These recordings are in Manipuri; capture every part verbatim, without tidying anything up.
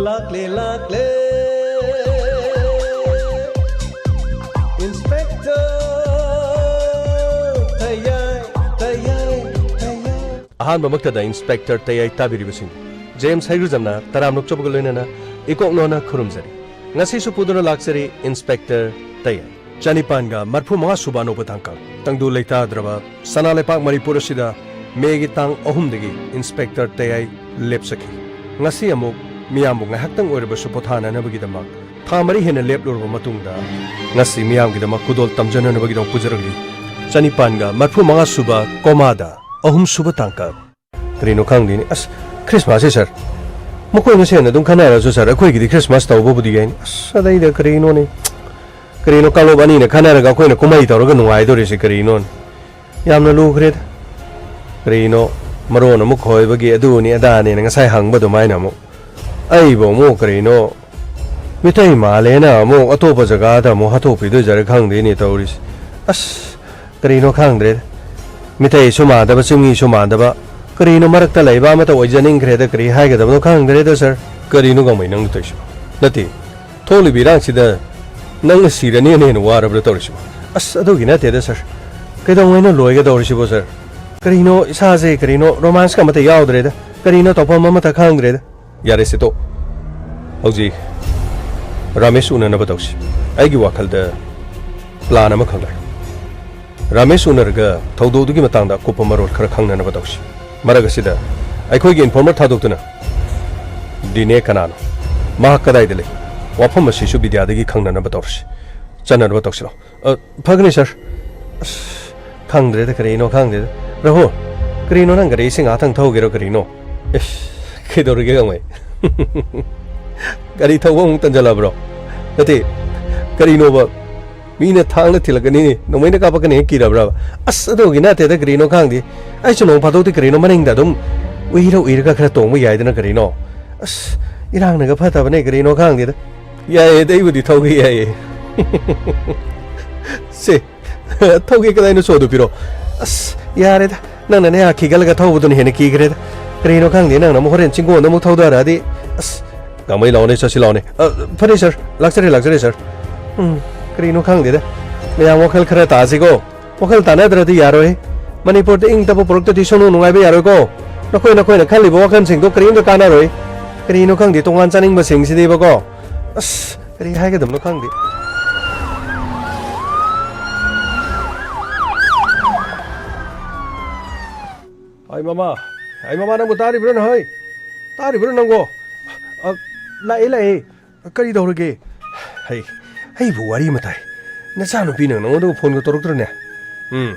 ꯂꯥꯛꯂꯦ, ꯂꯥꯛꯂꯦ꯫ Inspector ꯇꯌꯥꯏ, ꯇꯌꯥꯏ, ꯇꯌꯥꯏ꯫ ꯑꯍꯥꯟꯕꯃꯛꯇꯗ Inspector ꯇꯌꯥꯏ ꯇꯥꯕꯤꯔꯤꯕꯁꯤꯡ, ꯖꯦꯝꯁ ꯍꯩꯒ꯭ꯔꯨꯖꯝꯅ ꯇꯔꯥꯝꯅ ꯑꯣꯛꯆꯕꯒ ꯂꯣꯏꯅꯅ ꯏꯀꯣꯛꯅꯣꯅ ꯈꯨꯔꯨꯝꯖꯔꯤ꯫ ꯉꯁꯤꯁꯨ ꯄꯨꯗꯨꯅ ꯂꯥꯛꯆꯔꯤ Inspector ꯇꯌꯥꯏ꯫ ꯆꯅꯤꯄꯥꯟꯒ ꯃꯔꯐꯨ ꯃꯉꯥ ꯁꯨꯕ ꯑꯅꯧꯕ ꯇꯥꯡꯀꯛ꯫ ꯇꯪꯗꯨ ꯂꯩꯇꯥꯗ꯭ꯔꯕ ꯁꯅꯥ ꯂꯩꯄꯥꯛ ꯃꯅꯤꯄꯨꯔ ꯑꯁꯤꯗ ꯃꯦꯒꯤ ꯇꯥꯡ ꯑꯍꯨꯝꯗꯒꯤ Inspector ꯇꯌꯥꯏ ꯂꯦꯞꯆꯈꯤ꯫ ꯉꯁꯤ ꯑꯃꯨꯛ ꯃꯤꯌꯥꯝꯕꯨ ꯉꯥꯏꯍꯥꯛꯇꯪ ꯑꯣꯏꯔꯕꯁꯨ ꯄꯣꯊꯥꯅꯅꯕꯒꯤꯗꯃꯛ ꯊꯥ ꯃꯔꯤ ꯍꯦꯟꯅ ꯂꯦꯞꯂꯨꯔꯕ ꯃꯇꯨꯡꯗ ꯉꯁꯤ ꯃꯤꯌꯥꯝꯒꯤꯗꯃꯛ ꯈꯨꯗꯣꯜ ꯇꯝꯖꯅꯅꯕꯒꯤꯗꯃꯛ ꯄꯨꯖꯔꯛꯂꯤ꯫ ꯆꯅꯤꯄꯥꯟꯒ ꯃꯔꯐꯨ ꯃꯉꯥ ꯁꯨꯕ ꯀꯣꯃꯥꯗ ꯑꯍꯨꯝ ꯁꯨꯕ ꯇꯥꯡꯀꯛ꯫ ꯀꯔꯤꯅꯣ ꯈꯪꯗꯦꯅꯦ꯫ ꯑꯁ, ꯈ꯭ꯔꯤꯁꯃꯥꯁꯁꯦ ꯁꯥꯔ, ꯃꯈꯣꯏ ꯃꯁꯦꯟ ꯑꯗꯨꯝ ꯈꯟꯅꯔꯁꯨ ꯁꯥꯔ, ꯑꯩꯈꯣꯏꯒꯤꯗꯤ ꯈ꯭ꯔꯤꯁꯃꯥꯁ ꯇꯧꯕꯕꯨꯗꯤ ꯌꯥꯏꯅꯦ꯫ ꯑꯁ, ꯑꯗꯩꯗ ꯀꯔꯤꯅꯣꯅꯦ? ꯀꯔꯤꯅꯣ ꯀꯥꯡꯂꯨꯞ ꯑꯅꯤꯅ ꯈꯟꯅꯔꯒ ꯑꯩꯈꯣꯏꯅ ꯀꯨꯝꯍꯩ ꯇꯧꯔꯒ ꯅꯨꯡꯉꯥꯏꯗꯣꯔꯤꯁꯦ ꯀꯔꯤꯅꯣꯅꯦ? ꯌꯥꯝꯅ ꯂꯨꯈ꯭ꯔꯦꯗ꯫ ꯀꯔꯤꯅꯣ ꯃꯔꯣꯟ ꯑꯃꯨꯛ ꯈꯣꯏꯕꯒꯤ ꯑꯗꯨꯅꯤ ꯑꯗꯥꯅꯦꯅ ꯉꯁꯥꯏ ꯍꯪꯕ ꯑꯗꯨꯃꯥꯏꯅ ꯑꯃꯨꯛ꯫ ꯑꯩꯕꯨ ꯑꯃꯨꯛ ꯀꯔꯤꯅꯣ ꯃꯤꯇꯩ ꯃꯥꯜꯂꯦꯅ ꯑꯃꯨꯛ ꯑꯇꯣꯞꯄ ꯖꯒꯥꯗ ꯑꯃꯨꯛ ꯍꯥꯠꯇꯣꯛꯄꯤꯗꯣꯏꯖꯥꯔ ꯈꯪꯗꯦꯅꯦ ꯇꯧꯔꯤꯁꯦ꯫ ꯑꯁ, ꯀꯔꯤꯅꯣ ꯈꯪꯗ꯭ꯔꯦꯗ꯫ ꯃꯤꯇꯩꯁꯨ ꯃꯥꯟꯗꯕ, ꯆꯤꯡꯃꯤꯁꯨ ꯃꯥꯟꯗꯕ, ꯀꯔꯤꯅꯣ ꯃꯔꯛꯇ ꯂꯩꯕ ꯑꯃꯇ ꯑꯣꯏꯖꯅꯤꯡꯈ꯭ꯔꯦꯗ, ꯀꯔꯤ ꯍꯥꯏꯒꯗꯕꯅꯣ ꯈꯪꯗ꯭ꯔꯦꯗ ꯁꯥꯔ꯫ ꯀꯔꯤꯅꯣ ꯒꯥꯡꯃꯩ ꯅꯪꯅ ꯇꯧꯔꯤꯁꯤꯕꯣ? ꯅꯠꯇꯦ, ꯊꯣꯛꯂꯤꯕ ꯏꯔꯥꯡꯁꯤꯗ ꯅꯪꯅ ꯁꯤꯔꯅꯤꯅ ꯍꯦꯟꯅ ꯋꯥꯔꯕ꯭ꯔꯥ ꯇꯧꯔꯤꯁꯤꯕꯣ? ꯑꯁ, ꯑꯗꯨꯒꯤ ꯅꯠꯇꯦꯗ ꯁꯥꯔ꯫ ꯀꯩꯗꯧꯉꯩꯅ ꯂꯣꯏꯒꯗꯧꯔꯤꯁꯤꯕꯣ ꯁꯥꯔ? ꯀꯔꯤꯅꯣ ꯏꯁꯥꯁꯦ ꯀꯔꯤꯅꯣ ꯔꯣꯃꯥꯟꯁꯀ ꯑꯃꯠꯇ ꯌꯥꯎꯗ꯭ꯔꯦꯗ, ꯀꯔꯤꯅꯣ ꯇꯧꯐꯝ ꯑꯃꯠꯇ ꯈꯪꯗ꯭ꯔꯦꯗ꯫ ꯌꯥꯔꯦ ꯁꯤꯇꯣ, ꯍꯧꯖꯤꯛ ꯔꯥꯃꯦꯁ ꯎꯅꯅꯕ ꯇꯧꯁꯤ꯫ ꯑꯩꯒꯤ ꯋꯥꯈꯜꯗ ꯄ꯭ꯂꯥꯟ ꯑꯃꯈꯛ ꯂꯩ꯫ ꯔꯥꯃꯦꯁ ꯎꯅꯔꯒ ꯊꯧꯗꯣꯛꯇꯨꯒꯤ ꯃꯇꯥꯡꯗ ꯑꯀꯨꯞꯄ ꯃꯔꯣꯜ ꯈꯔ ꯈꯪꯅꯅꯕ ꯇꯧꯁꯤ꯫ ꯃꯔꯛ ꯑꯁꯤꯗ ꯑꯩꯈꯣꯏꯒꯤ ꯏꯟꯐꯣꯔꯃꯔ ꯊꯥꯗꯣꯛꯇꯨꯅ ꯗꯤꯅꯦ ꯀꯅꯥꯅꯣ, ꯃꯍꯥꯛ ꯀꯗꯥꯏꯗ ꯂꯩ, ꯋꯥꯐꯝ ꯑꯁꯤꯁꯨ ꯕꯤꯗ꯭ꯌꯥꯗꯒꯤ ꯈꯪꯅꯅꯕ ꯇꯧꯔꯁꯤ꯫ ꯆꯠꯅꯅꯕ ꯇꯧꯁꯤꯜꯂꯣ꯫ ꯑ, ꯐꯒꯅꯤ ꯁꯥꯔ꯫ ꯑꯁ, ꯈꯪꯗ꯭ꯔꯦꯗ, ꯀꯔꯤꯅꯣ ꯈꯪꯗꯦꯗ꯫ ꯔꯥꯍꯨꯜ, ꯀꯔꯤꯅꯣ ꯅꯪ ꯒꯥꯔꯤꯁꯤ ꯉꯥꯏꯍꯥꯛꯇꯪ ꯊꯧꯒꯦꯔꯣ ꯀꯔꯤꯅꯣ? ꯏꯁ, ꯀꯩꯗꯧꯔꯒꯦ ꯒꯥꯡꯃꯩ? ꯒꯥꯔꯤ ꯊꯧꯕ ꯑꯃꯨꯛ ꯇꯟꯖꯜꯂꯕ꯭ꯔꯣ? ꯅꯠꯇꯦ, ꯀꯔꯤꯅꯣꯕ? ꯃꯤꯅ ꯊꯥꯡꯅ ꯊꯤꯜꯂꯛꯀꯅꯤꯅꯦ, ꯅꯣꯡꯃꯩꯅ ꯀꯥꯞꯄꯛꯀꯅꯤ ꯍꯦꯛ ꯀꯤꯔꯕ꯭ꯔꯕ? ꯑꯁ, ꯑꯗꯨꯒꯤ ꯅꯠꯇꯦꯗ, ꯀꯔꯤꯅꯣ ꯈꯪꯗꯦ꯫ ꯑꯩꯁꯨ ꯅꯣꯡ ꯐꯥꯗꯣꯛꯇꯤ ꯀꯔꯤꯅꯣ ꯃꯅꯤꯡꯗ ꯑꯗꯨꯝ ꯎꯏꯔ ꯎꯏꯔꯒ ꯈꯔ ꯇꯣꯡꯕ ꯌꯥꯏꯗꯅ ꯀꯔꯤꯅꯣ꯫ ꯑꯁ, ꯏꯔꯥꯡꯅꯒ ꯐꯠꯇꯕꯅꯦ, ꯀꯔꯤꯅꯣ ꯈꯪꯗꯦꯗ꯫ ꯌꯥꯏꯌꯦ, ꯑꯩꯕꯨꯗꯤ ꯊꯧꯒꯦ ꯌꯥꯏꯌꯦ꯫ ꯁꯦ, ꯊꯧꯒꯦ ꯀꯗꯥꯏꯅꯣ ꯁꯣꯗꯨ ꯄꯤꯔꯣ꯫ ꯑꯁ, ꯌꯥꯔꯦꯗ꯫ ꯅꯪꯅꯅꯦ ꯈꯤꯒꯠꯂꯒ ꯊꯧꯕꯗꯨꯅ ꯍꯦꯟꯅ ꯀꯤꯈ꯭ꯔꯦꯗ꯫ ꯀꯔꯤꯅꯣ ꯈꯪꯗꯦ, ꯅꯪꯅ ꯑꯃꯨꯛ ꯍꯣꯔꯦꯟ ꯆꯤꯡꯒꯣꯟꯗ ꯑꯃꯨꯛ ꯊꯧꯗꯔꯛꯑꯗꯤ꯫ ꯑꯁ, ꯉꯥꯃꯩ ꯂꯥꯛꯑꯣꯅꯦ, ꯆꯠꯁꯤ ꯂꯥꯛꯑꯣꯅꯦ꯫ ꯑ, ꯐꯔꯦ ꯁꯥꯔ, ꯂꯥꯛꯆꯔꯦ, ꯂꯥꯛꯆꯔꯦ ꯁꯥꯔ꯫ ꯎꯝ, ꯀꯔꯤꯅꯣ ꯈꯪꯗꯦꯗ꯫ ꯃꯌꯥꯝ ꯋꯥꯈꯜ ꯈꯔ ꯇꯥꯁꯤꯀꯣ꯫ ꯋꯥꯈꯜ ꯇꯥꯅꯗ꯭ꯔꯗꯤ ꯌꯥꯔꯣꯏ꯫ ꯃꯅꯤꯄꯨꯔꯗ ꯏꯪ ꯇꯞꯄ ꯄꯨꯔꯛꯇꯗꯤ ꯁꯨꯡꯅꯨꯡ ꯅꯨꯡꯉꯥꯏꯕ ꯌꯥꯔꯣꯏꯀꯣ꯫ ꯅꯈꯣꯏ ꯅꯈꯣꯏꯅ ꯈꯜꯂꯤꯕ ꯋꯥꯈꯜꯁꯤꯡꯗꯣ ꯀꯔꯤꯝꯇ ꯀꯥꯟꯅꯔꯣꯏ꯫ ꯀꯔꯤꯅꯣ ꯈꯪꯗꯦ, ꯇꯣꯉꯥꯟ ꯆꯥꯅꯤꯡꯕꯁꯤꯡꯁꯤꯗꯤꯕꯀꯣ꯫ ꯑꯁ, ꯀꯔꯤ ꯍꯥꯏꯒꯗꯕꯅꯣ ꯈꯪꯗꯦ꯫ ꯑꯩ ꯃꯃꯥ, ꯑꯩ ꯃꯃꯥ, ꯅꯪꯕꯨ ꯇꯥꯔꯤꯕ꯭ꯔꯣ ꯅꯍꯣꯏ? ꯇꯥꯔꯤꯕ꯭ꯔꯣ ꯅꯪꯕꯣ? ꯑ, ꯂꯥꯛꯑꯦ, ꯂꯥꯛꯑꯦ꯫ ꯀꯔꯤ ꯇꯧꯔꯒꯦ? ꯍꯩ, ꯑꯩꯕꯨ ꯋꯥꯔꯤ ꯑꯃ ꯇꯥꯏ꯫ ꯅꯆꯥꯅꯨꯄꯤꯅ ꯅꯉꯣꯟꯗ ꯐꯣꯟꯒ ꯇꯧꯔꯛꯇ꯭ꯔꯅꯦ? ꯎꯝ,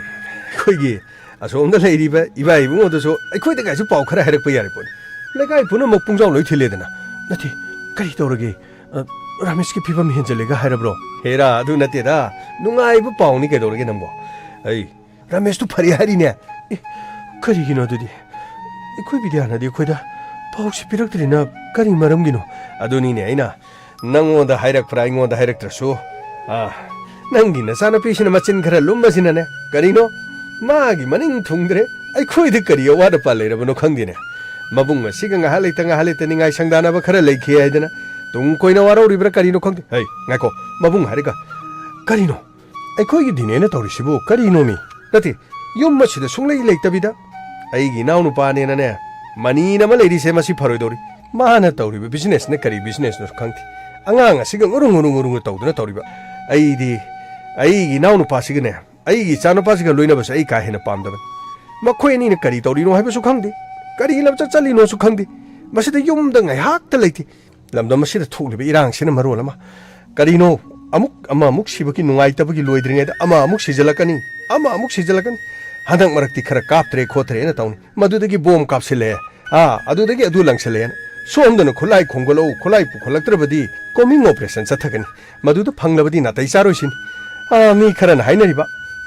ꯑꯩꯈꯣꯏꯒꯤ ꯑꯁꯣꯝꯗ ꯂꯩꯔꯤꯕ ꯏꯕꯥ ꯏꯕꯨꯡꯉꯣꯗꯨꯁꯨ ꯑꯩꯈꯣꯏꯗ ꯀꯥꯏꯁꯨ ꯄꯥꯎ ꯈꯔ ꯍꯥꯏꯔꯛꯄ ꯌꯥꯔꯦ ꯄꯣꯠꯅꯤ꯫ ꯂꯩꯀꯥꯏ ꯄꯨꯝꯅꯃꯛ ꯄꯨꯡꯖꯥꯎ ꯂꯣꯏ ꯊꯤꯜꯂꯦꯗꯅ꯫ ꯅꯠꯇꯦ, ꯀꯔꯤ ꯇꯧꯔꯒꯦ? ꯑ, ꯔꯥꯃꯦꯁꯀꯤ ꯐꯤꯕꯝ ꯍꯦꯟꯖꯜꯂꯦꯒ ꯍꯥꯏꯔꯕ꯭ꯔꯣ? ꯍꯦꯔꯥ, ꯑꯗꯨ ꯅꯠꯇꯦꯗ꯫ ꯅꯨꯡꯉꯥꯏꯕ ꯄꯥꯎꯅꯤ ꯀꯩꯗꯧꯔꯒꯦ ꯅꯪꯕꯣ? ꯑꯩ ꯔꯥꯃꯦꯁꯇꯨ ꯐꯔꯦ ꯍꯥꯏꯔꯤꯅꯦ꯫ ꯑꯦ, ꯀꯔꯤꯒꯤꯅꯣ ꯑꯗꯨꯗꯤ? ꯑꯩꯈꯣꯏ ꯕꯤꯗ꯭ꯌꯥꯅꯗꯤ ꯑꯩꯈꯣꯏꯗ ꯄꯥꯎꯁꯤ ꯄꯤꯔꯛꯇ꯭ꯔꯤꯅ ꯀꯔꯤ ꯃꯔꯝꯒꯤꯅꯣ? ꯑꯗꯨꯅꯤꯅꯦ ꯑꯩꯅ ꯅꯪꯉꯣꯟꯗ ꯍꯥꯏꯔꯛꯄ꯭ꯔꯥ ꯑꯩꯉꯣꯟꯗ ꯍꯥꯏꯔꯛꯇ꯭ꯔꯁꯨ, ꯑꯥ, ꯅꯪꯒꯤ ꯅꯆꯥꯅꯨꯄꯤꯁꯤꯅ ꯃꯆꯤꯟ ꯈꯔ ꯂꯨꯝꯕꯁꯤꯅꯅꯦ, ꯀꯔꯤꯅꯣ? ꯃꯥꯒꯤ ꯃꯅꯤꯡ ꯊꯨꯡꯗ꯭ꯔꯦ꯫ ꯑꯩꯈꯣꯏꯗ ꯀꯔꯤ ꯑꯋꯥꯠ ꯑꯄꯥ ꯂꯩꯔꯕꯅꯣ ꯈꯪꯗꯦꯅꯦ꯫ ꯃꯕꯨꯡ ꯑꯁꯤꯒ ꯉꯥꯏꯍꯥꯛ ꯂꯩꯇ ꯉꯥꯏꯍꯥꯛ ꯂꯩꯇ ꯅꯤꯡꯉꯥꯏ ꯁꯪꯗꯥꯅꯕ ꯈꯔ ꯂꯩꯈꯤ ꯍꯥꯏꯗꯅ ꯇꯨꯡ ꯀꯣꯏꯅ ꯋꯥꯔꯧꯔꯤꯕ꯭ꯔꯥ ꯀꯔꯤꯅꯣ ꯈꯪꯗꯦ꯫ ꯍꯩ, ꯉꯥꯏꯈꯣ, ꯃꯕꯨꯡ ꯍꯥꯏꯔꯒ, ꯀꯔꯤꯅꯣ? ꯑꯩꯈꯣꯏꯒꯤ ꯗꯤꯅꯦꯅ ꯇꯧꯔꯤꯁꯤꯕꯨ ꯀꯔꯤꯅꯣꯃꯤ? ꯅꯠꯇꯦ, ꯌꯨꯝ ꯑꯁꯤꯗ ꯁꯨꯡꯂꯩ ꯂꯩꯇꯕꯤꯗ ꯑꯩꯒꯤ ꯏꯅꯥꯎꯅꯨꯄꯥꯅꯦꯅꯅꯦ, ꯃꯅꯤꯅ ꯑꯃ ꯂꯩꯔꯤꯁꯦ ꯃꯁꯤ ꯐꯔꯣꯏꯗꯧꯔꯤ꯫ ꯃꯥꯅ ꯇꯧꯔꯤꯕ ꯕꯤꯖꯤꯅꯦꯁꯅ ꯀꯔꯤ ꯕꯤꯖꯤꯅꯦꯁꯅꯣ ꯈꯪꯗꯦ꯫ ꯑꯉꯥꯡ ꯑꯁꯤꯒ ꯉꯨꯔꯨ ꯉꯨꯔꯨ ꯉꯨꯔꯨ ꯉꯨꯔꯨ ꯇꯧꯗꯨꯅ ꯇꯧꯔꯤꯕ꯫ ꯑꯩꯗꯤ ꯑꯩꯒꯤ ꯏꯅꯥꯎꯅꯨꯄꯥꯁꯤꯒꯅꯦ, ꯑꯩꯒꯤ ꯏꯆꯥꯅꯨꯄꯥꯁꯤꯒ ꯂꯣꯏꯅꯕꯁꯦ ꯑꯩ ꯀꯥ ꯍꯦꯟꯅ ꯄꯥꯝꯗꯕꯅꯤ꯫ ꯃꯈꯣꯏ ꯑꯅꯤꯅ ꯀꯔꯤ ꯇꯧꯔꯤꯅꯣ ꯍꯥꯏꯕꯁꯨ ꯈꯪꯗꯦ, ꯀꯔꯤ ꯂꯝꯆꯠ ꯆꯠꯂꯤꯅꯣꯁꯨ ꯈꯪꯗꯦ꯫ ꯃꯁꯤꯗ ꯌꯨꯝꯗ ꯉꯥꯏꯍꯥꯛꯇ ꯂꯩꯇꯦ꯫ ꯂꯝꯗꯝ ꯑꯁꯤꯗ ꯊꯣꯛꯂꯤꯕ ꯏꯔꯥꯡꯁꯤꯅ ꯃꯔꯣꯜ ꯑꯃ꯫ ꯀꯔꯤꯅꯣ? ꯑꯃꯨꯛ ꯑꯃ ꯑꯃꯨꯛ ꯁꯤꯕꯒꯤ ꯅꯨꯡꯉꯥꯏꯇꯕꯒꯤ ꯂꯣꯏꯗ꯭ꯔꯤꯉꯩꯗ ꯑꯃ ꯑꯃꯨꯛ ꯁꯤꯖꯤꯜꯂꯛꯀꯅꯤ, ꯑꯃ ꯑꯃꯨꯛ ꯁꯤꯖꯤꯜꯂꯛꯀꯅꯤ꯫ ꯍꯟꯗꯛ ꯃꯔꯛꯇꯤ ꯈꯔ ꯀꯥꯞꯇ꯭ꯔꯦ ꯈꯣꯠꯇ꯭ꯔꯦꯅ ꯇꯧꯅꯤ, ꯃꯗꯨꯗꯒꯤ ꯕꯣꯝ ꯀꯥꯞꯁꯤꯜꯂꯛꯑꯦ, ꯑꯥ, ꯑꯗꯨꯗꯒꯤ ꯑꯗꯨ ꯂꯪꯁꯤꯜꯂꯛꯑꯦꯅ꯫ ꯁꯣꯝꯗꯅ ꯈꯨꯠꯂꯥꯏ ꯈꯣꯝꯒꯠꯂꯛꯎ, ꯈꯨꯠꯂꯥꯏ ꯄꯨꯈꯠꯂꯛꯇ꯭ꯔꯕꯗꯤ ꯀꯣꯃꯤꯡ ꯑꯣꯄꯔꯦꯁꯟ ꯆꯠꯊꯒꯅꯤ꯫ ꯃꯗꯨꯗ ꯐꯪꯂꯕꯗꯤ ꯅꯥꯇꯩ ꯆꯥꯔꯣꯏꯁꯤꯅꯤ꯫ ꯑꯥ, ꯃꯤ ꯈꯔꯅ ꯍꯥꯏꯅꯔꯤꯕ,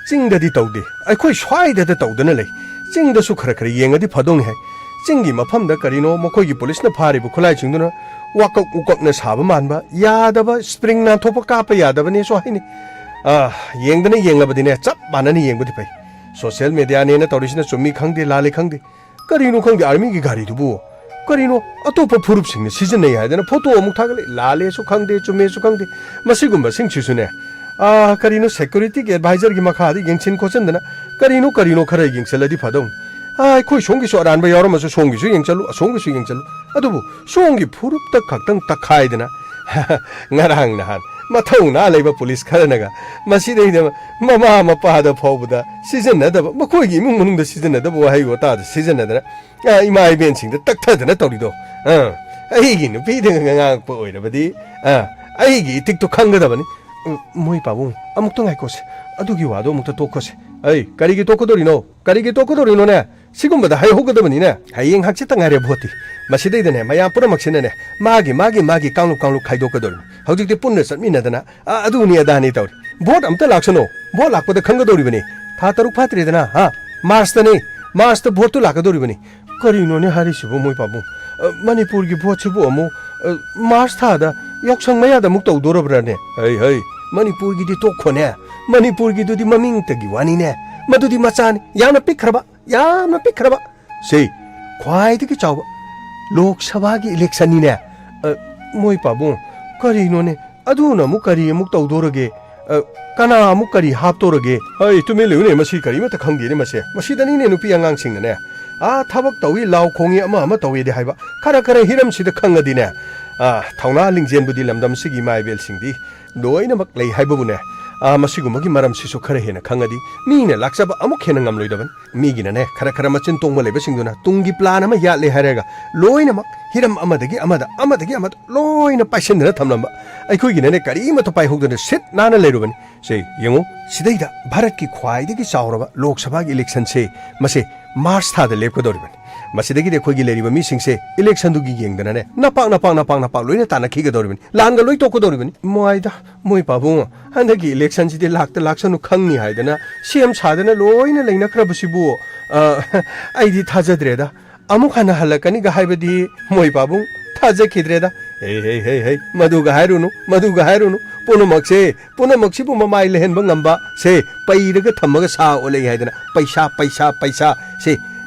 ꯆꯤꯡꯗꯗꯤ ꯇꯧꯗꯦ, ꯑꯩꯈꯣꯏ ꯁ꯭ꯋꯥꯏꯗꯗ ꯇꯧꯗꯨꯅ ꯂꯩ꯫ ꯆꯤꯡꯗꯁꯨ ꯈꯔ ꯈꯔ ꯌꯦꯡꯉꯗꯤ ꯐꯗꯧꯅꯤ ꯍꯥꯏ꯫ ꯆꯤꯡꯒꯤ ꯃꯐꯝꯗ ꯀꯔꯤꯅꯣ ꯃꯈꯣꯏꯒꯤ ꯄꯨꯂꯤꯁꯅ ꯐꯥꯔꯤꯕ ꯈꯨꯠꯂꯥꯏꯁꯤꯡꯗꯨꯅ ꯋꯥꯀꯛ ꯎꯀꯛꯅ ꯁꯥꯕ ꯃꯥꯟꯕ, ꯌꯥꯗꯕ, ꯁ꯭ꯄ꯭ꯔꯤꯡ ꯅꯥꯟꯊꯣꯛꯄ ꯀꯥꯞꯄ ꯌꯥꯗꯕꯅꯦꯁꯨ ꯍꯥꯏꯅꯩ꯫ ꯑꯥ, ꯌꯦꯡꯗꯅ ꯌꯦꯡꯂꯕꯗꯤꯅꯦ, ꯆꯞ ꯃꯥꯟꯅꯅ ꯌꯦꯡꯕꯗꯤ ꯐꯩ꯫ ꯁꯣꯁꯤꯌꯦꯜ ꯃꯦꯗꯤꯌꯥꯅꯦꯅ ꯇꯧꯔꯤꯁꯤꯅ ꯆꯨꯝꯃꯤ ꯈꯪꯗꯦ, ꯂꯥꯜꯂꯤ ꯈꯪꯗꯦ꯫ ꯀꯔꯤꯅꯣ ꯈꯪꯗꯦ, ꯑꯥꯔꯃꯤꯒꯤ ꯒꯥꯔꯤꯗꯨꯕꯨ ꯀꯔꯤꯅꯣ ꯑꯇꯣꯞꯄ ꯐꯨꯔꯨꯞꯁꯤꯡꯅ ꯁꯤꯖꯤꯟꯅꯩ ꯍꯥꯏꯗꯅ ꯐꯣꯇꯣ ꯑꯃꯨꯛ ꯊꯥꯒꯠꯂꯛꯏ꯫ ꯂꯥꯜꯂꯦꯁꯨ ꯈꯪꯗꯦ, ꯆꯨꯝꯃꯦꯁꯨ ꯈꯪꯗꯦ꯫ ꯃꯁꯤꯒꯨꯝꯕꯁꯤꯡꯁꯤꯁꯨꯅꯦ, ꯑꯥ, ꯀꯔꯤꯅꯣ, ꯁꯦꯀ꯭ꯌꯨꯔꯤꯇꯤꯒꯤ ꯑꯦꯗꯚꯥꯏꯖꯔꯒꯤ ꯃꯈꯥꯗ ꯌꯦꯡꯁꯤꯟ ꯈꯣꯠꯆꯤꯟꯗꯅ ꯀꯔꯤꯅꯣ ꯀꯔꯤꯅꯣ ꯈꯔ ꯌꯦꯡꯁꯤꯜꯂꯗꯤ ꯐꯗꯧꯅꯤ꯫ ꯑꯥ, ꯑꯩꯈꯣꯏ ꯁꯣꯝꯒꯤꯁꯨ ꯑꯔꯥꯟꯕ ꯌꯥꯎꯔꯝꯃꯁꯨ ꯁꯣꯝꯒꯤꯁꯨ ꯌꯦꯡꯁꯤꯜꯂꯨ, ꯑꯁꯣꯝꯒꯤꯁꯨ ꯌꯦꯡꯁꯤꯜꯂꯨ꯫ ꯑꯗꯨꯕꯨ ꯁꯣꯝꯒꯤ ꯐꯨꯔꯨꯞꯇ ꯈꯛꯇꯪ ꯇꯛꯈꯥꯏꯗꯅ ꯉꯔꯥꯡ ꯅꯍꯥꯟ ꯃꯊꯧꯅꯥ ꯂꯩꯕ ꯄꯨꯂꯤꯁ ꯈꯔꯅꯒ ꯃꯁꯤꯗꯩꯗ ꯃꯃꯥ ꯃꯄꯥꯗ ꯐꯥꯎꯕꯗ ꯁꯤꯖꯤꯟꯅꯗꯕ, ꯃꯈꯣꯏꯒꯤ ꯏꯃꯨꯡ ꯃꯅꯨꯡꯗ ꯁꯤꯖꯤꯟꯅꯗꯕ ꯋꯥꯍꯩ ꯋꯥꯇꯥꯗ ꯁꯤꯖꯤꯟꯅꯗꯅ, ꯑ, ꯏꯃꯥ ꯏꯕꯦꯟꯁꯤꯡꯗ ꯇꯛꯊꯗꯅ ꯇꯧꯔꯤꯗꯣ, ꯑ, ꯑꯩꯒꯤ ꯅꯨꯄꯤꯗꯒ ꯉꯥꯡꯉꯛꯄ ꯑꯣꯏꯔꯕꯗꯤ, ꯑ, ꯑꯩꯒꯤ ꯏꯇꯤꯛꯇꯣ ꯈꯪꯒꯗꯕꯅꯤ꯫ ꯎꯝ, ꯃꯣꯏ ꯄꯥꯕꯨꯡ, ꯑꯃꯨꯛꯇ ꯉꯥꯏꯈꯣꯁꯦ꯫ ꯑꯗꯨꯒꯤ ꯋꯥꯗꯣ ꯑꯃꯨꯛꯇ ꯇꯣꯛꯈꯣꯁꯦ꯫ ꯑꯩ, ꯀꯔꯤꯒꯤ ꯇꯣꯛꯀꯗꯧꯔꯤꯅꯣ? ꯀꯔꯤꯒꯤ ꯇꯣꯛꯀꯗꯧꯔꯤꯅꯣꯅꯦ? ꯁꯤꯒꯨꯝꯕꯗ ꯍꯥꯏꯍꯧꯒꯗꯕꯅꯤꯅꯦ꯫ ꯍꯌꯦꯡ ꯍꯪꯆꯤꯠꯇ ꯉꯥꯏꯔꯦ ꯚꯣꯠꯇꯤ꯫ ꯃꯁꯤꯗꯩꯗꯅꯦ ꯃꯌꯥꯝ ꯄꯨꯝꯅꯃꯛꯁꯤꯅꯅꯦ ꯃꯥꯒꯤ, ꯃꯥꯒꯤ, ꯃꯥꯒꯤ ꯀꯥꯡꯂꯨꯞ, ꯀꯥꯡꯂꯨꯞ ꯈꯥꯏꯗꯣꯛꯀꯗꯧꯔꯤꯅꯤ꯫ ꯍꯧꯖꯤꯛꯇꯤ ꯄꯨꯟꯅ ꯆꯠꯃꯤꯟꯅꯗꯅ, ꯑ, ꯑꯗꯨꯅꯤ ꯑꯗꯥꯅꯤ ꯇꯧꯔꯤ꯫ ꯚꯣꯠ ꯑꯝꯇ ꯂꯥꯛꯁꯅꯨ꯫ ꯚꯣꯠ ꯂꯥꯛꯄꯗ ꯈꯪꯒꯗꯧꯔꯤꯕꯅꯤ꯫ ꯊꯥ ꯇꯔꯨꯛ ꯐꯥꯠꯇ꯭ꯔꯦꯗꯅ, ꯍꯥ? ꯃꯥꯔꯆꯇꯅꯤ꯫ ꯃꯥꯔꯆꯇ ꯚꯣꯠꯇꯨ ꯂꯥꯛꯀꯗꯧꯔꯤꯕꯅꯤ꯫ ꯀꯔꯤꯅꯣꯅꯦ ꯍꯥꯏꯔꯤꯁꯤꯕꯨ ꯃꯣꯏ ꯄꯥꯕꯨꯡ? ꯑ, ꯃꯅꯤꯄꯨꯔꯒꯤ ꯚꯣꯠꯁꯤꯕꯨ ꯑꯃꯨꯛ, ꯑ, ꯃꯥꯔꯆ ꯊꯥꯗ ꯌꯥꯎꯁꯪ ꯃꯌꯥꯗ ꯑꯃꯨꯛ ꯇꯧꯗꯣꯔꯕ꯭ꯔꯥꯅꯦ? ꯍꯩ, ꯍꯩ, ꯃꯅꯤꯄꯨꯔꯒꯤꯗꯤ ꯇꯣꯛꯈꯣꯅꯦ꯫ ꯃꯅꯤꯄꯨꯔꯒꯤꯗꯨꯗꯤ ꯃꯃꯤꯡꯇꯒꯤ ꯋꯥꯅꯤꯅꯦ꯫ ꯃꯗꯨꯗꯤ ꯃꯆꯥꯅꯤ, ꯌꯥꯝꯅ ꯄꯤꯛꯈ꯭ꯔꯕ, ꯌꯥꯝꯅ ꯄꯤꯛꯈ꯭ꯔꯕ꯫ ꯁꯤ ꯈ꯭ꯋꯥꯏꯗꯒꯤ ꯆꯥꯎꯕ ꯂꯣꯛ ꯁꯚꯥꯒꯤ ꯏꯂꯦꯛꯁꯟꯅꯤꯅꯦ꯫ ꯑ, ꯃꯣꯏ ꯄꯥꯕꯨꯡ, ꯀꯔꯤꯅꯣꯅꯦ? ꯑꯗꯨꯅ ꯑꯃꯨꯛ ꯀꯔꯤ ꯑꯃꯨꯛ ꯇꯧꯗꯣꯔꯒꯦ? ꯑ, ꯀꯅꯥ ꯑꯃꯨꯛ ꯀꯔꯤ ꯍꯥꯞꯇꯣꯔꯒꯦ? ꯑꯩ ꯇꯨꯃꯤꯟ ꯂꯩꯌꯨꯅꯦ, ꯃꯁꯤ ꯀꯔꯤꯃꯠꯇ ꯈꯪꯗꯦꯅꯦ ꯃꯁꯦ꯫ ꯃꯁꯤꯗꯅꯤꯅꯦ ꯅꯨꯄꯤ ꯑꯉꯥꯡꯁꯤꯡꯅꯅꯦ, ꯑꯥ, ꯊꯕꯛ ꯇꯧꯏ, ꯂꯥꯎ ꯈꯣꯡꯏ, ꯑꯃ ꯑꯃ ꯇꯧꯏꯗꯤ ꯍꯥꯏꯕ꯫ ꯈꯔ ꯈꯔ ꯍꯤꯔꯝꯁꯤꯗ ꯈꯪꯉꯗꯤꯅꯦ, ꯑꯥ, ꯊꯧꯅꯥ ꯂꯤꯡꯖꯦꯜꯕꯨꯗꯤ ꯂꯝꯗꯝꯁꯤꯒꯤ ꯏꯃꯥ ꯏꯕꯦꯜꯁꯤꯡꯗꯤ ꯂꯣꯏꯅꯃꯛ ꯂꯩ ꯍꯥꯏꯕꯕꯨꯅꯦ, ꯑꯥ, ꯃꯁꯤꯒꯨꯝꯕꯒꯤ ꯃꯔꯝꯁꯤꯁꯨ ꯈꯔ ꯍꯦꯟꯅ ꯈꯪꯉꯗꯤ ꯃꯤꯅ ꯂꯥꯛꯆꯕ ꯑꯃꯨꯛ ꯍꯦꯟꯅ ꯉꯝꯂꯣꯏꯗꯕꯅꯤ꯫ ꯃꯤꯒꯤꯅꯅꯦ, ꯈꯔ ꯈꯔ ꯃꯆꯤꯟ ꯇꯣꯡꯕ ꯂꯩꯕꯁꯤꯡꯗꯨꯅ ꯇꯨꯡꯒꯤ ꯄ꯭ꯂꯥꯟ ꯑꯃ ꯌꯥꯠꯂꯦ ꯍꯥꯏꯔꯒ ꯂꯣꯏꯅꯃꯛ ꯍꯤꯔꯝ ꯑꯃꯗꯒꯤ ꯑꯃꯗ, ꯑꯃꯗꯒꯤ ꯑꯃꯗ ꯂꯣꯏꯅ ꯄꯥꯏꯁꯤꯟꯗꯅ ꯊꯝꯂꯝꯕ꯫ ꯑꯩꯈꯣꯏꯒꯤꯅꯅꯦ, ꯀꯔꯤꯃꯠꯇ ꯄꯥꯏꯍꯧꯗꯅ ꯁꯤꯠ ꯅꯥꯟꯅ ꯂꯩꯔꯨꯕꯅꯤ꯫ ꯁꯦ, ꯌꯦꯡꯉꯨ, ꯁꯤꯗꯩꯗ ꯚꯥꯔꯠꯀꯤ ꯈ꯭ꯋꯥꯏꯗꯒꯤ ꯆꯥꯎꯔꯕ ꯂꯣꯛ ꯁꯚꯥꯒꯤ ꯏꯂꯦꯛꯁꯟꯁꯦ, ꯃꯁꯦ ꯃꯥꯔꯆ ꯊꯥꯗ ꯂꯦꯞꯀꯗꯧꯔꯤꯕꯅꯤ꯫ ꯃꯁꯤꯗꯒꯤꯗꯤ ꯑꯩꯈꯣꯏꯒꯤ ꯂꯩꯔꯤꯕ ꯃꯤꯁꯤꯡꯁꯦ ꯏꯂꯦꯛꯁꯟꯗꯨꯒꯤ ꯌꯦꯡꯗꯅꯅꯦ, ꯅꯄꯥꯛ, ꯅꯄꯥꯛ, ꯅꯄꯥꯛ, ꯅꯄꯥꯛ ꯂꯣꯏꯅ ꯇꯥꯟꯅꯈꯤꯒꯗꯧꯔꯤꯕꯅꯤ꯫ ꯂꯥꯟꯒ ꯂꯣꯏ ꯇꯣꯛꯀꯗꯧꯔꯤꯕꯅꯤ꯫ ꯃꯣꯏꯗ, ꯃꯣꯏ ꯄꯥꯕꯨꯡ, ꯍꯟꯗꯛꯀꯤ ꯏꯂꯦꯛꯁꯟꯁꯤꯗꯤ ꯂꯥꯛꯇ ꯂꯥꯛꯁꯅꯨ ꯈꯪꯅꯤ ꯍꯥꯏꯗꯅ ꯁꯦꯝ ꯁꯥꯗꯅ ꯂꯣꯏꯅ ꯂꯩꯅꯈ꯭ꯔꯕꯁꯤꯕꯨ, ꯑ, ꯑꯩꯗꯤ ꯊꯥꯖꯗ꯭ꯔꯦꯗ꯫ ꯑꯃꯨꯛ ꯍꯟꯅ ꯍꯜꯂꯛꯀꯅꯤꯒ ꯍꯥꯏꯕꯗꯤ ꯃꯣꯏ ꯄꯥꯕꯨꯡ ꯊꯥꯖꯈꯤꯗ꯭ꯔꯦꯗ꯫ ꯍꯦ, ꯍꯦ, ꯍꯦ, ꯍꯦ, ꯃꯗꯨꯒ ꯍꯥꯏꯔꯨꯅꯨ, ꯃꯗꯨꯒ ꯍꯥꯏꯔꯨꯅꯨ꯫ ꯄꯨꯝꯅꯃꯛꯁꯦ, ꯄꯨꯝꯅꯃꯛꯁꯤꯕꯨ ꯃꯃꯥꯏ ꯂꯩꯍꯟꯕ ꯉꯝꯕ ꯁꯦ, ꯄꯩꯔꯒ ꯊꯝꯃꯒ ꯁꯥ ꯑꯣꯜꯂꯛꯏ ꯍꯥꯏꯗꯅ ꯄꯩꯁꯥ, ꯄꯩꯁꯥ, ꯄꯩꯁꯥ ꯁꯦ,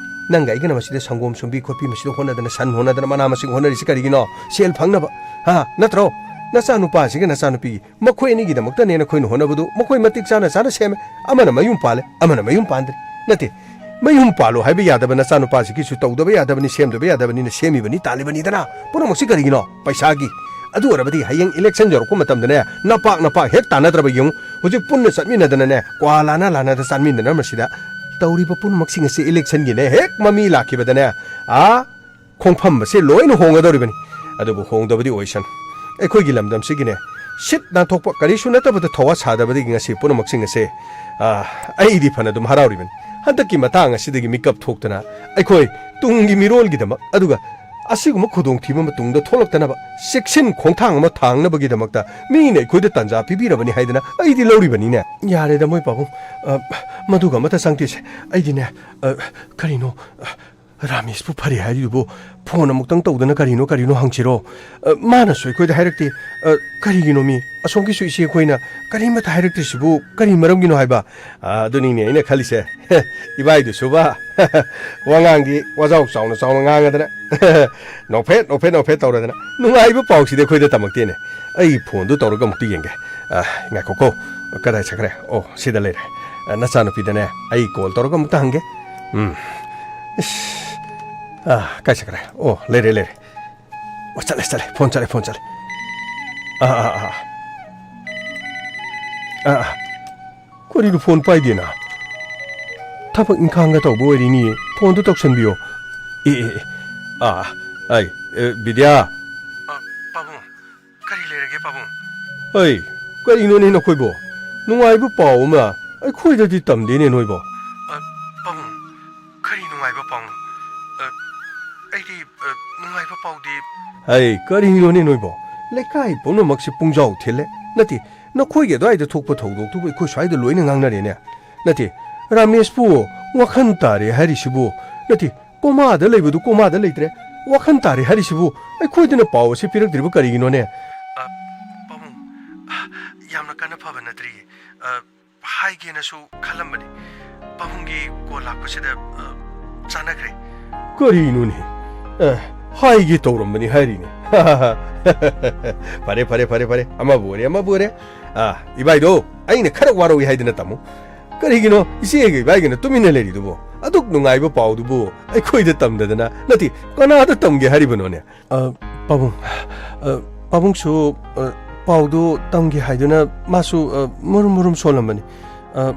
ꯅꯪꯒ ꯑꯩꯒꯅ ꯃꯁꯤꯗ ꯁꯪꯒꯣꯝ ꯁꯨꯝꯕꯤ ꯈꯣꯠꯄꯤ, ꯃꯁꯤꯗ ꯍꯣꯠꯅꯗꯅ, ꯁꯟ ꯍꯣꯠꯅꯗꯅ, ꯃꯅꯥ ꯃꯁꯤꯡ ꯍꯣꯠꯅꯔꯤꯁꯤ ꯀꯔꯤꯒꯤꯅꯣ? ꯁꯦꯜ ꯐꯪꯅꯕ, ꯍꯥ? ꯅꯠꯇ꯭ꯔꯣ? ꯅꯆꯥꯅꯨꯄꯥꯁꯤꯒ ꯅꯆꯥꯅꯨꯄꯤꯒꯤ ꯃꯈꯣꯏ ꯑꯅꯤꯒꯤꯗꯃꯛꯇꯅꯦ ꯅꯈꯣꯏꯅ ꯍꯣꯠꯅꯕꯗꯨ꯫ ꯃꯈꯣꯏ ꯃꯇꯤꯛ ꯆꯥꯅ ꯆꯥꯅ ꯁꯦꯝꯃꯦ꯫ ꯑꯃꯅ ꯃꯌꯨꯝ ꯄꯥꯜꯂꯦ, ꯑꯃꯅ ꯃꯌꯨꯝ ꯄꯥꯟꯗ꯭ꯔꯦ꯫ ꯅꯠꯇꯦ, ꯃꯌꯨꯝ ꯄꯥꯜꯂꯣ ꯍꯥꯏꯕ ꯌꯥꯗꯕ ꯅꯆꯥꯅꯨꯄꯥꯁꯤꯒꯤꯁꯨ ꯇꯧꯗꯕ ꯌꯥꯗꯕꯅꯤ, ꯁꯦꯝꯗꯕ ꯌꯥꯗꯕꯅꯤꯅ ꯁꯦꯝꯃꯤꯕꯅꯤ, ꯇꯥꯜꯂꯤꯕꯅꯤꯗꯅ꯫ ꯄꯨꯝꯅꯃꯛꯁꯤ ꯀꯔꯤꯒꯤꯅꯣ? ꯄꯩꯁꯥꯒꯤ꯫ ꯑꯗꯨ ꯑꯣꯏꯔꯕꯗꯤ ꯍꯌꯦꯡ election ꯌꯧꯔꯛꯄ ꯃꯇꯝꯗꯅꯦ, ꯅꯄꯥꯛ ꯅꯄꯥꯛ ꯍꯦꯛ ꯇꯥꯟꯅꯗ꯭ꯔꯕ ꯌꯦꯡꯉꯨ꯫ ꯍꯧꯖꯤꯛ ꯄꯨꯟꯅ ꯆꯠꯃꯤꯟꯅꯗꯅꯅꯦ, ꯀ꯭ꯋꯥ ꯂꯥꯅ ꯂꯥꯅꯗ ꯆꯥꯃꯤꯟꯅꯅ ꯃꯁꯤꯗ ꯇꯧꯔꯤꯕ ꯄꯨꯝꯅꯃꯛꯁꯤꯡ ꯑꯁꯤ electionꯒꯤꯅꯦ ꯍꯦꯛ ꯃꯃꯤ ꯂꯥꯛꯈꯤꯕꯗꯅꯦ, ꯑꯥ, ꯈꯣꯡꯐꯝ ꯑꯁꯦ ꯂꯣꯏꯅ ꯍꯣꯡꯒꯗꯧꯔꯤꯕꯅꯤ꯫ ꯑꯗꯨꯕꯨ ꯍꯣꯡꯗꯕꯗꯤ ꯑꯣꯏꯁꯅꯨ꯫ ꯑꯩꯈꯣꯏꯒꯤ ꯂꯝꯗꯝꯁꯤꯒꯤꯅꯦ, ꯁꯤꯠ ꯅꯥꯟꯊꯣꯛꯄ ꯀꯔꯤꯁꯨ ꯅꯠꯇꯕꯗ ꯊꯧꯋꯥ ꯁꯥꯗꯕꯗꯒꯤ ꯉꯁꯤ ꯄꯨꯝꯅꯃꯛꯁꯤꯡ ꯑꯁꯦ, ꯑꯥ, ꯑꯩꯗꯤ ꯐꯅ ꯑꯗꯨꯝ ꯍꯔꯥꯎꯔꯤꯕꯅꯤ꯫ ꯍꯟꯗꯛꯀꯤ ꯃꯇꯥꯡ ꯑꯁꯤꯗꯒꯤ ꯃꯤꯀꯞ ꯊꯣꯛꯇꯨꯅ ꯑꯩꯈꯣꯏ ꯇꯨꯡꯒꯤ ꯃꯤꯔꯣꯜꯒꯤꯗꯃꯛ, ꯑꯗꯨꯒ ꯑꯁꯤꯒꯨꯝꯕ ꯈꯨꯗꯣꯡꯊꯤꯕ ꯑꯃ ꯇꯨꯡꯗ ꯊꯣꯛꯂꯛꯇꯅꯕ ꯆꯦꯛꯁꯤꯟ ꯈꯣꯡꯊꯥꯡ ꯑꯃ ꯊꯥꯡꯅꯕꯒꯤꯗꯃꯛꯇ ꯃꯤꯅ ꯑꯩꯈꯣꯏꯗ ꯇꯥꯟꯖꯥ ꯄꯤꯕꯤꯔꯕꯅꯤ ꯍꯥꯏꯗꯅ ꯑꯩꯗꯤ ꯂꯧꯔꯤꯕꯅꯤꯅꯦ꯫ ꯌꯥꯔꯦꯗ ꯃꯣꯏ ꯄꯥꯕꯨꯡ, ꯑ, ꯃꯗꯨꯒ ꯑꯃꯠꯇ ꯆꯪꯗꯦꯁꯦ꯫ ꯑꯩꯗꯤꯅꯦ, ꯑ, ꯀꯔꯤꯅꯣ, ꯑ, ꯔꯥꯃꯦꯁꯄꯨ ꯐꯔꯦ ꯍꯥꯏꯔꯤꯗꯨꯕꯨ ꯐꯣꯟ ꯑꯃꯨꯛꯇꯪ ꯇꯧꯗꯅ ꯀꯔꯤꯅꯣ ꯀꯔꯤꯅꯣ ꯍꯪꯁꯤꯔꯣ? ꯑ, ꯃꯥꯅꯁꯨ ꯑꯩꯈꯣꯏꯗ ꯍꯥꯏꯔꯛꯇꯦ꯫ ꯑ, ꯀꯔꯤꯒꯤꯅꯣ ꯃꯤ? ꯑꯁꯣꯝꯒꯤꯁꯨ ꯏꯆꯦ ꯑꯩꯈꯣꯏꯅ ꯀꯔꯤꯃꯠꯇ ꯍꯥꯏꯔꯛꯇ꯭ꯔꯤꯁꯤꯕꯨ ꯀꯔꯤ ꯃꯔꯝꯒꯤꯅꯣ ꯍꯥꯏꯕ? ꯑ, ꯑꯗꯨꯅꯤꯅꯦ ꯑꯩꯅ ꯈꯜꯂꯤꯁꯦ꯫ ꯏꯕꯥꯏꯗꯨꯁꯨꯕ ꯋꯥꯉꯥꯡꯗꯤ ꯋꯥꯖꯥꯎ ꯆꯥꯎꯅ ꯆꯥꯎꯅ ꯉꯥꯡꯉꯗꯅ ꯅꯣꯛꯐꯦꯠ ꯅꯣꯛꯐꯦꯠ ꯅꯣꯛꯐꯦꯠ ꯇꯧꯔꯗꯅ ꯅꯨꯡꯉꯥꯏꯕ ꯄꯥꯎꯁꯤꯗꯤ ꯑꯩꯈꯣꯏꯗ ꯇꯝꯃꯛꯇꯦꯅꯦ꯫ ꯑꯩ ꯐꯣꯟꯗꯨ ꯇꯧꯔꯒ ꯑꯃꯨꯛꯇ ꯌꯦꯡꯒꯦ꯫ ꯑ, ꯉꯥꯏꯈꯣꯀꯣ꯫ ꯀꯗꯥꯏ ꯆꯠꯈ꯭ꯔꯦ? ꯑꯣ, ꯁꯤꯗ ꯂꯩꯔꯦ꯫ ꯑ, ꯅꯆꯥꯅꯨꯄꯤꯗꯅꯦ ꯑꯩ call ꯇꯧꯔꯒ ꯑꯃꯨꯛꯇ ꯍꯪꯒꯦ꯫ ꯎꯝ꯫ ꯏꯁ꯫ ꯑ, ꯀꯥꯏ ꯆꯠꯈ꯭ꯔꯦ? ꯑꯣ, ꯂꯩꯔꯦ, ꯂꯩꯔꯦ꯫ ꯑꯣ, ꯆꯠꯂꯦ, ꯆꯠꯂꯦ꯫ ꯐꯣꯟ ꯆꯠꯂꯦ, ꯐꯣꯟ ꯆꯠꯂꯦ꯫ ꯑꯥ, ꯑꯥ, ꯑꯥ, ꯑꯥ꯫ ꯑꯥ, ꯑꯥ꯫ ꯀꯔꯤꯅꯣ ꯐꯣꯟ ꯄꯥꯏꯗꯦꯅ? ꯊꯕꯛ ꯏꯪꯈꯥꯡꯒ ꯇꯧꯕ ꯑꯣꯏꯔꯤꯅꯤ꯫ ꯐꯣꯟꯗꯨ ꯇꯧꯁꯟꯕꯤꯌꯣ꯫ ꯑꯦ, ꯑꯦ, ꯑꯦ꯫ ꯑꯥ, ꯑꯩ, ꯑꯦ, ꯕꯤꯗ꯭ꯌꯥ꯫ ꯑ, ꯄꯥꯕꯨꯡ, ꯀꯔꯤ ꯂꯩꯔꯒꯦ ꯄꯥꯕꯨꯡ? ꯑꯩ, ꯀꯔꯤꯅꯣꯅꯦ ꯅꯈꯣꯏꯕꯣ? ꯅꯨꯡꯉꯥꯏꯕ ꯄꯥꯎ ꯑꯃ ꯑꯩꯈꯣꯏꯗꯗꯤ ꯇꯝꯗꯦꯅꯦ ꯅꯣꯏꯕꯣ꯫ ꯑ, ꯄꯥꯕꯨꯡ, ꯀꯔꯤ ꯅꯨꯡꯉꯥꯏꯕ ꯄꯥꯎꯅꯣ? ꯑ, ꯑꯩꯗꯤ, ꯑ, ꯅꯨꯡꯉꯥꯏꯕ ꯄꯥꯎꯗꯤ꯫ ꯍꯩ, ꯀꯔꯤꯅꯣꯅꯦ ꯅꯣꯏꯕꯣ? ꯂꯩꯀꯥꯏ ꯄꯨꯝꯅꯃꯛꯁꯦ ꯄꯨꯡꯖꯥꯎ ꯊꯤꯜꯂꯦ꯫ ꯅꯠꯇꯦ, ꯅꯈꯣꯏꯒꯤ ꯑꯗꯨꯋꯥꯏꯗ ꯊꯣꯛꯄ ꯊꯧꯗꯣꯛꯇꯨꯕꯨ ꯑꯩꯈꯣꯏ ꯁ꯭ꯋꯥꯏꯗ ꯂꯣꯏꯅ ꯉꯥꯡꯅꯔꯦꯅꯦ꯫ ꯅꯠꯇꯦ, ꯔꯥꯃꯦꯁꯄꯨ ꯋꯥꯈꯜ ꯇꯥꯔꯦ ꯍꯥꯏꯔꯤꯁꯤꯕꯨ? ꯅꯠꯇꯦ, ꯀꯣꯃꯥꯗ ꯂꯩꯕꯗꯨ ꯀꯣꯃꯥꯗ ꯂꯩꯇ꯭ꯔꯦ, ꯋꯥꯈꯜ ꯇꯥꯔꯦ ꯍꯥꯏꯔꯤꯁꯤꯕꯨ? ꯑꯩꯈꯣꯏꯗꯅ ꯄꯥꯎ ꯑꯁꯤ ꯄꯤꯔꯛꯇ꯭ꯔꯤꯕ ꯀꯔꯤꯒꯤꯅꯣꯅꯦ? ꯑ, ꯄꯥꯕꯨꯡ, ꯑ, ꯀꯟꯅ ꯐꯕ ꯅꯠꯇ꯭ꯔꯤꯌꯦ꯫ ꯑ, ꯍꯥꯏꯒꯦꯅꯁꯨ ꯈꯜꯂꯝꯕꯅꯤ꯫ ꯄꯥꯕꯨꯡꯒꯤ ꯀꯣꯜ ꯂꯥꯛꯄꯁꯤꯗ, ꯑ, ꯆꯥꯟꯅꯈ꯭ꯔꯦ꯫ ꯀꯔꯤꯅꯣꯅꯦ? ꯑ, ꯍꯥꯏꯒꯦ ꯇꯧꯔꯝꯕꯅꯤ ꯍꯥꯏꯔꯤꯅꯦ꯫ ꯐꯔꯦ, ꯐꯔꯦ, ꯐꯔꯦ, ꯐꯔꯦ꯫ ꯑꯃꯕꯨ ꯑꯣꯏꯔꯦ, ꯑꯃꯕꯨ ꯑꯣꯏꯔꯦ꯫ ꯑ, ꯏꯕꯥꯏꯗꯣ, ꯑꯩꯅ ꯈꯔ ꯋꯥꯔꯧꯏ ꯍꯥꯏꯗꯅ ꯇꯝꯃꯨ꯫ ꯀꯔꯤꯒꯤꯅꯣ ꯏꯆꯦꯒ ꯏꯕꯥꯏꯒꯅ ꯇꯨꯃꯤꯟꯅ ꯂꯩꯔꯤꯗꯨꯕꯣ? ꯑꯗꯨꯛ ꯅꯨꯡꯉꯥꯏꯕ ꯄꯥꯎꯗꯨꯕꯨ ꯑꯩꯈꯣꯏꯗ ꯇꯝꯗꯗꯅ, ꯅꯠꯇꯦ, ꯀꯅꯥꯗ ꯇꯝꯒꯦ ꯍꯥꯏꯔꯤꯕꯅꯣꯅꯦ? ꯑ, ꯄꯥꯕꯨꯡ, ꯑ, ꯄꯥꯕꯨꯡꯁꯨ, ꯑ, ꯄꯥꯎꯗꯨ ꯇꯝꯒꯦ ꯍꯥꯏꯗꯨꯅ ꯃꯥꯁꯨ, ꯑ, ꯃꯨꯔꯨꯝ ꯃꯨꯔꯨꯝ ꯁꯣꯜꯂꯝꯕꯅꯤ꯫ ꯑ,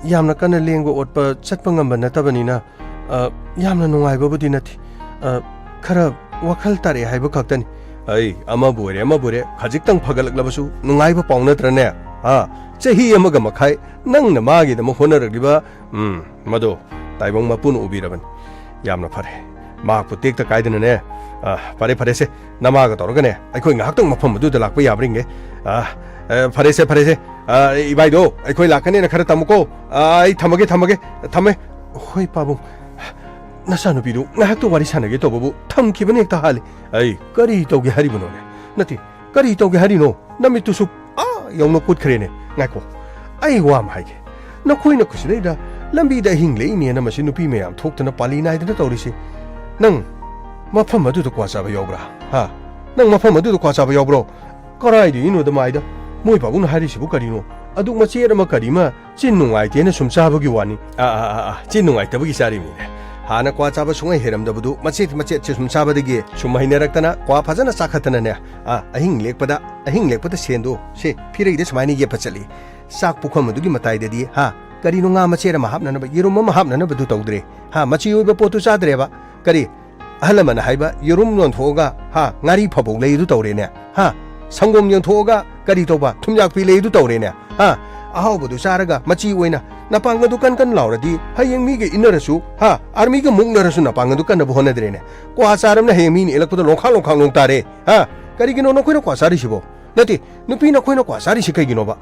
ꯌꯥꯝꯅ ꯀꯟꯅ ꯂꯦꯡꯕ ꯑꯣꯠꯄ ꯆꯠꯄ ꯉꯝꯕ ꯅꯠꯇꯕꯅꯤꯅ, ꯑ, ꯌꯥꯝꯅ ꯅꯨꯡꯉꯥꯏꯕꯕꯨꯗꯤ ꯅꯠꯇꯦ꯫ ꯑ, ꯈꯔ ꯋꯥꯈꯜ ꯇꯥꯔꯛꯑꯦ ꯍꯥꯏꯕ ꯈꯛꯇꯅꯤ꯫ ꯑꯩ, ꯑꯃꯕꯨ ꯑꯣꯏꯔꯦ, ꯑꯃꯕꯨ ꯑꯣꯏꯔꯦ, ꯈꯖꯤꯛꯇꯪ ꯐꯒꯠꯂꯛꯂꯕꯁꯨ ꯅꯨꯡꯉꯥꯏꯕ ꯄꯥꯎ ꯅꯠꯇ꯭ꯔꯅꯦ? ꯑ, ꯆꯍꯤ ꯑꯃꯒ ꯃꯈꯥꯏ ꯅꯪꯅ ꯃꯥꯒꯤꯗꯃꯛ ꯍꯣꯠꯅꯔꯛꯂꯤꯕ, ꯎꯝ, ꯃꯗꯣ ꯇꯥꯏꯕꯪ ꯃꯄꯨꯅ ꯎꯕꯤꯔꯕꯅꯤ꯫ ꯌꯥꯝꯅ ꯐꯔꯦ꯫ ꯃꯍꯥꯛꯄꯨ ꯇꯦꯛꯇ ꯀꯥꯏꯗꯅꯅꯦ꯫ ꯑ, ꯐꯔꯦ, ꯐꯔꯦꯁꯦ꯫ ꯅꯃꯥꯒ ꯇꯧꯔꯒꯅꯦ, ꯑꯩꯈꯣꯏ ꯉꯥꯏꯍꯥꯛꯇꯪ ꯃꯐꯝ ꯑꯗꯨꯗ ꯂꯥꯛꯄ ꯌꯥꯕ꯭ꯔꯥ ꯌꯦꯡꯒꯦ꯫ ꯑ, ꯑ, ꯐꯔꯦꯁꯦ, ꯐꯔꯦꯁꯦ꯫ ꯑ, ꯏꯕꯥꯏꯗꯣ, ꯑꯩꯈꯣꯏ ꯂꯥꯛꯀꯅꯦꯅ ꯈꯔ ꯇꯝꯃꯨꯀꯣ꯫ ꯑ, ꯑꯩ ꯊꯝꯃꯒꯦ, ꯊꯝꯃꯒꯦ꯫ ꯊꯝꯃꯦ꯫ ꯍꯣꯏ, ꯄꯥꯕꯨꯡ꯫ ꯅꯆꯥꯅꯨꯄꯤꯗꯨ ꯉꯥꯏꯍꯥꯛꯇ ꯋꯥꯔꯤ ꯁꯥꯟꯅꯒꯦ ꯇꯧꯕꯕꯨ ꯊꯝꯈꯤꯕꯅ ꯍꯦꯛꯇ ꯍꯥꯜꯂꯤ꯫ ꯑꯩ, ꯀꯔꯤ ꯇꯧꯒꯦ ꯍꯥꯏꯔꯤꯕꯅꯣꯅꯦ? ꯅꯠꯇꯦ, ꯀꯔꯤ ꯇꯧꯒꯦ ꯍꯥꯏꯔꯤꯅꯣ? ꯅꯃꯤꯠꯇꯨꯁꯨ ꯑꯥ ꯌꯧꯅ ꯀꯨꯠꯈ꯭ꯔꯦꯅꯦ꯫ ꯉꯥꯏꯈꯣ, ꯑꯩ ꯋꯥ ꯑꯃ ꯍꯥꯏꯒꯦ꯫ ꯅꯈꯣꯏꯅ ꯈꯨꯁꯤꯗꯩꯗ ꯂꯝꯕꯤꯗ ꯑꯍꯤꯡ ꯂꯦꯛꯏꯅꯦꯅ ꯃꯁꯤ ꯅꯨꯄꯤ ꯃꯌꯥꯝ ꯊꯣꯛꯇꯅ ꯄꯥꯂꯤ ꯅꯥꯏꯗꯅ ꯇꯧꯔꯤꯁꯤ꯫ ꯅꯪ ꯃꯐꯝ ꯑꯗꯨꯗ ꯀ꯭ꯋꯥ ꯆꯥꯕ ꯌꯥꯎꯕ꯭ꯔꯥ? ꯍꯥ? ꯅꯪ ꯃꯐꯝ ꯑꯗꯨꯗ ꯀ꯭ꯋꯥ ꯆꯥꯕ ꯌꯥꯎꯕ꯭ꯔꯣ? ꯀꯔꯥꯏꯗꯒꯤꯅꯣꯗ ꯃꯥꯏꯗ? ꯃꯣꯏ ꯄꯥꯕꯨꯡꯅ ꯍꯥꯏꯔꯤꯁꯤꯕꯨ ꯀꯔꯤꯅꯣ? ꯑꯗꯨꯛ ꯃꯆꯦꯠ ꯑꯃ ꯀꯔꯤ ꯑꯃ ꯆꯤꯟ ꯅꯨꯡꯉꯥꯏꯇꯦꯅ ꯁꯨꯝ ꯆꯥꯕꯒꯤ ꯋꯥꯅꯤ꯫ ꯑꯥ, ꯑꯥ, ꯑꯥ, ꯑꯥ, ꯆꯤꯟ ꯅꯨꯡꯉꯥꯏꯇꯕꯒꯤ ꯆꯥꯔꯤꯕꯅꯤꯅꯦ꯫ ꯍꯥꯟꯅ ꯀ꯭ꯋꯥ ꯆꯥꯕ ꯁꯨꯡꯍꯩ ꯍꯩꯔꯝꯗꯕꯗꯨ ꯃꯆꯦꯠ ꯃꯆꯦꯠꯁꯦ ꯁꯨꯝ ꯆꯥꯕꯗꯒꯤ ꯁꯨꯝ ꯍꯩꯅꯔꯛꯇꯅ ꯀ꯭ꯋꯥ ꯐꯖꯅ ꯆꯥꯈꯠꯇꯅꯅꯦ꯫ ꯑꯥ, ꯑꯍꯤꯡ ꯂꯦꯛꯄꯗ, ꯑꯍꯤꯡ ꯂꯦꯛꯄꯗ ꯁꯦꯟꯗꯣ ꯁꯦ ꯐꯤꯔꯩꯗ ꯁꯨꯃꯥꯏꯅ ꯌꯦꯞꯄ ꯆꯠꯂꯤ꯫ ꯆꯥꯛ ꯄꯨꯈꯝ ꯑꯗꯨꯒꯤ ꯃꯇꯥꯏꯗꯗꯤ, ꯍꯥ, ꯀꯔꯤꯅꯣ ꯉꯥ ꯃꯆꯦꯠ ꯑꯃ ꯍꯥꯞꯅꯅꯕ, ꯌꯦꯔꯨꯝ ꯑꯃ ꯍꯥꯞꯅꯅꯕꯗꯨ ꯇꯧꯗ꯭ꯔꯦ꯫ ꯍꯥ, ꯃꯆꯤ ꯑꯣꯏꯕ ꯄꯣꯠꯇꯨ ꯆꯥꯗ꯭ꯔꯦꯕ꯫ ꯀꯔꯤ? ꯑꯍꯜ ꯂꯃꯟꯅ ꯍꯥꯏꯕ ꯌꯦꯔꯨꯝ ꯌꯣꯟꯊꯣꯛꯑꯒ, ꯍꯥ, ꯉꯥꯔꯤ ꯐꯕꯧ ꯂꯩ ꯑꯗꯨ ꯇꯧꯔꯦꯅꯦ꯫ ꯍꯥ? ꯁꯪꯒꯣꯝ ꯌꯣꯟꯊꯣꯛꯑꯒ ꯀꯔꯤ ꯇꯧꯕ? ꯊꯨꯝꯌꯥꯛꯄꯤ ꯂꯩ ꯑꯗꯨ ꯇꯧꯔꯦꯅꯦ꯫ ꯍꯥ? ꯑꯍꯥꯎꯕꯗꯨ ꯆꯥꯔꯒ ꯃꯆꯤ ꯑꯣꯏꯅ ꯅꯄꯥꯡꯒꯜꯗꯨ ꯀꯟ ꯀꯟ ꯂꯥꯎꯔꯗꯤ ꯍꯌꯦꯡ ꯃꯤꯒ ꯏꯟꯅꯔꯁꯨ, ꯍꯥ, ꯑꯥꯔꯃꯤꯒ ꯃꯨꯛꯅꯔꯁꯨ ꯅꯄꯥꯡꯒꯜꯗꯨ ꯀꯟꯅꯕ ꯍꯣꯠꯅꯗ꯭ꯔꯦꯅꯦ꯫ ꯀ꯭ꯋꯥ ꯆꯥꯔꯝꯅ ꯍꯌꯦꯡ ꯃꯤꯅ ꯏꯜꯂꯛꯄꯗ ꯂꯣꯡꯈꯥꯛ ꯂꯣꯡꯈꯥꯛ ꯂꯣꯡ ꯇꯥꯔꯦ꯫ ꯍꯥ? ꯀꯔꯤꯒꯤꯅꯣ ꯅꯈꯣꯏꯅ ꯀ꯭ꯋꯥ ꯆꯥꯔꯤꯁꯤꯕꯣ? ꯅꯠꯇꯦ, ꯅꯨꯄꯤ ꯅꯈꯣꯏꯅ ꯀ꯭ꯋꯥ ꯆꯥꯔꯤꯁꯤ ꯀꯩꯒꯤꯅꯣꯕ?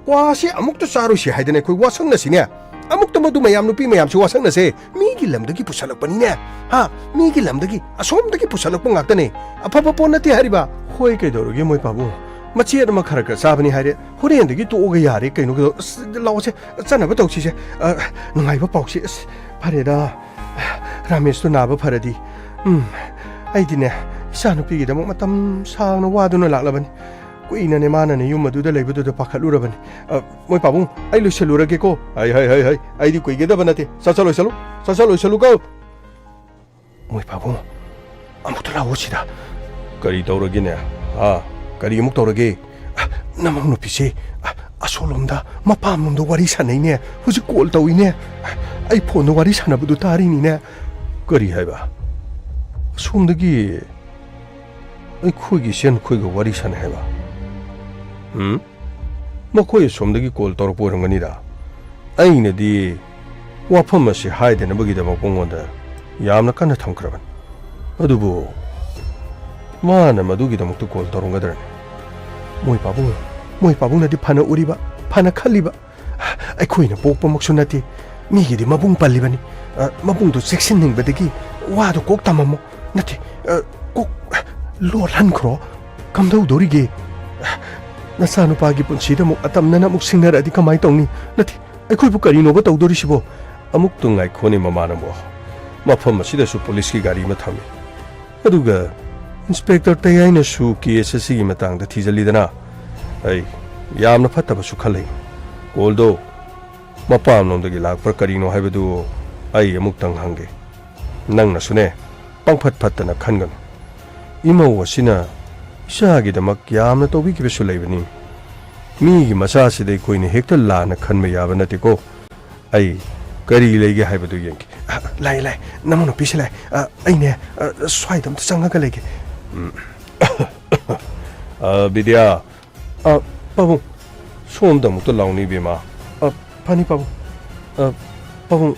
ꯀ꯭ꯋꯥꯁꯤ ꯑꯃꯨꯛꯇ ꯆꯥꯔꯣꯏꯁꯤ ꯍꯥꯏꯗꯅ ꯑꯩꯈꯣꯏ ꯋꯥꯁꯛꯅꯁꯤꯅꯦ꯫ ꯑꯃꯨꯛꯇ ꯃꯗꯨ ꯃꯌꯥꯝ, ꯅꯨꯄꯤ ꯃꯌꯥꯝꯁꯤ ꯋꯥꯁꯛꯅꯁꯦ꯫ ꯃꯤꯒꯤ ꯂꯝꯗꯒꯤ ꯄꯨꯁꯜꯂꯛꯄꯅꯤꯅꯦ꯫ ꯍꯥ? ꯃꯤꯒꯤ ꯂꯝꯗꯒꯤ, ꯑꯁꯣꯝꯗꯒꯤ ꯄꯨꯁꯜꯂꯛꯄ ꯉꯥꯛꯇꯅꯦ꯫ ꯑꯐꯕ ꯄꯣꯠ ꯅꯠꯇꯦ ꯍꯥꯏꯔꯤꯕ꯫ ꯍꯣꯏ, ꯀꯩꯗꯧꯔꯒꯦ ꯃꯣꯏ ꯄꯥꯕꯨꯡ? ꯃꯆꯦꯠ ꯑꯃ ꯈꯔ ꯈꯔ ꯆꯥꯕꯅꯤ ꯍꯥꯏꯔꯦ, ꯍꯣꯔꯦꯟꯗꯒꯤ ꯇꯣꯛꯑꯒ ꯌꯥꯔꯦ꯫ ꯀꯩꯅꯣ, ꯑꯁ, ꯂꯥꯛꯑꯣꯁꯦ, ꯆꯠꯅꯕ ꯇꯧꯁꯤꯁꯦ꯫ ꯑ, ꯅꯨꯡꯉꯥꯏꯕ ꯄꯥꯎꯁꯦ, ꯑꯁ, ꯐꯔꯦꯗ, ꯔꯥꯃꯦꯁꯇꯣ ꯅꯥꯕ ꯐꯔꯗꯤ꯫ ꯎꯝ, ꯑꯩꯗꯤꯅꯦ, ꯏꯆꯥꯅꯨꯄꯤꯒꯤꯗꯃꯛ ꯃꯇꯝ ꯁꯥꯡꯅ ꯋꯥꯗꯨꯅ ꯂꯥꯛꯂꯕꯅꯤ꯫ ꯀꯨꯏꯅꯅꯦ ꯃꯥꯅꯅꯦ ꯌꯨꯝ ꯑꯗꯨꯗ ꯂꯩꯕꯗꯨꯗ ꯄꯥꯈꯠꯂꯨꯔꯕꯅꯤ꯫ ꯑ, ꯃꯣꯏ ꯄꯥꯕꯨꯡ, ꯑꯩ ꯂꯣꯏꯁꯜꯂꯨꯔꯒꯦꯀꯣ꯫ ꯍꯩ, ꯍꯩ, ꯍꯩ, ꯍꯩ, ꯑꯩꯗꯤ ꯀꯨꯏꯒꯗꯕ ꯅꯠꯇꯦ꯫ ꯁꯠ ꯁꯠ ꯂꯣꯏꯁꯜꯂꯨ, ꯁꯠ ꯁꯠ ꯂꯣꯏꯁꯜꯂꯨꯀꯣ꯫ ꯃꯣꯏ ꯄꯥꯕꯨꯡ, ꯑꯃꯨꯛꯇ ꯂꯥꯛꯑꯣ ꯁꯤꯗ꯫ ꯀꯔꯤ ꯇꯧꯔꯒꯦꯅꯦ? ꯍꯥ? ꯀꯔꯤ ꯑꯃꯨꯛ ꯇꯧꯔꯒꯦ? ꯑ, ꯅꯃꯧ ꯅꯨꯄꯤꯁꯦ, ꯑ, ꯑꯁꯣꯝꯂꯣꯝꯗ, ꯃꯄꯥꯝꯂꯣꯝꯗ ꯋꯥꯔꯤ ꯁꯥꯟꯅꯩꯅꯦ꯫ ꯍꯧꯖꯤꯛ ꯀꯣꯜ ꯇꯧꯏꯅꯦ꯫ ꯑꯩ ꯐꯣꯟꯗ ꯋꯥꯔꯤ ꯁꯥꯟꯅꯕꯗꯨ ꯇꯥꯔꯤꯅꯤꯅꯦ꯫ ꯀꯔꯤ ꯍꯥꯏꯕ? ꯑꯁꯣꯝꯗꯒꯤ ꯑꯩꯈꯣꯏꯒꯤ ꯏꯆꯟꯈꯣꯏꯒ ꯋꯥꯔꯤ ꯁꯥꯟꯅꯩ ꯍꯥꯏꯕ? ꯎꯝ? ꯃꯈꯣꯏ ꯑꯁꯣꯝꯗꯒꯤ ꯀꯣꯜ ꯇꯧꯔꯛꯄ ꯑꯣꯏꯔꯝꯒꯅꯤꯗ꯫ ꯑꯩꯅꯗꯤ ꯋꯥꯐꯝ ꯑꯁꯤ ꯍꯥꯏꯗꯅꯕꯒꯤꯗꯃꯛ ꯃꯉꯣꯟꯗ ꯌꯥꯝꯅ ꯀꯟꯅ ꯊꯝꯈ꯭ꯔꯕꯅꯤ꯫ ꯑꯗꯨꯕꯨ ꯃꯥꯅ ꯃꯗꯨꯒꯤꯗꯃꯛꯇ ꯀꯣꯜ ꯇꯧꯔꯝꯒꯗ꯭ꯔꯅꯤ? ꯃꯣꯏ ꯄꯥꯕꯨꯡ, ꯃꯣꯏ ꯄꯥꯕꯨꯡꯅꯗꯤ ꯐꯅ ꯎꯔꯤꯕ, ꯐꯅ ꯈꯜꯂꯤꯕ꯫ ꯑꯩꯈꯣꯏꯅ ꯄꯣꯛꯄꯃꯛꯁꯨ ꯅꯠꯇꯦ, ꯃꯤꯒꯤꯗꯤ ꯃꯕꯨꯡ ꯄꯜꯂꯤꯕꯅꯤ꯫ ꯑ, ꯃꯕꯨꯡꯗꯣ ꯆꯦꯛꯁꯤꯟꯅꯤꯡꯕꯗꯒꯤ ꯋꯥꯗꯣ ꯀꯣꯛ ꯇꯝꯃꯝꯃꯣ꯫ ꯅꯠꯇꯦ, ꯑ, ꯀꯣꯛ ꯂꯣꯜꯍꯟꯈ꯭ꯔꯣ꯫ ꯀꯝꯗꯧꯗꯣꯔꯤꯒꯦ? ꯅꯆꯥꯅꯨꯄꯥꯒꯤ ꯄꯨꯟꯁꯤꯗ ꯑꯃꯨꯛ ꯑꯇꯝꯅꯅ ꯑꯃꯨꯛ ꯁꯤꯡꯅꯔꯛꯑꯗꯤ ꯀꯃꯥꯏ ꯇꯧꯅꯤ? ꯅꯠꯇꯦ, ꯑꯩꯈꯣꯏꯕꯨ ꯀꯔꯤꯅꯣꯕ ꯇꯧꯗꯣꯔꯤꯁꯤꯕꯣ? ꯑꯃꯨꯛꯇ ꯉꯥꯏꯈꯣꯅꯦ ꯃꯃꯥ ꯅꯪꯕꯣ꯫ ꯃꯐꯝ ꯑꯁꯤꯗꯁꯨ ꯄꯨꯂꯤꯁꯀꯤ ꯒꯥꯔꯤ ꯑꯃ ꯊꯝꯃꯤ꯫ ꯑꯗꯨꯒ ꯏꯟꯁꯄꯦꯛꯇꯔ ꯇꯌꯥꯏꯅꯁꯨ ꯀꯦꯁ ꯑꯁꯤꯒꯤ ꯃꯇꯥꯡꯗ ꯊꯤꯖꯤꯜꯂꯤꯗꯅ꯫ ꯑꯩ ꯌꯥꯝꯅ ꯐꯠꯇꯕꯁꯨ ꯈꯜꯂꯤ꯫ ꯀꯣꯜꯗꯣ ꯃꯄꯥꯝꯂꯣꯝꯗꯒꯤ ꯂꯥꯛꯄ꯭ꯔꯥ ꯀꯔꯤꯅꯣ ꯍꯥꯏꯕꯗꯨ ꯑꯩ ꯑꯃꯨꯛꯇꯪ ꯍꯪꯒꯦ꯫ ꯅꯪꯅꯁꯨꯅꯦ, ꯄꯪꯐꯠ ꯐꯠꯇꯅ ꯈꯟꯒꯅꯨ꯫ ꯏꯃꯧ ꯑꯁꯤꯅ ꯏꯆꯥꯒꯤꯗꯃꯛ ꯌꯥꯝꯅ ꯇꯧꯕꯤꯈꯤꯕꯁꯨ ꯂꯩꯕꯅꯤ꯫ ꯃꯤꯒꯤ ꯃꯆꯥꯁꯤꯗ ꯑꯩꯈꯣꯏꯅ ꯍꯦꯛꯇ ꯂꯥꯟꯅ ꯈꯟꯕ ꯌꯥꯕ ꯅꯠꯇꯦꯀꯣ꯫ ꯑꯩ ꯀꯔꯤ ꯂꯩꯒꯦ ꯍꯥꯏꯕꯗꯨ ꯌꯦꯡꯒꯦ꯫ ꯑ, ꯂꯥꯛꯑꯦ, ꯂꯥꯛꯑꯦ꯫ ꯅꯃꯧ ꯅꯨꯄꯤꯁꯦ ꯂꯥꯛꯑꯦ꯫ ꯑ, ꯑꯩꯅꯦ, ꯑ, ꯁ꯭ꯋꯥꯏꯗ ꯑꯝꯇ ꯆꯪꯉꯒ ꯂꯩꯒꯦ꯫ ꯎꯝ꯫ ꯑ, ꯕꯤꯗ꯭ꯌꯥ, ꯑ, ꯄꯥꯕꯨꯡ, ꯁꯣꯝꯗ ꯑꯃꯨꯛꯇ ꯂꯥꯎꯅꯦ, ꯏꯕꯦꯝꯃ꯫ ꯑ, ꯐꯅꯤ, ꯄꯥꯕꯨꯡ꯫ ꯑ, ꯄꯥꯕꯨꯡ,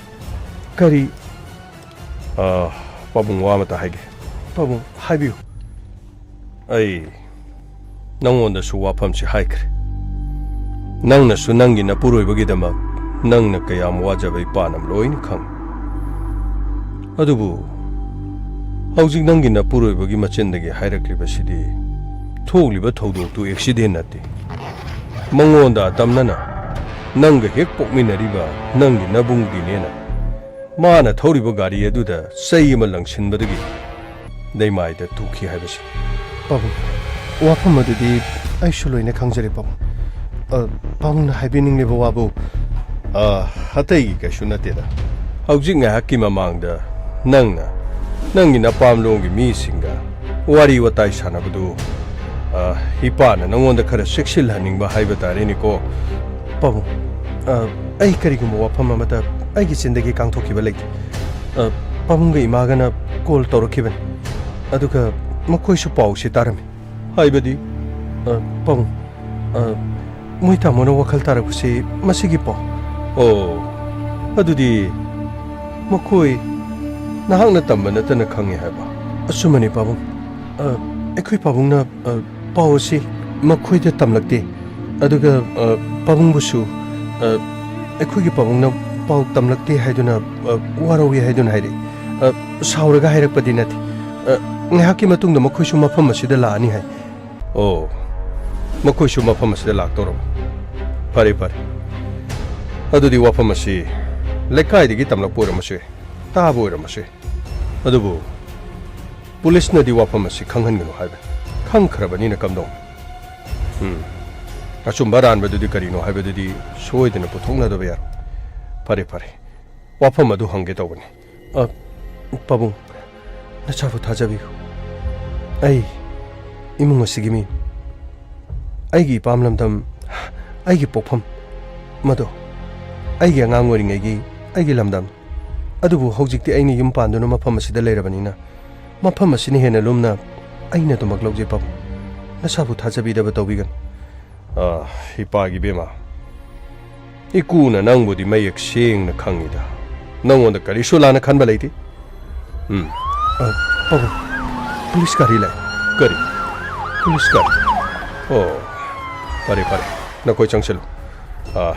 ꯀꯔꯤ? ꯑ, ꯄꯥꯕꯨꯡ, ꯋꯥ ꯑꯃꯇ ꯍꯥꯏꯒꯦ꯫ ꯄꯥꯕꯨꯡ, ꯍꯥꯏꯕꯤꯌꯨ꯫ ꯑꯩ ꯅꯪꯉꯣꯟꯗꯁꯨ ꯋꯥꯐꯝꯁꯤ ꯍꯥꯏꯈ꯭ꯔꯦ꯫ ꯅꯪꯅꯁꯨ ꯅꯪꯒꯤ ꯅꯄꯨꯔꯣꯏꯕꯒꯤꯗꯃꯛ ꯅꯪꯅ ꯀꯌꯥꯝ ꯋꯥꯖꯕ ꯏꯄꯥꯅ ꯂꯣꯏꯅ ꯈꯪ꯫ ꯑꯗꯨꯕꯨ ꯍꯧꯖꯤꯛ ꯅꯪꯒꯤ ꯅꯄꯨꯔꯣꯏꯕꯒꯤ ꯃꯆꯤꯟꯗꯒꯤ ꯍꯥꯏꯔꯛꯂꯤꯕꯁꯤꯗꯤ ꯊꯣꯛꯂꯤꯕ ꯊꯧꯗꯣꯛꯇꯨ ꯑꯦꯛꯁꯤꯗꯦꯟ ꯅꯠꯇꯦ꯫ ꯃꯉꯣꯟꯗ ꯑꯇꯝꯅꯅ ꯅꯪꯒ ꯍꯦꯛ ꯄꯣꯛꯃꯤꯟꯅꯔꯤꯕ ꯅꯪꯒꯤ ꯅꯕꯨꯡꯗꯤꯅꯦꯅ ꯃꯥꯅ ꯊꯧꯔꯤꯕ ꯒꯥꯔꯤ ꯑꯗꯨꯗ ꯆꯩ ꯑꯃ ꯂꯪꯁꯤꯟꯕꯗꯒꯤ ꯂꯩꯃꯥꯏꯗ ꯇꯨꯈꯤ ꯍꯥꯏꯕꯁꯤ꯫ ꯄꯥꯕꯨꯡ, ꯋꯥꯐꯝ ꯑꯗꯨꯗꯤ ꯑꯩꯁꯨ ꯂꯣꯏꯅ ꯈꯪꯖꯔꯦ, ꯄꯥꯕꯨꯡ꯫ ꯑ, ꯄꯥꯕꯨꯡꯅ ꯍꯥꯏꯕꯤꯅꯤꯡꯂꯤꯕ ꯋꯥꯕꯨ? ꯑ, ꯑꯇꯩꯒꯤ ꯀꯩꯁꯨ ꯅꯠꯇꯦꯗ꯫ ꯍꯧꯖꯤꯛ ꯉꯥꯏꯍꯥꯛꯀꯤ ꯃꯃꯥꯡꯗ ꯅꯪꯅ ꯅꯪꯒꯤ ꯅꯄꯥꯝꯂꯣꯝꯒꯤ ꯃꯤꯁꯤꯡꯒ ꯋꯥꯔꯤ ꯋꯥꯇꯥꯏ ꯁꯥꯟꯅꯕꯗꯨ, ꯑ, ꯏꯄꯥꯅ ꯅꯉꯣꯟꯗ ꯈꯔ ꯆꯦꯛꯁꯤꯜꯍꯟꯅꯤꯡꯕ ꯍꯥꯏꯕ ꯇꯥꯔꯦꯅꯦꯀꯣ꯫ ꯄꯥꯕꯨꯡ, ꯑ, ꯑꯩ ꯀꯔꯤꯒꯨꯝꯕ ꯋꯥꯐꯝ ꯑꯃꯠꯇ ꯑꯩꯒꯤ ꯆꯤꯟꯗꯒꯤ ꯀꯥꯡꯊꯣꯛꯈꯤꯕ ꯂꯩꯇꯦ꯫ ꯑ, ꯄꯥꯕꯨꯡꯒ ꯏꯃꯥꯒꯅ ꯀꯣꯜ ꯇꯧꯔꯛꯈꯤꯕꯅꯤ, ꯑꯗꯨꯒ ꯃꯈꯣꯏꯁꯨ ꯄꯥꯎꯁꯤ ꯇꯥꯔꯝꯃꯤ꯫ ꯍꯥꯏꯕꯗꯤ? ꯑ, ꯄꯥꯕꯨꯡ, ꯑ, ꯃꯣꯏ ꯇꯥꯃꯣꯅ ꯋꯥꯈꯜ ꯇꯥꯔꯛꯄꯁꯤ ꯃꯁꯤꯒꯤ ꯄꯥꯎ꯫ ꯑꯣ, ꯑꯗꯨꯗꯤ ꯃꯈꯣꯏ ꯅꯍꯥꯛꯅ ꯇꯝꯕ ꯅꯠꯇꯅ ꯈꯪꯉꯦ ꯍꯥꯏꯕ? ꯑꯆꯨꯝꯕꯅꯤ, ꯄꯥꯕꯨꯡ꯫ ꯑ, ꯑꯩꯈꯣꯏ ꯄꯥꯕꯨꯡꯅ, ꯑ, ꯄꯥꯎ ꯑꯁꯤ ꯃꯈꯣꯏꯗ ꯇꯝꯂꯛꯇꯦ꯫ ꯑꯗꯨꯒ, ꯑ, ꯄꯥꯕꯨꯡꯕꯨꯁꯨ, ꯑ, ꯑꯩꯈꯣꯏꯒꯤ ꯄꯥꯕꯨꯡꯅ ꯄꯥꯎ ꯇꯝꯂꯛꯇꯦ ꯍꯥꯏꯗꯨꯅ, ꯑ, ꯋꯥꯔꯧꯏ ꯍꯥꯏꯗꯨꯅ ꯍꯥꯏꯔꯛꯏ꯫ ꯑ, ꯁꯥꯎꯔꯒ ꯍꯥꯏꯔꯛꯄꯗꯤ ꯅꯠꯇꯦ꯫ ꯑ, ꯉꯥꯏꯍꯥꯛꯀꯤ ꯃꯇꯨꯡꯗ ꯃꯈꯣꯏꯁꯨ ꯃꯐꯝ ꯑꯁꯤꯗ ꯂꯥꯛꯑꯅꯤ ꯍꯥꯏ꯫ ꯑꯣ, ꯃꯈꯣꯏꯁꯨ ꯃꯐꯝ ꯑꯁꯤꯗ ꯂꯥꯛꯇꯧꯔꯕ? ꯐꯔꯦ, ꯐꯔꯦ꯫ ꯑꯗꯨꯗꯤ ꯋꯥꯐꯝ ꯑꯁꯤ ꯂꯩꯀꯥꯏꯗꯒꯤ ꯇꯝꯂꯛꯄ ꯑꯣꯏꯔꯝꯃꯁꯨ ꯌꯥꯏ, ꯇꯥꯕ ꯑꯣꯏꯔꯝꯃꯁꯨ ꯌꯥꯏ꯫ ꯑꯗꯨꯕꯨ ꯄꯨꯂꯤꯁꯅꯗꯤ ꯋꯥꯐꯝ ꯑꯁꯤ ꯈꯪꯍꯟꯒꯅꯨ ꯍꯥꯏꯕꯅꯤ꯫ ꯈꯪꯈ꯭ꯔꯕꯅꯤꯅ ꯀꯝꯗꯧꯅꯤ? ꯎꯝ꯫ ꯑꯆꯨꯝꯕ ꯑꯔꯥꯟꯕꯗꯨꯗꯤ ꯀꯔꯤꯅꯣ ꯍꯥꯏꯕꯗꯨꯗꯤ ꯁꯣꯏꯗꯅ ꯄꯨꯊꯣꯛꯅꯗꯕ ꯌꯥꯔꯣꯏ꯫ ꯐꯔꯦ, ꯐꯔꯦ꯫ ꯋꯥꯐꯝ ꯑꯗꯨ ꯍꯪꯒꯦ ꯇꯧꯕꯅꯤ꯫ ꯑ, ꯄꯥꯕꯨꯡ, ꯅꯆꯥꯕꯨ ꯊꯥꯖꯕꯤꯌꯨ꯫ ꯑꯩ ꯏꯃꯨꯡ ꯑꯁꯤꯒꯤ ꯃꯤ꯫ ꯑꯩꯒꯤ ꯏꯄꯥꯝ ꯂꯝꯗꯝ, ꯑꯩꯒꯤ ꯄꯣꯛꯐꯝ, ꯃꯗꯣ ꯑꯩꯒꯤ ꯑꯉꯥꯡ ꯑꯣꯏꯔꯤꯉꯩꯒꯤ ꯑꯩꯒꯤ ꯂꯝꯗꯝ꯫ ꯑꯗꯨꯕꯨ ꯍꯧꯖꯤꯛꯇꯤ ꯑꯩꯅ ꯌꯨꯝ ꯄꯥꯟꯗꯨꯅ ꯃꯐꯝ ꯑꯁꯤꯗ ꯂꯩꯔꯕꯅꯤꯅ, ꯃꯐꯝ ꯑꯁꯤꯅ ꯍꯦꯟꯅ ꯂꯨꯝꯅ ꯑꯩꯅ ꯑꯗꯨꯃꯛ ꯂꯧꯖꯩ, ꯄꯥꯕꯨꯡ꯫ ꯅꯁꯥꯕꯨ ꯊꯥꯖꯕꯤꯗꯕ ꯇꯧꯕꯤꯒꯅꯨ꯫ ꯑ, ꯏꯄꯥꯒꯤ ꯏꯕꯦꯝꯃ, ꯏꯀꯨꯅ ꯅꯪꯕꯨꯗꯤ ꯃꯌꯦꯛ ꯁꯦꯡꯅ ꯈꯪꯉꯤꯗ꯫ ꯅꯪꯉꯣꯟꯗ ꯀꯔꯤꯁꯨ ꯂꯥꯟꯅ ꯈꯟꯕ ꯂꯩꯇꯦ꯫ ꯎꯝ꯫ ꯑ, ꯄꯥꯕꯨꯡ, ꯄꯨꯂꯤꯁ ꯒꯥꯔꯤ ꯂꯥꯛꯑꯦ꯫ ꯀꯔꯤ? ꯄꯨꯂꯤꯁ ꯒꯥꯔꯤ? ꯑꯣ, ꯐꯔꯦ, ꯐꯔꯦ꯫ ꯅꯈꯣꯏ ꯆꯪꯁꯤꯜꯂꯨ꯫ ꯑ,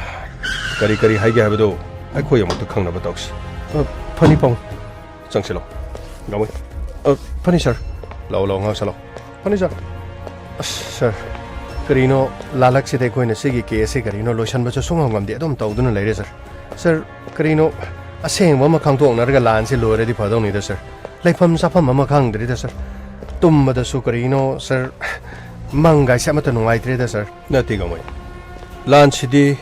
ꯀꯔꯤ ꯀꯔꯤ ꯍꯥꯏꯒꯦ ꯍꯥꯏꯕꯗꯨ ꯑꯩꯈꯣꯏ ꯑꯃꯨꯛꯇ ꯈꯪꯅꯕ ꯇꯧꯁꯤ꯫ ꯑ, ꯐꯅꯤ, ꯄꯥꯕꯨꯡ꯫ ꯆꯪꯁꯤꯜꯂꯣ꯫ ꯂꯥꯛꯑꯣ꯫ ꯑ, ꯐꯅꯤ, ꯁꯥꯔ꯫ ꯂꯥꯛꯑꯣ, ꯂꯥꯛꯑꯣ, ꯑꯉꯥꯡ ꯁꯥꯂꯥꯎ꯫ ꯐꯅꯤ, ꯁꯥꯔ꯫ ꯑꯁ, ꯁꯥꯔ, ꯀꯔꯤꯅꯣ, ꯂꯥꯂꯛꯁꯤꯗ ꯑꯩꯈꯣꯏꯅ ꯁꯤꯒꯤ ꯀꯦꯁꯁꯤ ꯀꯔꯤꯅꯣ ꯂꯣꯏꯁꯤꯟꯕꯁꯨ ꯁꯨꯡꯉꯝ ꯉꯝꯗꯦ, ꯑꯗꯨꯝ ꯇꯧꯗꯨꯅ ꯂꯩꯔꯦ, ꯁꯥꯔ꯫ ꯁꯥꯔ, ꯀꯔꯤꯅꯣ, ꯑꯁꯦꯡꯕ ꯑꯃ ꯈꯪꯗꯣꯛꯅꯔꯒ ꯂꯥꯟꯁꯤ ꯂꯣꯏꯔꯗꯤ ꯐꯗꯧꯅꯤꯗ, ꯁꯥꯔ꯫ ꯂꯩꯐꯝ ꯆꯥꯐꯝ ꯑꯃ ꯈꯪꯗ꯭ꯔꯤꯗ, ꯁꯥꯔ꯫ ꯇꯨꯝꯕꯗꯁꯨ ꯀꯔꯤꯅꯣ, ꯁꯥꯔ, ꯃꯪꯒꯥꯏꯁꯦ ꯑꯃꯠꯇ ꯅꯨꯡꯉꯥꯏꯇ꯭ꯔꯦꯗ, ꯁꯥꯔ꯫ ꯅꯠꯇꯦ, ꯒꯥꯡꯃꯩ꯫ ꯂꯥꯟꯁꯤꯗꯤ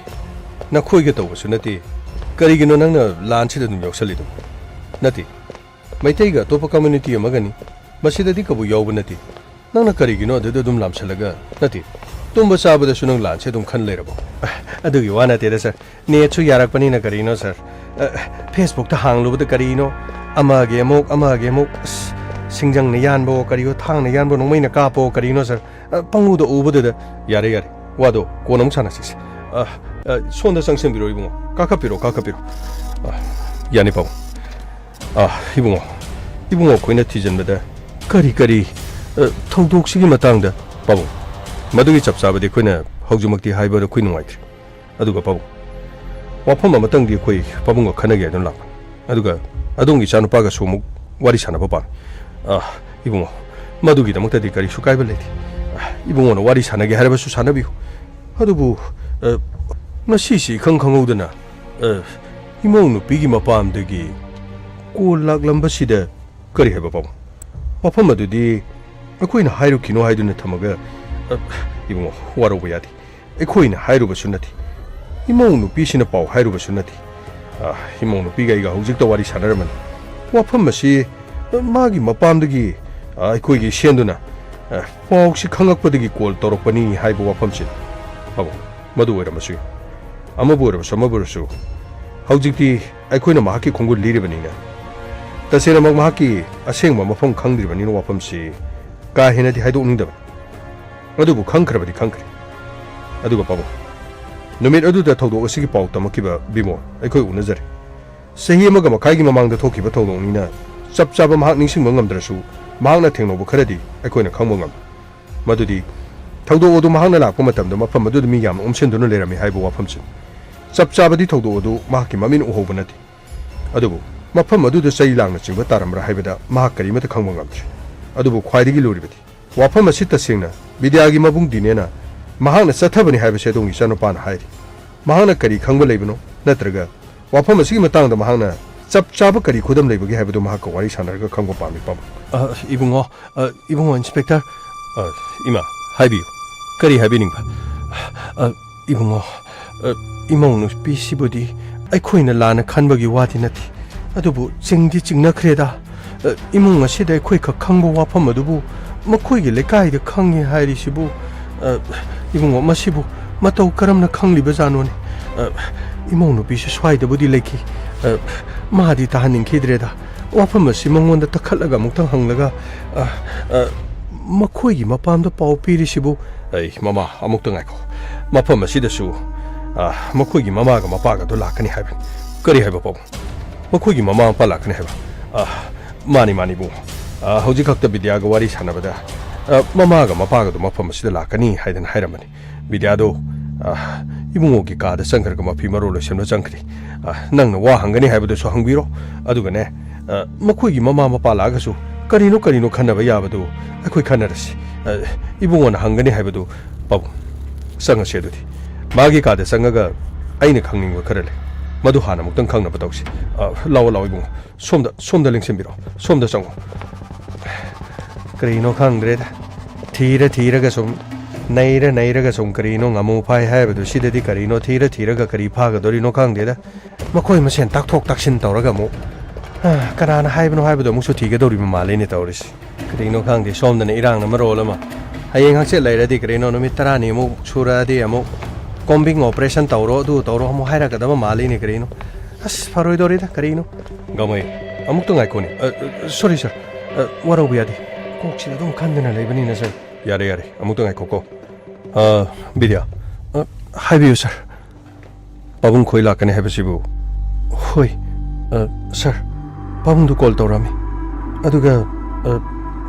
ꯅꯈꯣꯏꯒ ꯇꯧꯕꯁꯨ ꯅꯠꯇꯦ꯫ ꯀꯔꯤꯒꯤꯅꯣ ꯅꯪꯅ ꯂꯥꯟꯁꯤꯗ ꯑꯗꯨꯝ ꯌꯥꯎꯁꯜꯂꯤꯗꯨꯕꯨ? ꯅꯠꯇꯦ, ꯃꯩꯇꯩꯒ ꯑꯇꯣꯞꯄ ꯀꯝꯃ꯭ꯌꯨꯅꯤꯇꯤ ꯑꯃꯒꯅꯤ꯫ ꯃꯁꯤꯗꯗꯤ ꯀꯕꯨ ꯌꯥꯎꯕ ꯅꯠꯇꯦ꯫ ꯅꯪꯅ ꯀꯔꯤꯒꯤꯅꯣ ꯑꯗꯨꯗ ꯑꯗꯨꯝ ꯂꯥꯝꯁꯜꯂꯒ? ꯅꯠꯇꯦ, ꯇꯨꯝꯕ ꯆꯥꯕꯗꯁꯨ ꯅꯪ ꯂꯥꯟꯁꯦ ꯑꯗꯨꯝ ꯈꯟ ꯂꯩꯔꯕꯣ? ꯑꯗꯨꯒꯤ ꯋꯥ ꯅꯠꯇꯦꯗ, ꯁꯥꯔ꯫ ꯅꯦꯠꯁꯨ ꯌꯥꯔꯛꯄꯅꯤꯅ ꯀꯔꯤꯅꯣ, ꯁꯥꯔ? ꯑ, ꯐꯦꯁꯕꯨꯛꯇ ꯍꯥꯡꯂꯨꯕꯗ ꯀꯔꯤꯅꯣ? ꯑꯃꯒꯤ ꯑꯃꯨꯛ, ꯑꯃꯒꯤ ꯑꯃꯨꯛ, ꯑꯁ, ꯁꯤꯡꯖꯪꯅ ꯌꯥꯟꯕꯋꯣ, ꯀꯔꯤꯋꯣ, ꯊꯥꯡꯅ ꯌꯥꯟꯕꯋꯣ, ꯅꯣꯡꯃꯩꯅ ꯀꯥꯞꯄꯋꯣ, ꯀꯔꯤꯅꯣ, ꯁꯥꯔ? ꯑ, ꯄꯪꯎꯗ ꯎꯕꯗꯨꯗ꯫ ꯌꯥꯔꯦ, ꯌꯥꯔꯦ꯫ ꯋꯥꯗꯣ ꯀꯣꯟꯅ ꯑꯃꯨꯛ ꯁꯥꯟꯅꯁꯤꯁꯦ꯫ ꯑ, ꯑ, ꯁꯣꯝꯗ ꯆꯪꯁꯤꯟꯕꯤꯔꯣ, ꯏꯕꯨꯡꯉꯣ꯫ ꯀꯥꯈꯠꯄꯤꯔꯣ, ꯀꯥꯈꯠꯄꯤꯔꯣ꯫ ꯑ, ꯌꯥꯅꯤ, ꯄꯥꯕꯨꯡ꯫ ꯑ, ꯏꯕꯨꯡꯉꯣ, ꯏꯕꯨꯡꯉꯣ ꯑꯩꯈꯣꯏꯅ ꯊꯤꯖꯤꯟꯕꯗ ꯀꯔꯤ ꯀꯔꯤ, ꯑ, ꯊꯧꯗꯣꯛꯁꯤꯒꯤ ꯃꯇꯥꯡꯗ, ꯄꯥꯕꯨꯡ, ꯃꯗꯨꯒꯤ ꯆꯞ ꯆꯥꯕꯗꯤ ꯑꯩꯈꯣꯏꯅ ꯍꯧꯖꯤꯛꯃꯛꯇꯤ ꯍꯥꯏꯕꯗ ꯑꯩꯈꯣꯏ ꯅꯨꯡꯉꯥꯏꯇ꯭ꯔꯤ꯫ ꯑꯗꯨꯒ ꯄꯥꯕꯨꯡ, ꯋꯥꯐꯝ ꯑꯃꯇꯪꯗꯤ ꯑꯩꯈꯣꯏ ꯄꯥꯕꯨꯡꯒ ꯈꯟꯅꯒꯦ ꯍꯥꯏꯗꯨꯅ ꯂꯥꯛꯄꯅꯤ꯫ ꯑꯗꯨꯒ ꯑꯗꯣꯝꯒꯤ ꯏꯆꯥꯅꯨꯄꯥꯒꯁꯨ ꯑꯃꯨꯛ ꯋꯥꯔꯤ ꯁꯥꯟꯅꯕ ꯄꯥꯝꯃꯤ꯫ ꯑ, ꯏꯕꯨꯡꯉꯣ, ꯃꯗꯨꯒꯤꯗꯃꯛꯇꯗꯤ ꯀꯔꯤꯁꯨ ꯀꯥꯏꯕ ꯂꯩꯇꯦ꯫ ꯑ, ꯏꯕꯨꯡꯉꯣꯅ ꯋꯥꯔꯤ ꯁꯥꯟꯅꯒꯦ ꯍꯥꯏꯔꯕꯁꯨ ꯁꯥꯟꯅꯕꯤꯌꯨ꯫ ꯑꯗꯨꯕꯨ, ꯑ, ꯉꯁꯤꯁꯤ ꯏꯈꯪ ꯈꯪꯍꯧꯗꯅ, ꯑ, ꯏꯃꯧ ꯅꯨꯄꯤꯒꯤ ꯃꯄꯥꯝꯗꯒꯤ ꯀꯣꯜ ꯂꯥꯛꯂꯝꯕꯁꯤꯗ ꯀꯔꯤ ꯍꯥꯏꯕ, ꯄꯥꯕꯨꯡ? ꯋꯥꯐꯝ ꯑꯗꯨꯗꯤ ꯑꯩꯈꯣꯏꯅ ꯍꯥꯏꯔꯨꯈꯤꯅꯣ ꯍꯥꯏꯗꯨꯅ ꯊꯝꯃꯒ, ꯑ, ꯏꯕꯨꯡꯉꯣ, ꯋꯥꯔꯧꯕ ꯌꯥꯗꯦ꯫ ꯑꯩꯈꯣꯏꯅ ꯍꯥꯏꯔꯨꯕꯁꯨ ꯅꯠꯇꯦ꯫ ꯏꯃꯧ ꯅꯨꯄꯤꯁꯤꯅ ꯄꯥꯎ ꯍꯥꯏꯔꯨꯕꯁꯨ ꯅꯠꯇꯦ꯫ ꯑ, ꯏꯃꯧ ꯅꯨꯄꯤꯒ ꯑꯩꯒ ꯍꯧꯖꯤꯛꯇ ꯋꯥꯔꯤ ꯁꯥꯟꯅꯔꯝꯕꯅꯤ꯫ ꯋꯥꯐꯝ ꯑꯁꯤ, ꯑ, ꯃꯥꯒꯤ ꯃꯄꯥꯝꯗꯒꯤ, ꯑ, ꯑꯩꯈꯣꯏꯒꯤ ꯁꯦꯟꯗꯨꯅ, ꯑ, ꯄꯥꯎꯁꯤ ꯈꯪꯉꯛꯄꯗꯒꯤ ꯀꯣꯜ ꯇꯧꯔꯛꯄꯅꯤ ꯍꯥꯏꯕ ꯋꯥꯐꯝꯁꯤ꯫ ꯄꯥꯕꯨꯡ, ꯃꯗꯨ ꯑꯣꯏꯔꯝꯕꯁꯨ ꯌꯥꯏ꯫ ꯑꯃꯕꯨ ꯑꯣꯏꯔꯕꯁꯨ, ꯑꯃꯕꯨ ꯑꯣꯏꯔꯁꯨ, ꯍꯧꯖꯤꯛꯇꯤ ꯑꯩꯈꯣꯏꯅ ꯃꯍꯥꯛꯀꯤ ꯈꯣꯡꯒꯨꯜ ꯂꯤꯔꯤꯕꯅꯤꯅ, ꯇꯁꯦꯡꯅꯃꯛ ꯃꯍꯥꯛꯀꯤ ꯑꯁꯦꯡꯕ ꯃꯐꯝ ꯈꯪꯗ꯭ꯔꯤꯕꯅꯤꯅ ꯋꯥꯐꯝꯁꯤ ꯀꯥ ꯍꯦꯟꯅꯗꯤ ꯍꯥꯏꯗꯣꯛꯅꯤꯡꯗꯕꯅꯤ꯫ ꯑꯗꯨꯕꯨ ꯈꯪꯈ꯭ꯔꯕꯗꯤ ꯈꯪꯈ꯭ꯔꯦ꯫ ꯑꯗꯨꯒ ꯄꯥꯕꯨꯡ, ꯅꯨꯃꯤꯠ ꯑꯗꯨꯗ ꯊꯧꯗꯣꯛ ꯑꯁꯤꯒꯤ ꯄꯥꯎ ꯇꯝꯃꯛꯈꯤꯕ ꯕꯤꯃꯣꯜ ꯑꯩꯈꯣꯏ ꯎꯅꯖꯔꯦ꯫ ꯆꯍꯤ ꯑꯃꯒ ꯃꯈꯥꯏꯒꯤ ꯃꯃꯥꯡꯗ ꯊꯣꯛꯈꯤꯕ ꯊꯧꯗꯣꯛꯅꯤꯅ ꯆꯞ ꯆꯥꯕ ꯃꯍꯥꯛ ꯅꯤꯡꯁꯤꯡꯕ ꯉꯝꯗ꯭ꯔꯁꯨ, ꯃꯍꯥꯛꯅ ꯊꯦꯡꯅꯕ ꯈꯔꯗꯤ ꯑꯩꯈꯣꯏꯅ ꯈꯪꯕ ꯉꯝꯃꯤ꯫ ꯃꯗꯨꯗꯤ ꯊꯧꯗꯣꯛ ꯑꯗꯨ ꯃꯍꯥꯛꯅ ꯂꯥꯛꯄ ꯃꯇꯝꯗ ꯃꯐꯝ ꯑꯗꯨꯗ ꯃꯤ ꯌꯥꯝꯅ ꯑꯣꯝꯁꯤꯟꯗꯨꯅ ꯂꯩꯔꯝꯃꯤ ꯍꯥꯏꯕ ꯋꯥꯐꯝꯁꯤꯅꯤ꯫ ꯆꯞ ꯆꯥꯕꯗꯤ ꯊꯧꯗꯣꯛ ꯑꯗꯨ ꯃꯍꯥꯛꯀꯤ ꯃꯃꯤꯠꯅ ꯎꯍꯧꯕ ꯅꯠꯇꯦ꯫ ꯑꯗꯨꯕꯨ ꯃꯐꯝ ꯑꯗꯨꯗ ꯆꯩ ꯂꯥꯡꯅꯆꯤꯡꯕ ꯇꯥꯔꯝꯕ꯭ꯔꯥ ꯍꯥꯏꯕꯗ ꯃꯍꯥꯛ ꯀꯔꯤꯃꯠꯇ ꯈꯪꯕ ꯉꯝꯗ꯭ꯔꯤ꯫ ꯑꯗꯨꯕꯨ ꯈ꯭ꯋꯥꯏꯗꯒꯤ ꯂꯨꯔꯤꯕꯗꯤ ꯋꯥꯐꯝ ꯑꯁꯤ ꯇꯁꯦꯡꯅ ꯕꯤꯗ꯭ꯌꯥꯒꯤ ꯃꯕꯨꯡ ꯗꯤꯅꯦꯅ ꯃꯍꯥꯛꯅ ꯆꯠꯊꯕꯅꯤ ꯍꯥꯏꯕꯁꯦ ꯑꯗꯣꯝꯒꯤ ꯏꯆꯥꯅꯨꯄꯥꯅ ꯍꯥꯏꯔꯤ꯫ ꯃꯍꯥꯛꯅ ꯀꯔꯤ ꯈꯪꯕ ꯂꯩꯕꯅꯣ, ꯅꯠꯇ꯭ꯔꯒ ꯋꯥꯐꯝ ꯑꯁꯤꯒꯤ ꯃꯇꯥꯡꯗ ꯃꯍꯥꯛꯅ ꯆꯞ ꯆꯥꯕ ꯀꯔꯤ ꯈꯨꯗꯝ ꯂꯩꯕꯒꯦ ꯍꯥꯏꯕꯗꯨ ꯃꯍꯥꯛꯀ ꯋꯥꯔꯤ ꯁꯥꯟꯅꯔꯒ ꯈꯪꯕ ꯄꯥꯝꯃꯤ, ꯄꯥꯕꯨꯡ꯫ ꯑ, ꯏꯕꯨꯡꯉꯣ, ꯑ, ꯏꯕꯨꯡꯉꯣ ꯏꯟꯁꯄꯦꯛꯇꯔ꯫ ꯑ, ꯏꯃꯥ, ꯍꯥꯏꯕꯤꯌꯨ꯫ ꯀꯔꯤ ꯍꯥꯏꯕꯤꯅꯤꯡꯕ? ꯑ, ꯏꯕꯨꯡꯉꯣ, ꯑ, ꯏꯃꯧ ꯅꯨꯄꯤꯁꯤꯕꯨꯗꯤ ꯑꯩꯈꯣꯏꯅ ꯂꯥꯟꯅ ꯈꯟꯕꯒꯤ ꯋꯥꯗꯤ ꯅꯠꯇꯦ꯫ ꯑꯗꯨꯕꯨ ꯆꯤꯡꯗꯤ ꯆꯤꯡꯅꯈ꯭ꯔꯦꯗ꯫ ꯑ, ꯏꯃꯨꯡ ꯑꯁꯤꯗ ꯑꯩꯈꯣꯏ ꯈꯛ ꯈꯪꯕ ꯋꯥꯐꯝ ꯑꯗꯨꯕꯨ ꯃꯈꯣꯏꯒꯤ ꯂꯩꯀꯥꯏꯗ ꯈꯪꯉꯤ ꯍꯥꯏꯔꯤꯁꯤꯕꯨ, ꯑ, ꯏꯕꯨꯡꯉꯣ, ꯃꯁꯤꯕꯨ ꯃꯇꯧ ꯀꯔꯝꯅ ꯈꯪꯂꯤꯕꯖꯥꯠꯅꯣꯅꯦ? ꯑ, ꯏꯃꯧ ꯅꯨꯄꯤꯁꯨ ꯁ꯭ꯋꯥꯏꯗꯕꯨꯗꯤ ꯂꯩꯈꯤ꯫ ꯑ, ꯃꯥꯗꯤ ꯇꯥꯍꯟꯅꯤꯡꯈꯤꯗ꯭ꯔꯦꯗ꯫ ꯋꯥꯐꯝ ꯑꯁꯤ ꯃꯉꯣꯟꯗ ꯇꯛꯈꯠꯂꯒ ꯑꯃꯨꯛꯇꯪ ꯍꯪꯂꯒ, ꯑ, ꯑ, ꯃꯈꯣꯏꯒꯤ ꯃꯄꯥꯝꯗ ꯄꯥꯎ ꯄꯤꯔꯤꯁꯤꯕꯨ? ꯑꯩ, ꯃꯃꯥ, ꯑꯃꯨꯛꯇ ꯉꯥꯏꯈꯣ꯫ ꯃꯐꯝ ꯑꯁꯤꯗꯁꯨ, ꯑ, ꯃꯈꯣꯏꯒꯤ ꯃꯃꯥꯒ ꯃꯄꯥꯒꯗꯣ ꯂꯥꯛꯀꯅꯤ ꯍꯥꯏꯕꯅꯤ꯫ ꯀꯔꯤ ꯍꯥꯏꯕ, ꯄꯥꯕꯨꯡ? ꯃꯈꯣꯏꯒꯤ ꯃꯃꯥ ꯃꯄꯥ ꯂꯥꯛꯀꯅꯤ ꯍꯥꯏꯕ? ꯑ, ꯃꯥꯅꯤ, ꯃꯥꯅꯤ, ꯏꯕꯨꯡꯉꯣ꯫ ꯑ, ꯍꯧꯖꯤꯛ ꯈꯛꯇ ꯕꯤꯗ꯭ꯌꯥꯒ ꯋꯥꯔꯤ ꯁꯥꯟꯅꯕꯗ, ꯑ, ꯃꯃꯥꯒ ꯃꯄꯥꯒꯗꯣ ꯃꯐꯝ ꯑꯁꯤꯗ ꯂꯥꯛꯀꯅꯤ ꯍꯥꯏꯗꯅ ꯍꯥꯏꯔꯝꯕꯅꯤ꯫ ꯕꯤꯗ꯭ꯌꯥꯗꯣ, ꯑ, ꯏꯕꯨꯡꯉꯣꯒꯤ ꯀꯥꯗ ꯆꯪꯈ꯭ꯔꯒ ꯃꯐꯤ ꯃꯔꯣꯜ ꯂꯣꯏꯁꯟꯕ ꯆꯪꯈ꯭ꯔꯦ꯫ ꯑ, ꯅꯪꯅ ꯋꯥ ꯍꯪꯒꯅꯤ ꯍꯥꯏꯕꯗꯨꯁꯨ ꯍꯪꯕꯤꯔꯣ꯫ ꯑꯗꯨꯒꯅꯦ, ꯑ, ꯃꯈꯣꯏꯒꯤ ꯃꯃꯥ ꯃꯄꯥ ꯂꯥꯛꯑꯒꯁꯨ ꯀꯔꯤꯅꯣ ꯀꯔꯤꯅꯣ ꯈꯟꯅꯕ ꯌꯥꯕꯗꯨ ꯑꯩꯈꯣꯏ ꯈꯟꯅꯔꯁꯤ꯫ ꯑ, ꯏꯕꯨꯡꯉꯣꯅ ꯍꯪꯒꯅꯤ ꯍꯥꯏꯕꯗꯨ, ꯄꯥꯕꯨꯡ, ꯆꯪꯉꯁꯤ ꯑꯗꯨꯗꯤ꯫ ꯃꯥꯒꯤ ꯀꯥꯗ ꯆꯪꯉꯒ ꯑꯩꯅ ꯈꯪꯅꯤꯡꯕ ꯈꯔ ꯂꯩ꯫ ꯃꯗꯨ ꯍꯥꯟꯅ ꯑꯃꯨꯛꯇꯪ ꯈꯪꯅꯕ ꯇꯧꯁꯤ꯫ ꯑ, ꯂꯥꯛꯑꯣ, ꯂꯥꯛꯑꯣ, ꯏꯕꯨꯡꯉꯣ꯫ ꯁꯣꯝꯗ, ꯁꯣꯝꯗ ꯂꯦꯡꯁꯤꯟꯕꯤꯔꯣ꯫ ꯁꯣꯝꯗ ꯆꯪꯉꯣ꯫ ꯀꯔꯤꯅꯣ ꯈꯪꯗ꯭ꯔꯦꯗ꯫ ꯊꯤꯔ ꯊꯤꯔꯒ ꯁꯨꯝ, ꯅꯩꯔ ꯅꯩꯔꯒ ꯁꯨꯝ ꯀꯔꯤꯅꯣ ꯉꯥꯃꯨ ꯐꯥꯏ ꯍꯥꯏꯕꯗꯨ ꯁꯤꯗꯗꯤ ꯀꯔꯤꯅꯣ ꯊꯤꯔ ꯊꯤꯔꯒ ꯀꯔꯤ ꯐꯥꯒꯗꯣꯔꯤꯅꯣ ꯈꯪꯗꯦꯗ꯫ ꯃꯈꯣꯏ ꯃꯁꯦꯟ ꯇꯥꯛꯊꯣꯛ ꯇꯥꯛꯁꯤꯟ ꯇꯧꯔꯒ ꯑꯃꯨꯛ, ꯑ, ꯀꯅꯥꯅ ꯍꯥꯏꯕꯅꯣ ꯍꯥꯏꯕꯗꯣ ꯑꯃꯨꯛꯁꯨ ꯊꯤꯒꯗꯧꯔꯤꯕ ꯃꯥꯜꯂꯤꯅꯦ ꯇꯧꯔꯤꯁꯦ꯫ ꯀꯔꯤꯅꯣ ꯈꯪꯗꯦ, ꯁꯣꯝꯗꯅ ꯏꯔꯥꯡꯅ ꯃꯔꯣꯜ ꯑꯃ꯫ ꯍꯌꯦꯡ ꯍꯪꯆꯤꯠ ꯂꯩꯔꯗꯤ ꯀꯔꯤꯅꯣ ꯅꯨꯃꯤꯠ ꯇꯔꯥꯅꯤꯃꯨꯛ ꯁꯨꯔꯛꯑꯗꯤ ꯑꯃꯨꯛ combing operation ꯇꯧꯔꯣ, ꯑꯗꯨ ꯇꯧꯔꯣ ꯑꯃꯨꯛ ꯍꯥꯏꯔꯛꯀꯗꯕ ꯃꯥꯜꯂꯤꯅꯦ ꯀꯔꯤꯅꯣ꯫ ꯑꯁ, ꯐꯔꯣꯏꯗꯧꯔꯤꯗ ꯀꯔꯤꯅꯣ꯫ ꯒꯥꯃꯩ, ꯑꯃꯨꯛꯇ ꯉꯥꯏꯈꯣꯅꯦ꯫ ꯑ, ꯑ, sorry sir꯫ ꯑ, ꯋꯥꯔꯧꯕ ꯌꯥꯗꯦ꯫ ꯀꯣꯛꯁꯤꯗ ꯑꯗꯨꯝ ꯈꯟꯗꯨꯅ ꯂꯩꯕꯅꯤꯅ sir꯫ ꯌꯥꯔꯦ, ꯌꯥꯔꯦ, ꯑꯃꯨꯛꯇ ꯉꯥꯏꯈꯣꯀꯣ꯫ ꯑ, ꯕꯤꯗ꯭ꯌꯥ꯫ ꯑ, ꯍꯥꯏꯕꯤꯌꯨ sir꯫ ꯄꯥꯕꯨꯡ ꯈꯣꯏ ꯂꯥꯛꯀꯅꯤ ꯍꯥꯏꯕꯁꯤꯕꯨ? ꯍꯣꯏ, ꯑ, sir, ꯄꯥꯕꯨꯡꯗꯨ call ꯇꯧꯔꯛꯑꯝꯃꯤ꯫ ꯑꯗꯨꯒ, ꯑ,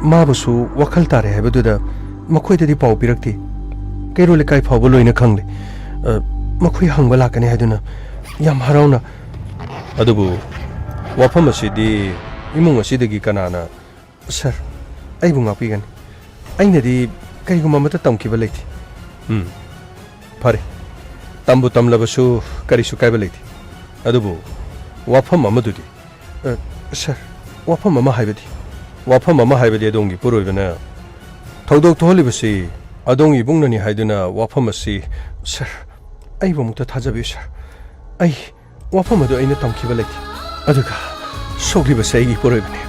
ꯃꯥꯕꯨꯁꯨ ꯋꯥꯈꯜ ꯇꯥꯔꯦ ꯍꯥꯏꯕꯗꯨꯗ ꯃꯈꯣꯏꯗꯗꯤ ꯄꯥꯎ ꯄꯤꯔꯛꯇꯦ꯫ ꯀꯩꯔꯣꯜ ꯂꯩꯀꯥꯏ ꯐꯥꯎꯕ ꯂꯣꯏꯅ ꯈꯪꯂꯦ꯫ ꯑ, ꯃꯈꯣꯏ ꯍꯪꯕ ꯂꯥꯛꯀꯅꯤ ꯍꯥꯏꯗꯨꯅ ꯌꯥꯝ ꯍꯔꯥꯎꯅ꯫ ꯑꯗꯨꯕꯨ ꯋꯥꯐꯝ ꯑꯁꯤꯗꯤ ꯏꯃꯨꯡ ꯑꯁꯤꯗꯒꯤ ꯀꯅꯥꯅ? Sir, ꯑꯩꯕꯨ ꯉꯥꯛꯄꯤꯒꯅꯤ꯫ ꯑꯩꯅꯗꯤ ꯀꯔꯤꯒꯨꯝꯕ ꯑꯃꯠꯇ ꯇꯝꯈꯤꯕ ꯂꯩꯇꯦ꯫ ꯎꯝ, ꯐꯔꯦ꯫ ꯇꯝꯕꯨ ꯇꯝꯂꯕꯁꯨ ꯀꯔꯤꯁꯨ ꯀꯥꯏꯕ ꯂꯩꯇꯦ꯫ ꯑꯗꯨꯕꯨ ꯋꯥꯐꯝ ꯑꯃꯗꯨꯗꯤ, ꯑ, ꯁꯥꯔ, ꯋꯥꯐꯝ ꯑꯃ ꯍꯥꯏꯕꯗꯤ, ꯋꯥꯐꯝ ꯑꯃ ꯍꯥꯏꯕꯗꯤ ꯑꯗꯣꯝꯒꯤ ꯏꯄꯨꯔꯣꯏꯕꯅ ꯊꯧꯗꯣꯛ ꯊꯣꯛꯍꯜꯂꯤꯕꯁꯤ ꯑꯗꯣꯝꯒꯤ ꯏꯕꯨꯡꯅꯅꯤ ꯍꯥꯏꯗꯨꯅ ꯋꯥꯐꯝ ꯑꯁꯤ, ꯁꯥꯔ, ꯑꯩꯕꯨ ꯑꯃꯨꯛꯇ ꯊꯥꯖꯕꯤꯌꯨ, ꯁꯥꯔ꯫ ꯑꯩ ꯋꯥꯐꯝ ꯑꯗꯨ ꯑꯩꯅ ꯇꯝꯈꯤꯕ ꯂꯩꯇꯦ꯫ ꯑꯗꯨꯒ ꯁꯣꯛꯂꯤꯕꯁꯦ ꯑꯩꯒꯤ ꯏꯄꯨꯔꯣꯏꯕꯅꯤ꯫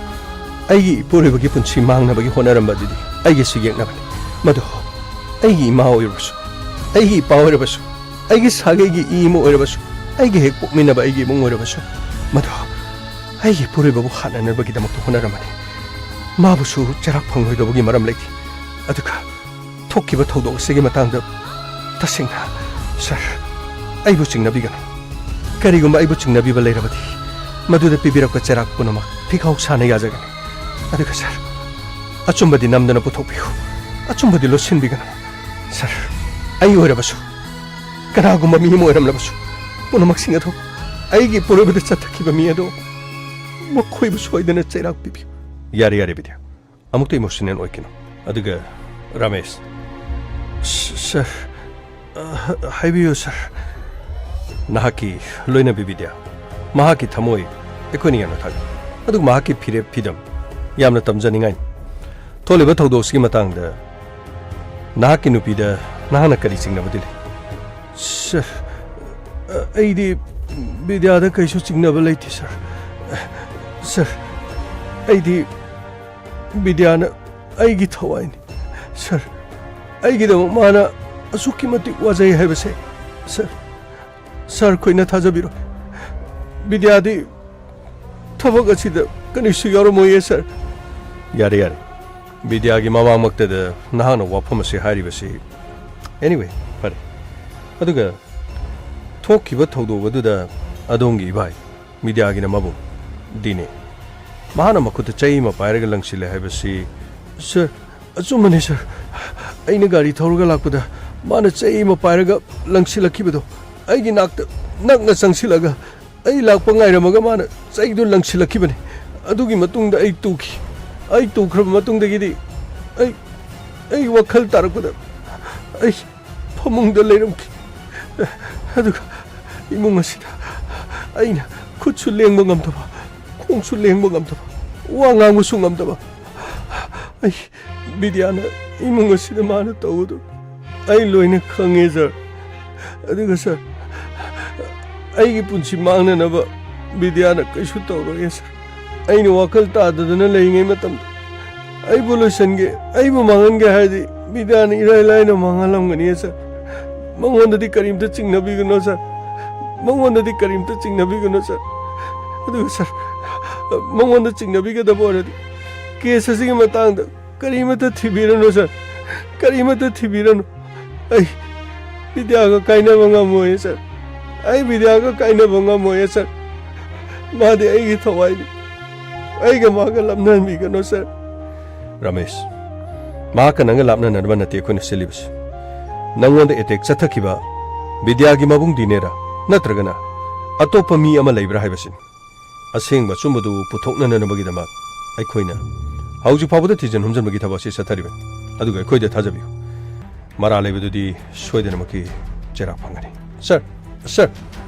ꯑꯩꯒꯤ ꯏꯄꯨꯔꯣꯏꯕꯒꯤ ꯄꯨꯟꯁꯤ ꯃꯥꯡꯅꯕꯒꯤ ꯍꯣꯠꯅꯔꯝꯕ ꯑꯗꯨꯗꯤ ꯑꯩꯒꯤꯁꯨ ꯌꯦꯛꯅꯕꯅꯤ꯫ ꯃꯗꯨ ꯑꯩꯒꯤ ꯏꯃꯥ ꯑꯣꯏꯔꯕꯁꯨ, ꯑꯩꯒꯤ ꯏꯄꯥ ꯑꯣꯏꯔꯕꯁꯨ, ꯑꯩꯒꯤ ꯁꯥꯒꯩꯒꯤ ꯏ ꯑꯃ ꯑꯣꯏꯔꯕꯁꯨ, ꯑꯩꯒ ꯍꯦꯛ ꯄꯣꯛꯃꯤꯟꯅꯕ ꯑꯩꯒꯤ ꯏꯃꯨꯡ ꯑꯣꯏꯔꯕꯁꯨ, ꯃꯗꯨ ꯑꯩꯒꯤ ꯏꯄꯨꯔꯣꯏꯕꯕꯨ ꯍꯥꯠꯅꯅꯕꯒꯤꯗꯃꯛꯇ ꯍꯣꯠꯅꯔꯝꯕꯅꯤ꯫ ꯃꯥꯕꯨꯁꯨ ꯆꯩꯔꯥꯛ ꯐꯪꯂꯣꯏꯗꯧꯕꯒꯤ ꯃꯔꯝ ꯂꯩꯇꯦ꯫ ꯑꯗꯨꯒ ꯊꯣꯛꯈꯤꯕ ꯊꯧꯗꯣꯛ ꯑꯁꯤꯒꯤ ꯃꯇꯥꯡꯗ ꯇꯁꯦꯡꯅ, ꯁꯥꯔ, ꯑꯩꯕꯨ ꯆꯤꯡꯅꯕꯤꯒꯅꯨ꯫ ꯀꯔꯤꯒꯨꯝꯕ ꯑꯩꯕꯨ ꯆꯤꯡꯅꯕꯤꯕ ꯂꯩꯔꯕꯗꯤ, ꯃꯗꯨꯗ ꯄꯤꯕꯤꯔꯛꯄ ꯆꯩꯔꯥꯛ ꯄꯨꯝꯅꯃꯛ ꯐꯤꯈꯥꯎ ꯁꯥꯅ ꯌꯥꯖꯒꯅꯤ꯫ ꯑꯗꯨꯒ, ꯁꯥꯔ, ꯑꯆꯨꯝꯕꯗꯤ ꯅꯝꯗꯅ ꯄꯨꯊꯣꯛꯄꯤꯌꯨ꯫ ꯑꯆꯨꯝꯕꯗꯤ ꯂꯣꯠꯁꯤꯟꯕꯤꯒꯅꯨ꯫ ꯁꯥꯔ, ꯑꯩ ꯑꯣꯏꯔꯕꯁꯨ, ꯀꯅꯥꯒꯨꯝꯕ ꯃꯤ ꯑꯃ ꯑꯣꯏꯔꯝꯂꯕꯁꯨ, ꯄꯨꯝꯅꯃꯛꯁꯤꯡ ꯑꯗꯨ ꯑꯩꯒꯤ ꯄꯨꯔꯣꯏꯕꯗ ꯆꯠꯊꯈꯤꯕ ꯃꯤ ꯑꯗꯨ ꯃꯈꯣꯏꯕꯨ ꯁꯣꯏꯗꯅ ꯆꯩꯔꯥꯛ ꯄꯤꯕꯤꯌꯨ꯫ ꯌꯥꯔꯦ, ꯌꯥꯔꯦ, ꯕꯤꯗ꯭ꯌꯥ꯫ ꯑꯃꯨꯛꯇ ꯏꯃꯣꯁꯅꯦꯜ ꯑꯣꯏꯈꯤꯅꯨ꯫ ꯑꯗꯨꯒ, ꯔꯥꯃꯦꯁ꯫ ꯁ-, ꯁꯥꯔ, ꯑ, ꯍ-, ꯍꯥꯏꯕꯤꯌꯨ, ꯁꯥꯔ꯫ ꯅꯍꯥꯛꯀꯤ ꯂꯣꯏꯅꯕꯤ ꯕꯤꯗ꯭ꯌꯥ, ꯃꯍꯥꯛꯀꯤ ꯊꯃꯣꯏ ꯑꯩꯈꯣꯏꯅ ꯌꯥꯝꯅ ꯊꯥꯒꯠꯂꯤ, ꯑꯗꯨꯒ ꯃꯍꯥꯛꯀꯤ ꯐꯤꯔꯦꯞ ꯐꯤꯗꯝ ꯌꯥꯝꯅ ꯇꯝꯖꯅꯤꯡꯉꯥꯏꯅꯤ꯫ ꯊꯣꯛꯂꯤꯕ ꯊꯧꯗꯣꯛꯁꯤꯒꯤ ꯃꯇꯥꯡꯗ ꯅꯍꯥꯛꯀꯤ ꯅꯨꯄꯤꯗ ꯅꯍꯥꯛꯅ ꯀꯔꯤ ꯆꯤꯡꯅꯕꯗꯤ ꯂꯩ? ꯁꯥꯔ, ꯑ, ꯑꯩꯗꯤ ꯕꯤꯗ꯭ꯌꯥꯗ ꯀꯩꯁꯨ ꯆꯤꯡꯅꯕ ꯂꯩꯇꯦ, ꯁꯥꯔ꯫ ꯁꯥꯔ, ꯑꯩꯗꯤ ꯕꯤꯗ꯭ꯌꯥꯅ ꯑꯩꯒꯤ ꯊꯋꯥꯏꯅꯤ꯫ ꯁꯥꯔ, ꯑꯩꯒꯤꯗꯃꯛ ꯃꯥꯅ ꯑꯁꯨꯛꯀꯤ ꯃꯇꯤꯛ ꯋꯥꯖꯩ ꯍꯥꯏꯕꯁꯦ, ꯁꯥꯔ, ꯁꯥꯔ ꯈꯣꯏꯅ ꯊꯥꯖꯕꯤꯔꯣ꯫ ꯕꯤꯗ꯭ꯌꯥꯗꯤ ꯊꯕꯛ ꯑꯁꯤꯗ ꯀꯔꯤꯁꯨ ꯌꯥꯎꯔꯝꯃꯣꯏꯌꯦ, ꯁꯥꯔ꯫ ꯌꯥꯔꯦ, ꯌꯥꯔꯦ꯫ ꯕꯤꯗ꯭ꯌꯥꯒꯤ ꯃꯃꯥꯡꯃꯛꯇꯗ ꯅꯍꯥꯛꯅ ꯋꯥꯐꯝ ꯑꯁꯤ ꯍꯥꯏꯔꯤꯕꯁꯤ, anyway, ꯐꯔꯦ꯫ ꯑꯗꯨꯒ ꯊꯣꯛꯈꯤꯕ ꯊꯧꯗꯣꯛ ꯑꯗꯨꯗ ꯑꯗꯣꯝꯒꯤ ꯏꯕꯥꯏ, ꯕꯤꯗ꯭ꯌꯥꯒꯤꯅ ꯃꯕꯨꯡ, ꯗꯤꯅꯦ, ꯃꯍꯥꯛꯅ ꯃꯈꯨꯠꯇ ꯆꯩ ꯑꯃ ꯄꯥꯏꯔꯒ ꯂꯪꯁꯤꯜꯂꯦ ꯍꯥꯏꯕꯁꯤ, ꯁꯥꯔ, ꯑꯆꯨꯝꯕꯅꯤ, ꯁꯥꯔ꯫ ꯑꯩꯅ ꯒꯥꯔꯤ ꯊꯧꯔꯒ ꯂꯥꯛꯄꯗ ꯃꯥꯅ ꯆꯩ ꯑꯃ ꯄꯥꯏꯔꯒ ꯂꯪꯁꯤꯜꯂꯛꯈꯤꯕꯗꯣ ꯑꯩꯒꯤ ꯅꯥꯛꯇ ꯅꯛꯅ ꯆꯪꯁꯤꯜꯂꯒ ꯑꯩ ꯂꯥꯛꯄ ꯉꯥꯏꯔꯝꯃꯒ ꯃꯥꯅ ꯆꯩꯗꯨ ꯂꯪꯁꯤꯜꯂꯛꯈꯤꯕꯅꯤ꯫ ꯑꯗꯨꯒꯤ ꯃꯇꯨꯡꯗ ꯑꯩ ꯇꯨꯈꯤ꯫ ꯑꯩ ꯇꯨꯈ꯭ꯔꯕ ꯃꯇꯨꯡꯗꯒꯤꯗꯤ ꯑꯩ ꯑꯩ ꯋꯥꯈꯜ ꯇꯥꯔꯛꯄꯗ ꯑꯩ ꯐꯃꯨꯡꯗ ꯂꯩꯔꯝꯈꯤ꯫ ꯑꯗꯨꯒ ꯏꯃꯨꯡ ꯑꯁꯤꯗ ꯑꯩꯅ ꯈꯨꯠꯁꯨ ꯂꯦꯡꯕ ꯉꯝꯗꯕ, ꯈꯣꯡꯁꯨ ꯂꯦꯡꯕ ꯉꯝꯗꯕ, ꯋꯥ ꯉꯥꯡꯕꯁꯨ ꯉꯝꯗꯕ꯫ ꯑꯩ, ꯕꯤꯗ꯭ꯌꯥꯅ ꯏꯃꯨꯡ ꯑꯁꯤꯗ ꯃꯥꯅ ꯇꯧꯕꯗꯨ ꯑꯩ ꯂꯣꯏꯅ ꯈꯪꯉꯦ, ꯁꯥꯔ꯫ ꯑꯗꯨꯒ, ꯁꯥꯔ, ꯑꯩꯒꯤ ꯄꯨꯟꯁꯤ ꯃꯥꯡꯅꯅꯕ ꯕꯤꯗ꯭ꯌꯥꯅ ꯀꯩꯁꯨ ꯇꯧꯔꯣꯏꯌꯦ, ꯁꯥꯔ꯫ ꯑꯩꯅ ꯋꯥꯈꯜ ꯇꯥꯗꯗꯅ ꯂꯩꯔꯤꯉꯩ ꯃꯇꯝꯗ ꯑꯩꯕꯨ ꯂꯣꯏꯁꯟꯒꯦ, ꯑꯩꯕꯨ ꯃꯥꯡꯍꯟꯒꯦ ꯍꯥꯏꯔꯗꯤ ꯕꯤꯗ꯭ꯌꯥꯅ ꯏꯔꯥꯏ ꯂꯥꯏꯅ ꯃꯥꯡꯍꯜꯂꯝꯒꯅꯤꯌꯦ, ꯁꯥꯔ꯫ ꯃꯉꯣꯟꯗꯗꯤ ꯀꯔꯤꯝꯇ ꯆꯤꯡꯅꯕꯤꯒꯅꯨ, ꯁꯥꯔ꯫ ꯃꯉꯣꯟꯗꯗꯤ ꯀꯔꯤꯝꯇ ꯆꯤꯡꯅꯕꯤꯒꯅꯨ, ꯁꯥꯔ꯫ ꯑꯗꯨꯒ, ꯁꯥꯔ, ꯃꯉꯣꯟꯗ ꯆꯤꯡꯅꯕꯤꯒꯗꯕ ꯑꯣꯏꯔꯗꯤ ꯀꯦꯁ ꯑꯁꯤꯒꯤ ꯃꯇꯥꯡꯗ ꯀꯔꯤꯃꯠꯇ ꯊꯤꯕꯤꯔꯅꯨ, ꯁꯥꯔ꯫ ꯀꯔꯤꯃꯠꯇ ꯊꯤꯕꯤꯔꯅꯨ꯫ ꯑꯩ ꯕꯤꯗ꯭ꯌꯥꯒ ꯀꯥꯏꯅꯕ ꯉꯝꯃꯣꯏꯌꯦ, ꯁꯥꯔ꯫ ꯑꯩ ꯕꯤꯗ꯭ꯌꯥꯒ ꯀꯥꯏꯅꯕ ꯉꯝꯃꯣꯏꯌꯦ, ꯁꯥꯔ꯫ ꯃꯥꯗꯤ ꯑꯩꯒꯤ ꯊꯋꯥꯏꯅꯤ꯫ ꯑꯩꯒ ꯃꯥꯒ ꯂꯥꯞꯅꯍꯟꯕꯤꯒꯅꯨ, ꯁꯥꯔ꯫ ꯔꯃꯦꯁ, ꯃꯍꯥꯛꯀ ꯅꯪꯒ ꯂꯥꯞꯅꯅꯅꯕ ꯅꯠꯇꯦ ꯑꯩꯈꯣꯏꯅ ꯁꯤꯜꯂꯤꯕꯁꯤ꯫ ꯅꯪꯉꯣꯟꯗ ꯑꯦꯇꯦꯛ ꯆꯠꯊꯈꯤꯕ ꯕꯤꯗ꯭ꯌꯥꯒꯤ ꯃꯕꯨꯡꯗꯤꯅꯦꯔꯥ, ꯅꯠꯇ꯭ꯔꯒꯅ ꯑꯇꯣꯞꯄ ꯃꯤ ꯑꯃ ꯂꯩꯕ꯭ꯔꯥ ꯍꯥꯏꯕꯁꯤꯅꯤ꯫ ꯑꯁꯦꯡꯕ ꯑꯆꯨꯝꯕꯗꯨ ꯄꯨꯊꯣꯛꯅꯅꯕꯒꯤꯗꯃꯛ ꯑꯩꯈꯣꯏꯅ ꯍꯧꯖꯤꯛ ꯐꯥꯎꯕꯗ ꯊꯤꯖꯤꯟ ꯍꯨꯝꯖꯤꯟꯕꯒꯤ ꯊꯕꯛ ꯑꯁꯤ ꯆꯠꯊꯔꯤꯕꯅꯤ꯫ ꯑꯗꯨꯒ ꯑꯩꯈꯣꯏꯗ ꯊꯥꯖꯕꯤꯌꯨ, ꯃꯔꯥꯜ ꯂꯩꯕꯗꯨꯗꯤ ꯁꯣꯏꯗꯅꯃꯛꯀꯤ ꯆꯩꯔꯥꯛ ꯐꯪꯒꯅꯤ꯫ ꯁꯥꯔ, ꯁꯥꯔ꯫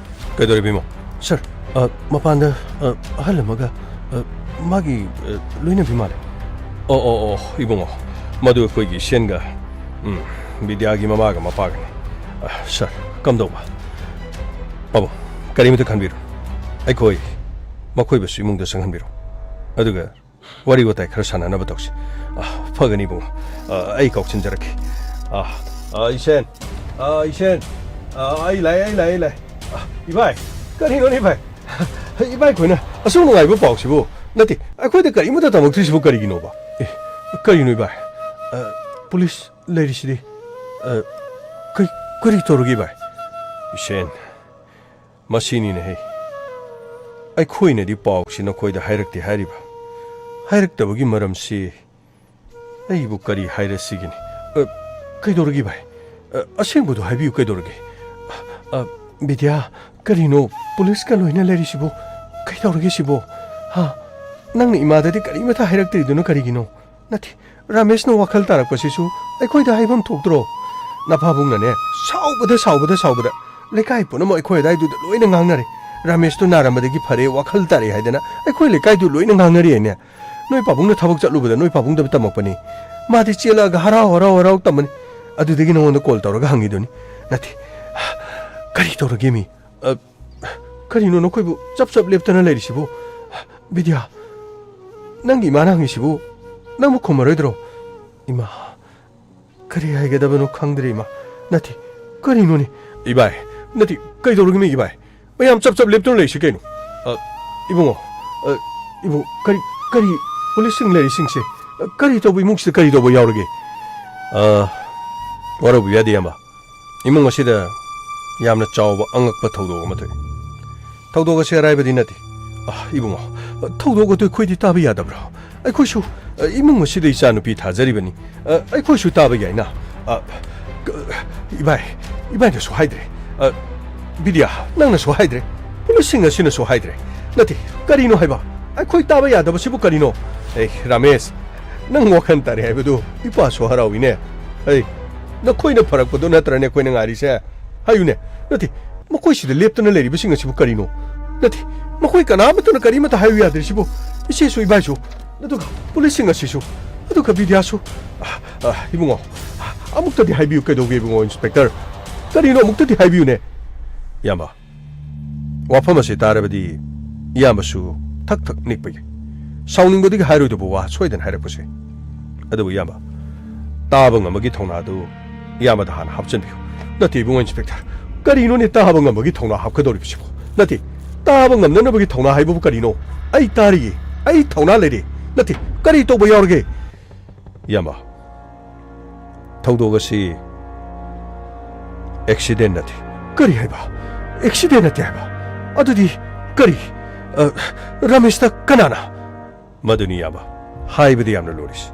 ꯀꯩꯗꯧꯔꯤꯕ, ꯏꯃꯣ? ꯁꯥꯔ, ꯑ, ꯃꯄꯥꯟꯗ, ꯑ, ꯑꯍꯜ ꯑꯃꯒ, ꯑ, ꯃꯥꯒꯤ, ꯑ, ꯂꯣꯏꯅꯕꯤ ꯃꯥꯜꯂꯦ꯫ ꯑꯣ, ꯑꯣ, ꯑꯣ, ꯏꯕꯨꯡꯉꯣ, ꯃꯗꯨ ꯑꯩꯈꯣꯏꯒꯤ ꯏꯁꯦꯟꯒ, ꯎꯝ, ꯕꯤꯗ꯭ꯌꯥꯒꯤ ꯃꯃꯥꯒ ꯃꯄꯥꯒꯅꯤ꯫ ꯑ, ꯁꯥꯔ, ꯀꯝꯗꯧꯕ? ꯄꯥꯕꯨꯡ, ꯀꯔꯤꯃꯇ ꯈꯟꯕꯤꯔꯨ꯫ ꯑꯩꯈꯣꯏ ꯃꯈꯣꯏꯕꯨꯁꯨ ꯏꯃꯨꯡꯗ ꯆꯪꯍꯟꯕꯤꯔꯣ꯫ ꯑꯗꯨꯒ ꯋꯥꯔꯤ ꯋꯥꯇꯥꯏ ꯈꯔ ꯁꯥꯟꯅꯅꯕ ꯇꯧꯁꯤ꯫ ꯑ, ꯐꯒꯅꯤ, ꯏꯕꯨꯡꯉꯣ꯫ ꯑ, ꯑꯩ ꯀꯥꯎꯁꯤꯟꯖꯔꯛꯀꯦ꯫ ꯑ, ꯑ, ꯏꯁꯦꯟ! ꯑ, ꯏꯁꯦꯟ! ꯑ, ꯑꯩ ꯂꯥꯛꯑꯦ, ꯑꯩ ꯂꯥꯛꯑꯦ, ꯑꯩ ꯂꯥꯛꯑꯦ꯫ ꯑ, ꯏꯕꯥꯏ! ꯀꯔꯤꯅꯣꯅꯦ, ꯏꯕꯥꯏ? ꯏꯕꯥꯏ ꯈꯣꯏꯅ ꯑꯁꯨꯛ ꯅꯨꯡꯉꯥꯏꯕ ꯄꯥꯎꯁꯤꯕꯨ ꯅꯠꯇꯦ, ꯑꯩꯈꯣꯏꯗ ꯀꯔꯤꯃꯠꯇ ꯇꯝꯃꯛꯇ꯭ꯔꯤꯁꯤꯕꯨ ꯀꯔꯤꯒꯤꯅꯣꯕ? ꯑꯦ, ꯀꯔꯤꯅꯣ, ꯏꯕꯥꯏ? ꯑ, ꯄꯨꯂꯤꯁ ꯂꯩꯔꯤꯁꯤꯗꯤ꯫ ꯑ, ꯀꯩ-, ꯀꯔꯤ ꯇꯧꯔꯒꯦ, ꯏꯕꯥꯏ? ꯏꯁꯦꯟ, ꯃꯁꯤꯅꯤꯅꯦꯍꯦ꯫ ꯑꯩꯈꯣꯏꯅꯗꯤ ꯄꯥꯎꯁꯤ ꯅꯈꯣꯏꯗ ꯍꯥꯏꯔꯛꯇꯦ ꯍꯥꯏꯔꯤꯕ꯫ ꯍꯥꯏꯔꯛꯇꯕꯒꯤ ꯃꯔꯝꯁꯤ ꯑꯩꯕꯨ ꯀꯔꯤ ꯍꯥꯏꯔꯁꯤꯒꯤꯅꯤ? ꯑ, ꯀꯩꯗꯧꯔꯒꯦ, ꯚꯥꯏ? ꯑ, ꯑꯁꯦꯡꯕꯗꯨ ꯍꯥꯏꯕꯤꯌꯨ, ꯀꯩꯗꯧꯔꯒꯦ? ꯑ, ꯕꯤꯗ꯭ꯌꯥ, ꯀꯔꯤꯅꯣ ꯄꯨꯂꯤꯁꯀ ꯂꯣꯏꯅ ꯂꯩꯔꯤꯁꯤꯕꯨ? ꯀꯩꯗꯧꯔꯒꯦ ꯁꯤꯕꯨ? ꯍꯥ? ꯅꯪꯅ ꯏꯃꯥꯗꯗꯤ ꯀꯔꯤꯃꯠꯇ ꯍꯥꯏꯔꯛꯇ꯭ꯔꯤꯗꯨꯅ ꯀꯔꯤꯒꯤꯅꯣ? ꯅꯠꯇꯦ, ꯔꯥꯃꯦꯁꯅ ꯋꯥꯈꯜ ꯇꯥꯔꯛꯄꯁꯤꯁꯨ ꯑꯩꯈꯣꯏꯗ ꯍꯥꯏꯐꯝ ꯊꯣꯛꯇ꯭ꯔꯣ? ꯅꯄꯥꯕꯨꯡꯅꯅꯦ, ꯁꯥꯎꯕꯗ, ꯁꯥꯎꯕꯗ, ꯁꯥꯎꯕꯗ ꯂꯩꯀꯥꯏ ꯄꯨꯝꯅꯃꯛ ꯑꯩꯈꯣꯏ ꯑꯗꯥꯏꯗꯨꯗ ꯂꯣꯏꯅ ꯉꯥꯡꯅꯔꯦ꯫ "ꯔꯥꯃꯦꯁꯇꯣ ꯅꯥꯔꯝꯕꯗꯒꯤ ꯐꯔꯦ, ꯋꯥꯈꯜ ꯇꯥꯔꯛꯑꯦ" ꯍꯥꯏꯗꯅ ꯑꯩꯈꯣꯏ ꯂꯩꯀꯥꯏꯗꯨ ꯂꯣꯏꯅ ꯉꯥꯡꯅꯔꯤꯅꯦ꯫ ꯅꯣꯏ ꯄꯥꯕꯨꯡꯅ ꯊꯕꯛ ꯆꯠꯂꯨꯕꯗ ꯅꯣꯏ ꯄꯥꯕꯨꯡꯗ ꯇꯝꯃꯛꯄꯅꯤ꯫ ꯃꯥꯗꯤ ꯆꯦꯜꯂꯛꯑꯒ ꯍꯔꯥꯎ ꯍꯔꯥꯎ ꯍꯔꯥꯎ ꯇꯝꯕꯅꯤ꯫ ꯑꯗꯨꯗꯒꯤ ꯅꯉꯣꯟꯗ ꯀꯣꯜ ꯇꯧꯔꯒ ꯍꯪꯉꯤꯗꯨꯅꯤ꯫ ꯅꯠꯇꯦ, ꯀꯔꯤ ꯇꯧꯔꯒꯦ ꯃꯤ? ꯑ, ꯀꯔꯤꯅꯣ ꯅꯈꯣꯏꯕꯨ ꯆꯞ ꯆꯞ ꯂꯦꯞꯇꯅ ꯂꯩꯔꯤꯁꯤꯕꯨ? ꯕꯤꯗ꯭ꯌꯥ, ꯅꯪꯒꯤ ꯏꯃꯥꯅ ꯍꯪꯉꯤꯁꯤꯕꯨ ꯅꯪꯕꯨ ꯈꯨꯝꯃꯔꯣꯏꯗ꯭ꯔꯣ? ꯏꯃꯥ, ꯀꯔꯤ ꯍꯥꯏꯒꯗꯕꯅꯣ ꯈꯪꯗ꯭ꯔꯦ, ꯏꯃꯥ꯫ ꯅꯠꯇꯦ, ꯀꯔꯤꯅꯣꯅꯦ? ꯏꯕꯥꯏ, ꯅꯠꯇꯦ, ꯀꯩꯗꯧꯔꯒꯦ ꯃꯤ ꯏꯕꯥꯏ? ꯃꯌꯥꯝ ꯆꯞ ꯆꯞ ꯂꯦꯞꯇꯨꯅ ꯂꯩꯔꯤꯁꯤ ꯀꯩꯅꯣ? ꯑ, ꯏꯕꯨꯡꯉꯣ, ꯑ, ꯏꯕꯨꯡ, ꯀꯔꯤ, ꯀꯔꯤ ꯄꯨꯂꯤꯁꯁꯤꯡ ꯂꯩꯔꯤꯁꯤꯡꯁꯦ? ꯑ, ꯀꯔꯤ ꯇꯧꯕ ꯏꯃꯨꯡꯁꯤꯗ ꯀꯔꯤ ꯇꯧꯕ ꯌꯥꯎꯔꯒꯦ? ꯑ, ꯋꯥꯔꯧꯕꯤꯕ ꯌꯥꯗꯦ, ꯏꯌꯥꯝꯕ꯫ ꯏꯃꯨꯡ ꯑꯁꯤꯗ ꯌꯥꯝꯅ ꯆꯥꯎꯕ ꯑꯉꯛꯄ ꯊꯧꯗꯣꯛ ꯑꯃ ꯊꯣꯛꯏ꯫ ꯊꯧꯗꯣꯛ ꯑꯁꯤ ꯑꯔꯥꯏꯕꯗꯤ ꯅꯠꯇꯦ꯫ ꯑ, ꯏꯕꯨꯡꯉꯣ, ꯊꯧꯗꯣꯛ ꯑꯗꯨ ꯑꯩꯈꯣꯏꯗꯤ ꯇꯥꯕ ꯌꯥꯗꯕ꯭ꯔꯣ? ꯑꯩꯈꯣꯏꯁꯨ, ꯑ, ꯏꯃꯨꯡ ꯑꯁꯤꯗ ꯏꯆꯥ ꯅꯨꯄꯤ ꯊꯥꯖꯔꯤꯕꯅꯤ꯫ ꯑ, ꯑꯩꯈꯣꯏꯁꯨ ꯇꯥꯕ ꯌꯥꯏꯅ꯫ ꯑ, ꯀ-, ꯏꯕꯥꯏ, ꯏꯕꯥꯏꯅꯁꯨ ꯍꯥꯏꯗ꯭ꯔꯦ꯫ ꯑ, ꯕꯤꯗ꯭ꯌꯥ, ꯅꯪꯅꯁꯨ ꯍꯥꯏꯗ꯭ꯔꯦ꯫ ꯄꯨꯂꯤꯁꯁꯤꯡ ꯑꯁꯤꯅꯁꯨ ꯍꯥꯏꯗ꯭ꯔꯦ꯫ ꯅꯠꯇꯦ, ꯀꯔꯤꯅꯣ ꯍꯥꯏꯕ? ꯑꯩꯈꯣꯏ ꯇꯥꯕ ꯌꯥꯗꯕꯁꯤꯕꯨ ꯀꯔꯤꯅꯣ? ꯑꯦ, ꯔꯥꯃꯦꯁ, ꯅꯪ ꯋꯥꯈꯜ ꯇꯥꯔꯦ ꯍꯥꯏꯕꯗꯨ ꯏꯄꯥꯁꯨ ꯍꯔꯥꯎꯏꯅꯦ꯫ ꯑꯩ, ꯅꯈꯣꯏꯅ ꯐꯔꯛꯄꯗꯨ ꯅꯠꯇ꯭ꯔꯅꯦ ꯑꯩꯈꯣꯏꯅ ꯉꯥꯏꯔꯤꯁꯦ? ꯍꯥꯏꯌꯨꯅꯦ꯫ ꯅꯠꯇꯦ, ꯃꯈꯣꯏꯁꯤꯗ ꯂꯦꯞꯇꯨꯅ ꯂꯩꯔꯤꯕꯁꯤꯡ ꯑꯁꯤꯕꯨ ꯀꯔꯤꯅꯣ? ꯅꯠꯇꯦ, ꯃꯈꯣꯏ ꯀꯅꯥꯃꯠꯇꯅ ꯀꯔꯤꯃꯠꯇ ꯍꯥꯏꯌꯨ ꯌꯥꯗ꯭ꯔꯤꯁꯤꯕꯨ? ꯏꯆꯦꯁꯨ, ꯏꯕꯥꯏꯁꯨ, ꯑꯗꯨꯒ ꯄꯨꯂꯤꯁꯁꯤꯡ ꯑꯁꯤꯁꯨ, ꯑꯗꯨꯒ ꯕꯤꯗ꯭ꯌꯥꯁꯨ꯫ ꯑ, ꯑ, ꯏꯕꯨꯡꯉꯣ, ꯑꯃꯨꯛꯇꯗꯤ ꯍꯥꯏꯕꯤꯌꯨ ꯀꯩꯗꯧꯒꯦ, ꯏꯕꯨꯡꯉꯣ ꯏꯟꯁꯄꯦꯛꯇꯔ? ꯀꯔꯤꯅꯣ, ꯑꯃꯨꯛꯇꯗꯤ ꯍꯥꯏꯕꯤꯌꯨꯅꯦ꯫ ꯏꯌꯥꯝꯕ, ꯋꯥꯐꯝ ꯑꯁꯤ ꯇꯥꯔꯕꯗꯤ ꯏꯌꯥꯝꯕꯁꯨ ꯊꯛ ꯊꯛ ꯅꯤꯛꯄ ꯌꯥꯏ꯫ ꯁꯥꯎꯅꯤꯡꯕꯗꯒꯤ ꯍꯥꯏꯔꯣꯏꯗꯕ ꯋꯥ ꯁꯣꯏꯗꯅ ꯍꯥꯏꯔꯛꯄꯁꯨ ꯌꯥꯏ꯫ ꯑꯗꯨꯕꯨ ꯏꯌꯥꯝꯕ, ꯇꯥꯕ ꯉꯝꯕꯒꯤ ꯊꯧꯅꯥꯗꯨ ꯏꯌꯥꯝꯕꯗ ꯍꯥꯟꯅ ꯍꯥꯞꯆꯤꯟꯕꯤꯌꯨ꯫ ꯅꯠꯇꯦ ꯏꯕꯨꯡꯉꯣ ꯏꯟꯁꯄꯦꯛꯇꯔ, ꯀꯔꯤꯅꯣꯅꯦ ꯇꯥꯕ ꯉꯝꯕꯒꯤ ꯊꯧꯅꯥ ꯍꯥꯞꯀꯗꯧꯔꯤꯕꯁꯤꯕꯨ? ꯅꯠꯇꯦ, ꯇꯥꯕ ꯉꯝꯅꯅꯕꯒꯤ ꯊꯧꯅꯥ ꯍꯥꯏꯕꯕꯨ ꯀꯔꯤꯅꯣ? ꯑꯩ ꯇꯥꯔꯤꯌꯦ, ꯑꯩ ꯊꯧꯅꯥ ꯂꯩꯔꯦ꯫ ꯅꯠꯇꯦ, ꯀꯔꯤ ꯇꯧꯕ ꯌꯥꯎꯔꯒꯦ? ꯏꯌꯥꯝꯕ, ꯊꯧꯗꯣꯛ ꯑꯁꯤ ꯑꯦꯛꯁꯤꯗꯦꯟ ꯅꯠꯇꯦ꯫ ꯀꯔꯤ ꯍꯥꯏꯕ? ꯑꯦꯛꯁꯤꯗꯦꯟ ꯅꯠꯇꯦ ꯍꯥꯏꯕ? ꯑꯗꯨꯗꯤ ꯀꯔꯤ? ꯑ, ꯔꯃꯦꯁꯇ ꯀꯅꯥꯅ? ꯃꯗꯨꯅꯤ ꯏꯌꯥꯝꯕ, ꯍꯥꯏꯕꯗꯤ ꯌꯥꯝꯅ ꯂꯨꯔꯤꯁꯤ꯫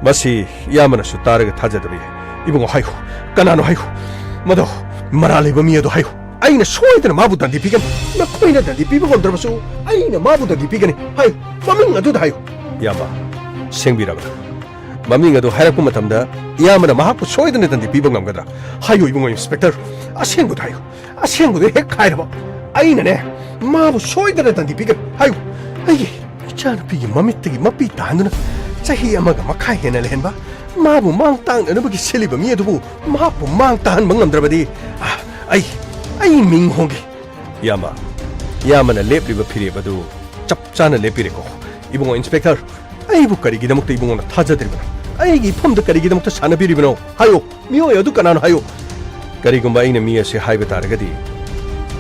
ꯃꯁꯤ ꯏꯌꯥꯝꯕꯅꯁꯨ ꯇꯥꯔꯒ ꯊꯥꯖꯗꯕ ꯌꯥꯏ꯫ ꯏꯕꯨꯡꯉꯣ ꯍꯥꯏꯌꯨ, ꯀꯅꯥꯅꯣ ꯍꯥꯏꯌꯨ꯫ ꯃꯗꯣ ꯃꯔꯥꯜ ꯂꯩꯕ ꯃꯤ ꯑꯗꯣ ꯍꯥꯏꯌꯨ꯫ ꯑꯩꯅ ꯁꯣꯏꯗꯅ ꯃꯥꯕꯨ ꯗꯟꯗꯤ ꯄꯤꯒꯅꯤ꯫ ꯅꯈꯣꯏꯅ ꯗꯟꯗꯤ ꯄꯤꯕ ꯉꯝꯗ꯭ꯔꯕꯁꯨ ꯑꯩꯅ ꯃꯥꯕꯨ ꯗꯟꯗꯤ ꯄꯤꯒꯅꯤ꯫ ꯍꯥꯏꯌꯨ, ꯃꯃꯤꯡ ꯑꯗꯨꯗ ꯍꯥꯏꯌꯨ꯫ ꯏꯌꯥꯝꯕ, ꯁꯦꯡꯕꯤꯔꯕ꯭ꯔꯥ? ꯃꯃꯤꯡ ꯑꯗꯨ ꯍꯥꯏꯔꯛꯄ ꯃꯇꯝꯗ ꯏꯌꯥꯝꯕꯅ ꯃꯍꯥꯛꯄꯨ ꯁꯣꯏꯗꯅ ꯗꯟꯗꯤ ꯄꯤꯕ ꯉꯝꯒꯗ꯭ꯔꯥ? ꯍꯥꯏꯌꯨ ꯏꯕꯨꯡꯉꯣ ꯏꯟꯁꯄꯦꯛꯇꯔ, ꯑꯁꯦꯡꯕꯗꯨ ꯍꯥꯏꯌꯨ꯫ ꯑꯁꯦꯡꯕꯗꯨ ꯍꯦꯛ ꯍꯥꯏꯔꯕ ꯑꯩꯅꯅꯦ ꯃꯥꯕꯨ ꯁꯣꯏꯗꯅ ꯗꯟꯗꯤ ꯄꯤꯒꯅꯤ꯫ ꯍꯥꯏꯌꯨ꯫ ꯑꯩꯒꯤ ꯏꯆꯥꯅꯨꯄꯤꯒꯤ ꯃꯃꯤꯠꯇꯒꯤ ꯃꯄꯤ ꯇꯥꯍꯟꯗꯨꯅ ꯆꯍꯤ ꯑꯃꯒ ꯃꯈꯥꯏ ꯍꯦꯟꯅ ꯂꯩꯍꯟꯕ, ꯃꯥꯕꯨ ꯃꯥꯡ ꯇꯥꯛꯅꯅꯕꯒꯤ ꯁꯤꯜꯂꯤꯕ ꯃꯤ ꯑꯗꯨꯕꯨ ꯃꯍꯥꯛꯄꯨ ꯃꯥꯡ ꯇꯥꯍꯟꯕ ꯉꯝꯗ꯭ꯔꯕꯗꯤ, ꯑ, ꯑꯩ, ꯑꯩ ꯃꯤꯡ ꯍꯣꯡꯒꯦ꯫ ꯏꯌꯥꯝꯕ, ꯏꯌꯥꯝꯕꯅ ꯂꯦꯞꯂꯤꯕ ꯐꯤꯔꯦꯞ ꯑꯗꯨ ꯆꯞ ꯆꯥꯅ ꯂꯦꯞꯄꯤꯔꯦꯀꯣ꯫ ꯏꯕꯨꯡꯉꯣ ꯏꯟꯁꯄꯦꯛꯇꯔ, ꯑꯩꯕꯨ ꯀꯔꯤꯒꯤꯗꯃꯛꯇ ꯏꯕꯨꯡꯉꯣꯅ ꯊꯥꯖꯗ꯭ꯔꯤꯕꯅꯣ? ꯑꯩꯒꯤ ꯏꯐꯝꯗ ꯀꯔꯤꯒꯤꯗꯃꯛꯇ ꯁꯥꯟꯅꯕꯤꯔꯤꯕꯅꯣ? ꯍꯥꯏꯌꯨ, ꯃꯤꯑꯣꯏ ꯑꯗꯨ ꯀꯅꯥꯅꯣ ꯍꯥꯏꯌꯨ꯫ ꯀꯔꯤꯒꯨꯝꯕ ꯑꯩꯅ ꯃꯤ ꯑꯁꯤ ꯍꯥꯏꯕ ꯇꯥꯔꯒꯗꯤ,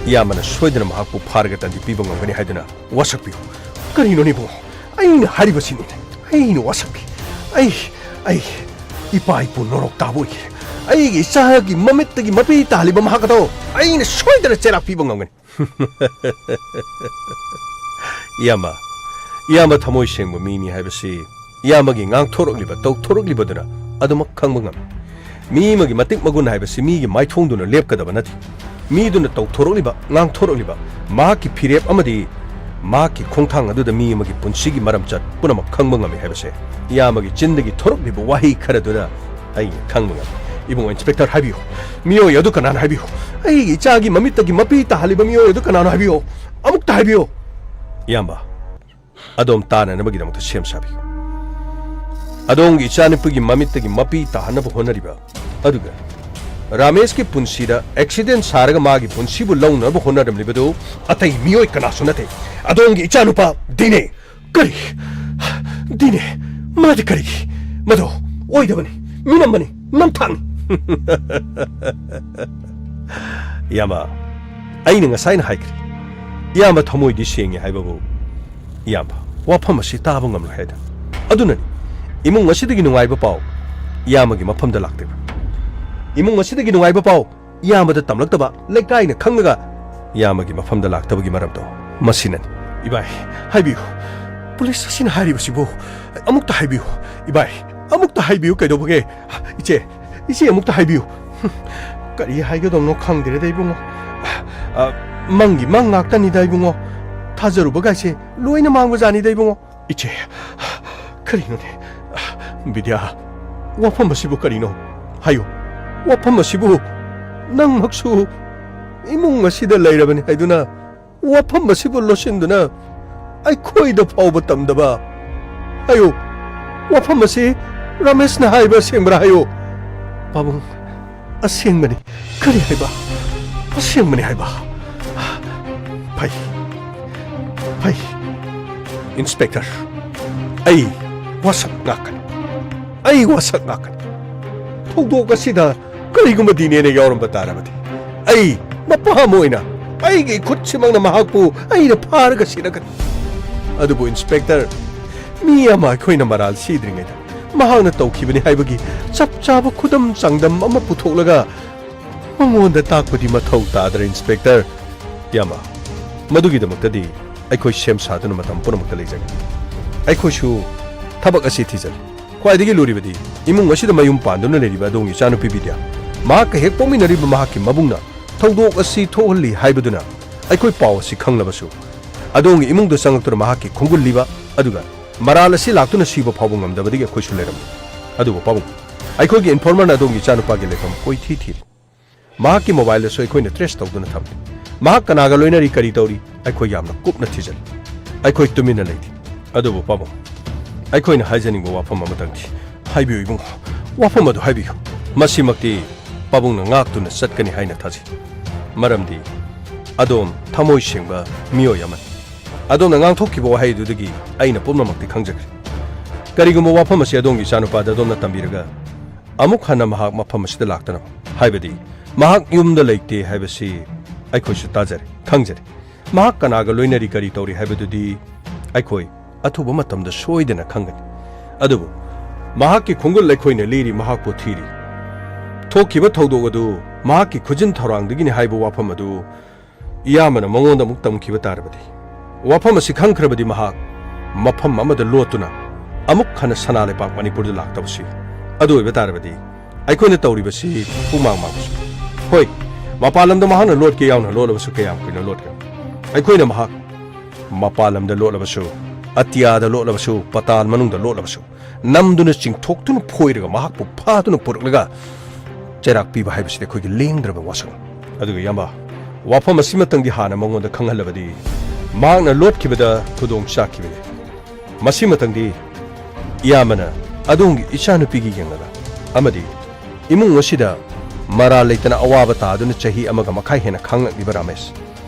ꯏꯌꯥꯝꯕꯅ ꯁꯣꯏꯗꯅ ꯃꯍꯥꯛꯄꯨ ꯐꯥꯔꯒ ꯗꯟꯗꯤ ꯄꯤꯕ ꯉꯝꯒꯅꯤ ꯍꯥꯏꯗꯨꯅ ꯋꯥꯁꯛꯄꯤꯌꯨ꯫ ꯀꯔꯤꯅꯣꯅꯦ ꯏꯕꯨꯡꯉꯣ? ꯑꯩꯅ ꯍꯥꯏꯔꯤꯕꯁꯤꯅꯤꯅꯦ꯫ ꯑꯩꯅ ꯋꯥꯁꯛꯄꯤ꯫ ꯑꯩ, ꯑꯩ ꯏꯄꯥ ꯏꯄꯨ ꯅꯣꯔꯣꯛ ꯇꯥꯕ ꯑꯣꯏꯈꯤ꯫ ꯑꯩꯒꯤ ꯏꯆꯥꯒꯤ ꯃꯃꯤꯠꯇꯒꯤ ꯃꯄꯤ ꯇꯥꯍꯜꯂꯤꯕ ꯃꯍꯥꯛ ꯑꯗꯣ ꯑꯩꯅ ꯁꯣꯏꯗꯅ ꯆꯩꯔꯥꯛ ꯄꯤꯕ ꯉꯝꯒꯅꯤ꯫ ꯏꯌꯥꯝꯕ, ꯏꯌꯥꯝꯕ ꯊꯃꯣꯏ ꯁꯦꯡꯕ ꯃꯤꯅꯤ ꯍꯥꯏꯕꯁꯤ ꯏꯌꯥꯝꯕꯒꯤ ꯉꯥꯡꯊꯣꯔꯛꯂꯤꯕ, ꯇꯧꯊꯣꯔꯛꯂꯤꯕꯗꯨꯅ ꯑꯗꯨꯃꯛ ꯈꯪꯕ ꯉꯝꯃꯤ꯫ ꯃꯤ ꯑꯃꯒꯤ ꯃꯇꯤꯛ ꯃꯒꯨꯟ ꯍꯥꯏꯕꯁꯤ ꯃꯤꯒꯤ ꯃꯥꯏꯊꯣꯡꯗꯨꯅ ꯂꯦꯞꯀꯗꯕ ꯅꯠꯇꯦ꯫ ꯃꯤꯗꯨꯅ ꯇꯧꯊꯣꯔꯛꯂꯤꯕ, ꯉꯥꯡꯊꯣꯔꯛꯂꯤꯕ, ꯃꯍꯥꯛꯀꯤ ꯐꯤꯔꯦꯞ ꯑꯃꯗꯤ ꯃꯍꯥꯛꯀꯤ ꯈꯣꯡꯊꯥꯡ ꯑꯗꯨꯗ ꯃꯤ ꯑꯃꯒꯤ ꯄꯨꯟꯁꯤꯒꯤ ꯃꯔꯝꯆꯠ ꯄꯨꯝꯅꯃꯛ ꯈꯪꯕ ꯉꯝꯃꯤ ꯍꯥꯏꯕꯁꯦ ꯏꯌꯥꯝꯕꯒꯤ ꯆꯤꯟꯗꯒꯤ ꯊꯣꯔꯛꯂꯤꯕ ꯋꯥꯍꯩ ꯈꯔꯗꯨꯅ ꯑꯩꯅ ꯈꯪꯕ ꯉꯝꯃꯤ꯫ ꯏꯕꯨꯡꯉꯣ ꯏꯟꯁꯄꯦꯛꯇꯔ, ꯍꯥꯏꯕꯤꯌꯨ꯫ ꯃꯤꯑꯣꯏ ꯑꯗꯨ ꯀꯅꯥꯅꯣ ꯍꯥꯏꯕꯤꯌꯨ꯫ ꯑꯩꯒꯤ ꯏꯆꯥꯒꯤ ꯃꯃꯤꯠꯇꯒꯤ ꯃꯄꯤ ꯇꯥꯍꯜꯂꯤꯕ ꯃꯤꯑꯣꯏ ꯑꯗꯨ ꯀꯅꯥꯅꯣ ꯍꯥꯏꯕꯤꯌꯨ꯫ ꯑꯃꯨꯛꯇ ꯍꯥꯏꯕꯤꯌꯨ꯫ ꯏꯌꯥꯝꯕ, ꯑꯗꯣꯝ ꯇꯥꯅꯅꯕꯒꯤꯗꯃꯛꯇ ꯁꯦꯝ ꯁꯥꯕꯤꯌꯨ꯫ ꯑꯗꯣꯝꯒꯤ ꯏꯆꯥꯅꯨꯄꯤꯒꯤ ꯃꯃꯤꯠꯇꯒꯤ ꯃꯄꯤ ꯇꯥꯍꯟꯅꯕ ꯍꯣꯠꯅꯔꯤꯕ, ꯑꯗꯨꯒ ꯔꯥꯃꯦꯁꯀꯤ ꯄꯨꯟꯁꯤꯗ ꯑꯦꯛꯁꯤꯗꯦꯟ ꯁꯥꯔꯒ ꯃꯥꯒꯤ ꯄꯨꯟꯁꯤꯕꯨ ꯂꯧꯅꯅꯕ ꯍꯣꯠꯅꯔꯝꯂꯤꯕꯗꯨ ꯑꯇꯩ ꯃꯤꯑꯣꯏ ꯀꯅꯥꯁꯨ ꯅꯠꯇꯦ, ꯑꯗꯣꯝꯒꯤ ꯏꯆꯥꯅꯨꯄꯥ ꯗꯤꯅꯦ꯫ ꯀꯔꯤ? ꯗꯤꯅꯦ? ꯃꯥꯗꯤ ꯀꯔꯤꯒꯤ? ꯃꯗꯨ ꯑꯣꯏꯗꯕꯅꯤ, ꯃꯤꯅꯝꯕꯅꯤ, ꯅꯝꯊꯥꯛꯅꯤ꯫ ꯏꯌꯥꯝꯕ, ꯑꯩꯅ ꯉꯁꯥꯏꯅ ꯍꯥꯏꯈ꯭ꯔꯦ, ꯏꯌꯥꯝꯕ ꯊꯃꯣꯏꯗꯤ ꯁꯦꯡꯉꯤ ꯍꯥꯏꯕꯕꯨ꯫ ꯏꯌꯥꯝꯕ, ꯋꯥꯐꯝ ꯑꯁꯤ ꯇꯥꯕ ꯉꯝꯂꯣꯏ ꯍꯥꯏꯗ꯫ ꯑꯗꯨꯅꯅꯤ ꯏꯃꯨꯡ ꯑꯁꯤꯗꯒꯤ ꯅꯨꯡꯉꯥꯏꯕ ꯄꯥꯎ ꯏꯌꯥꯝꯕꯒꯤ ꯃꯐꯝꯗ ꯂꯥꯛꯇꯦꯕ꯫ ꯏꯃꯨꯡ ꯑꯁꯤꯗꯒꯤ ꯅꯨꯡꯉꯥꯏꯕ ꯄꯥꯎ ꯏꯌꯥꯝꯕꯗ ꯇꯝꯂꯛꯇꯕ, ꯂꯩꯀꯥꯏꯅ ꯈꯪꯂꯒ ꯏꯌꯥꯝꯕꯒꯤ ꯃꯐꯝꯗ ꯂꯥꯛꯇꯕꯒꯤ ꯃꯔꯝꯗꯣ ꯃꯁꯤꯅꯅꯤ꯫ ꯏꯕꯥꯏ, ꯍꯥꯏꯕꯤꯌꯨ꯫ ꯄꯨꯂꯤꯁ ꯑꯁꯤꯅ ꯍꯥꯏꯔꯤꯕꯁꯤꯕꯨ ꯑꯃꯨꯛꯇ ꯍꯥꯏꯕꯤꯌꯨ꯫ ꯏꯕꯥꯏ, ꯑꯃꯨꯛꯇ ꯍꯥꯏꯕꯤꯌꯨ ꯀꯩꯗꯧꯕꯒꯦ? ꯏꯆꯦ, ꯏꯆꯦ ꯑꯃꯨꯛꯇ ꯍꯥꯏꯕꯤꯌꯨ꯫ ꯀꯔꯤ ꯍꯥꯏꯒꯗꯕꯅꯣ ꯈꯪꯗ꯭ꯔꯦꯗ ꯏꯕꯨꯡꯉꯣ꯫ ꯑ, ꯃꯪꯒꯤ ꯃꯪ ꯉꯥꯛꯇꯅꯤꯗ ꯏꯕꯨꯡꯉꯣ꯫ ꯊꯥꯖꯔꯨꯕꯒꯥꯏꯁꯦ ꯂꯣꯏꯅ ꯃꯥꯡꯕꯖꯥꯠꯅꯤꯗ ꯏꯕꯨꯡꯉꯣ꯫ ꯏꯆꯦ, ꯀꯔꯤꯅꯣꯅꯦ? ꯕꯤꯗ꯭ꯌꯥ, ꯋꯥꯐꯝ ꯑꯁꯤꯕꯨ ꯀꯔꯤꯅꯣ? ꯍꯥꯏꯌꯨ, ꯋꯥꯐꯝ ꯑꯁꯤꯕꯨ ꯅꯪꯃꯛꯁꯨ ꯏꯃꯨꯡ ꯑꯁꯤꯗ ꯂꯩꯔꯕꯅꯤ ꯍꯥꯏꯗꯨꯅ ꯋꯥꯐꯝ ꯑꯁꯤꯕꯨ ꯂꯣꯠꯁꯤꯟꯗꯨꯅ ꯑꯩꯈꯣꯏꯗ ꯐꯥꯎꯕ ꯇꯝꯗꯕ? ꯍꯥꯏꯌꯨ, ꯋꯥꯐꯝ ꯑꯁꯤ ꯔꯃꯦꯁꯅ ꯍꯥꯏꯕ ꯑꯁꯦꯡꯕ꯭ꯔꯥ ꯍꯥꯏꯌꯨ꯫ ꯄꯥꯕꯨꯡ, ꯑꯁꯦꯡꯕꯅꯤ꯫ ꯀꯔꯤ ꯍꯥꯏꯕ? ꯑꯁꯦꯡꯕꯅꯤ ꯍꯥꯏꯕ? ꯐꯩ, ꯐꯩ꯫ ꯏꯟꯁꯄꯦꯛꯇꯔ, ꯑꯩ ꯋꯥꯁꯛ ꯉꯥꯛꯀꯅꯤ꯫ ꯑꯩ ꯋꯥꯁꯛ ꯉꯥꯛꯀꯅꯤ꯫ ꯊꯧꯗꯣꯛ ꯑꯁꯤꯗ ꯀꯔꯤꯒꯨꯝꯕ ꯗꯤꯅꯦꯅ ꯌꯥꯎꯔꯝꯕ ꯇꯥꯔꯕꯗꯤ, ꯑꯩ ꯃꯄꯥ ꯑꯃ ꯑꯣꯏꯅ ꯑꯩꯒꯤ ꯈꯨꯠꯁꯤꯃꯛꯅ ꯃꯍꯥꯛꯄꯨ ꯑꯩꯅ ꯐꯥꯔꯒ ꯁꯤꯔꯒꯅꯤ꯫ ꯑꯗꯨꯕꯨ ꯏꯟꯁꯄꯦꯛꯇꯔ, ꯃꯤ ꯑꯃ ꯑꯩꯈꯣꯏꯅ ꯃꯔꯥꯜ ꯁꯤꯗ꯭ꯔꯤꯉꯩꯗ ꯃꯍꯥꯛꯅ ꯇꯧꯈꯤꯕꯅꯤ ꯍꯥꯏꯕꯒꯤ ꯆꯞ ꯆꯥꯕ ꯈꯨꯗꯝ ꯆꯥꯡꯗꯝ ꯑꯃ ꯄꯨꯊꯣꯛꯂꯒ ꯃꯉꯣꯟꯗ ꯇꯥꯛꯄꯗꯤ ꯃꯊꯧ ꯇꯥꯗ꯭ꯔꯦ, ꯏꯟꯁꯄꯦꯛꯇꯔ꯫ ꯏꯌꯥꯝꯕ, ꯃꯗꯨꯒꯤꯗꯃꯛꯇꯗꯤ ꯑꯩꯈꯣꯏ ꯁꯦꯝ ꯁꯥꯗꯨꯅ ꯃꯇꯝ ꯄꯨꯝꯅꯃꯛꯇ ꯂꯩꯖꯒꯦ꯫ ꯑꯩꯈꯣꯏꯁꯨ ꯊꯕꯛ ꯑꯁꯤ ꯊꯤꯖꯤꯜꯂꯤ꯫ ꯈ꯭ꯋꯥꯏꯗꯒꯤ ꯂꯨꯔꯤꯕꯗꯤ, ꯏꯃꯨꯡ ꯑꯁꯤꯗ ꯃꯌꯨꯝ ꯄꯥꯟꯗꯨꯅ ꯂꯩꯔꯤꯕ ꯑꯗꯣꯝꯒꯤ ꯏꯆꯥꯅꯨꯄꯤ ꯕꯤꯗ꯭ꯌꯥ, ꯃꯍꯥꯛꯀ ꯍꯦꯛ ꯄꯣꯛꯃꯤꯟꯅꯔꯤꯕ ꯃꯍꯥꯛꯀꯤ ꯃꯕꯨꯡꯅ ꯊꯧꯗꯣꯛ ꯑꯁꯤ ꯊꯣꯛꯍꯜꯂꯤ ꯍꯥꯏꯕꯗꯨꯅ ꯑꯩꯈꯣꯏ ꯄꯥꯎ ꯑꯁꯤ ꯈꯪꯂꯕꯁꯨ, ꯑꯗꯣꯝꯒꯤ ꯏꯃꯨꯡꯗ ꯆꯪꯂꯛꯇꯨꯅ ꯃꯍꯥꯛꯀꯤ ꯈꯣꯡꯒꯨꯜ ꯂꯤꯕ, ꯑꯗꯨꯒ ꯃꯔꯥꯜ ꯑꯁꯤ ꯂꯥꯛꯇꯨꯅ ꯁꯤꯕ ꯐꯥꯎꯕ ꯉꯝꯗꯕꯗꯒꯤ ꯑꯩꯈꯣꯏꯁꯨ ꯂꯩꯔꯝꯃꯤ꯫ ꯑꯗꯨꯕꯨ ꯄꯥꯕꯨꯡ, ꯑꯩꯈꯣꯏꯒꯤ ꯏꯟꯐꯣꯔꯃꯔꯅ ꯑꯗꯣꯝꯒꯤ ꯏꯆꯥꯅꯨꯄꯥꯒꯤ ꯂꯩꯐꯝ ꯀꯣꯏꯊꯤ ꯊꯤꯔꯤ꯫ ꯃꯍꯥꯛꯀꯤ ꯃꯣꯕꯥꯏꯜꯗꯁꯨ ꯑꯩꯈꯣꯏꯅ ꯇ꯭ꯔꯦꯁ ꯇꯧꯗꯨꯅ ꯊꯝꯂꯤ꯫ ꯃꯍꯥꯛ ꯀꯅꯥꯒ ꯂꯣꯏꯅꯔꯤ, ꯀꯔꯤ ꯇꯧꯔꯤ, ꯑꯩꯈꯣꯏ ꯌꯥꯝꯅ ꯀꯨꯞꯅ ꯊꯤꯖꯤꯜꯂꯤ꯫ ꯑꯩꯈꯣꯏ ꯇꯨꯃꯤꯟꯅ ꯂꯩꯇꯦ꯫ ꯑꯗꯨꯕꯨ ꯄꯥꯕꯨꯡ, ꯑꯩꯈꯣꯏꯅ ꯍꯥꯏꯖꯅꯤꯡꯕ ꯋꯥꯐꯝ ꯑꯃꯇꯪꯗꯤ꯫ ꯍꯥꯏꯕꯤꯌꯨ ꯏꯕꯨꯡꯉꯣ, ꯋꯥꯐꯝ ꯑꯗꯨ ꯍꯥꯏꯕꯤꯌꯨ꯫ ꯃꯁꯤꯃꯛꯇꯤ ꯄꯥꯕꯨꯡꯅ ꯉꯥꯛꯇꯨꯅ ꯆꯠꯀꯅꯤ ꯍꯥꯏꯅ ꯊꯥꯖꯩ꯫ ꯃꯔꯝꯗꯤ ꯑꯗꯣꯝ ꯊꯃꯣꯏ ꯁꯦꯡꯕ ꯃꯤꯑꯣꯏ ꯑꯃꯅꯤ꯫ ꯑꯗꯣꯝꯅ ꯉꯥꯡꯊꯣꯛꯈꯤꯕ ꯋꯥꯍꯩꯗꯨꯗꯒꯤ ꯑꯩꯅ ꯄꯨꯝꯅꯃꯛꯇꯤ ꯈꯪꯖꯈ꯭ꯔꯦ꯫ ꯀꯔꯤꯒꯨꯝꯕ ꯋꯥꯐꯝ ꯑꯁꯤ ꯑꯗꯣꯝꯒꯤ ꯏꯆꯥꯅꯨꯄꯥꯗ ꯑꯗꯣꯝꯅ ꯇꯝꯕꯤꯔꯒ ꯑꯃꯨꯛ ꯍꯟꯅ ꯃꯍꯥꯛ ꯃꯐꯝ ꯑꯁꯤꯗ ꯂꯥꯛꯇꯅꯕ, ꯍꯥꯏꯕꯗꯤ ꯃꯍꯥꯛ ꯌꯨꯝꯗ ꯂꯩꯇꯦ ꯍꯥꯏꯕꯁꯤ ꯑꯩꯈꯣꯏꯁꯨ ꯇꯥꯖꯔꯦ, ꯈꯪꯖꯔꯦ꯫ ꯃꯍꯥꯛ ꯀꯅꯥꯒ ꯂꯣꯏꯅꯔꯤ, ꯀꯔꯤ ꯇꯧꯔꯤ ꯍꯥꯏꯕꯗꯨꯗꯤ ꯑꯩꯈꯣꯏ ꯑꯊꯨꯕ ꯃꯇꯝꯗ ꯁꯣꯏꯗꯅ ꯈꯪꯒꯅꯤ꯫ ꯑꯗꯨꯕꯨ ꯃꯍꯥꯛꯀꯤ ꯈꯣꯡꯒꯨꯜ ꯑꯩꯈꯣꯏꯅ ꯂꯤꯔꯤ, ꯃꯍꯥꯛꯄꯨ ꯊꯤꯔꯤ꯫ ꯊꯣꯛꯈꯤꯕ ꯊꯧꯗꯣꯛ ꯑꯗꯨ ꯃꯍꯥꯛꯀꯤ ꯈꯨꯖꯤꯟ ꯊꯧꯔꯥꯡꯗꯒꯤꯅꯤ ꯍꯥꯏꯕ ꯋꯥꯐꯝ ꯑꯗꯨ ꯏꯌꯥꯝꯕꯅ ꯃꯉꯣꯟꯗ ꯑꯃꯨꯛ ꯇꯝꯈꯤꯕ ꯇꯥꯔꯕꯗꯤ, ꯋꯥꯐꯝ ꯑꯁꯤ ꯈꯪꯈ꯭ꯔꯕꯗꯤ ꯃꯍꯥꯛ ꯃꯐꯝ ꯑꯃꯗ ꯂꯣꯠꯇꯨꯅ ꯑꯃꯨꯛ ꯍꯟꯅ ꯁꯅꯥ ꯂꯩꯄꯥꯛ ꯃꯅꯤꯄꯨꯔꯗ ꯂꯥꯛꯇꯕꯁꯨ ꯌꯥꯏ꯫ ꯑꯗꯨ ꯑꯣꯏꯕ ꯇꯥꯔꯕꯗꯤ ꯑꯩꯈꯣꯏꯅ ꯇꯧꯔꯤꯕꯁꯤ ꯄꯨꯡꯃꯥꯡ ꯃꯥꯡꯕꯁꯨ ꯌꯥꯏ꯫ ꯍꯣꯏ, ꯃꯄꯥꯟ ꯂꯝꯗ ꯃꯍꯥꯛꯅ ꯂꯣꯠꯀꯦ ꯌꯥꯎꯅ ꯂꯣꯠꯂꯕꯁꯨ ꯀꯌꯥꯝ ꯀꯨꯏꯅ ꯂꯣꯠꯀꯅꯤ? ꯑꯩꯈꯣꯏꯅ ꯃꯍꯥꯛ ꯃꯄꯥꯟ ꯂꯝꯗ ꯂꯣꯠꯂꯕꯁꯨ ꯑꯇꯤꯌꯥꯗ ꯂꯣꯠꯂꯕꯁꯨ, ꯄꯇꯥꯜ ꯃꯅꯨꯡꯗ ꯂꯣꯠꯂꯕꯁꯨ, ꯅꯝꯗꯨꯅ ꯆꯤꯡꯊꯣꯛꯇꯨꯅ ꯐꯣꯏꯔꯒ ꯃꯍꯥꯛꯄꯨ ꯐꯥꯗꯨꯅ ꯄꯨꯔꯛꯂꯒ ꯆꯩꯔꯥꯛ ꯄꯤꯕ ꯍꯥꯏꯕꯁꯤꯗꯤ ꯑꯩꯈꯣꯏꯒꯤ ꯂꯦꯡꯗ꯭ꯔꯕ ꯋꯥꯁꯛꯅꯤ꯫ ꯑꯗꯨꯒ ꯏꯌꯥꯝꯕ, ꯋꯥꯐꯝ ꯑꯁꯤꯃꯇꯪꯗꯤ ꯍꯥꯟꯅ ꯃꯉꯣꯟꯗ ꯈꯪꯍꯜꯂꯕꯗꯤ ꯃꯍꯥꯛꯅ ꯂꯣꯠꯈꯤꯕꯗ ꯈꯨꯗꯣꯡ ꯆꯥꯈꯤꯕꯅꯤ꯫ ꯃꯁꯤꯃꯇꯪꯗꯤ ꯏꯌꯥꯝꯕꯅ ꯑꯗꯣꯝꯒꯤ ꯏꯆꯥꯅꯨꯄꯤꯒꯤ ꯌꯦꯡꯂꯒ ꯑꯃꯗꯤ ꯏꯃꯨꯡ ꯑꯁꯤꯗ ꯃꯔꯥꯜ ꯂꯩꯇꯅ ꯑꯋꯥꯕ ꯇꯥꯗꯨꯅ ꯆꯍꯤ ꯑꯃꯒ ꯃꯈꯥꯏ ꯍꯦꯟꯅ ꯈꯥꯡꯂꯛꯂꯤꯕ ꯔꯥꯃꯦꯁ,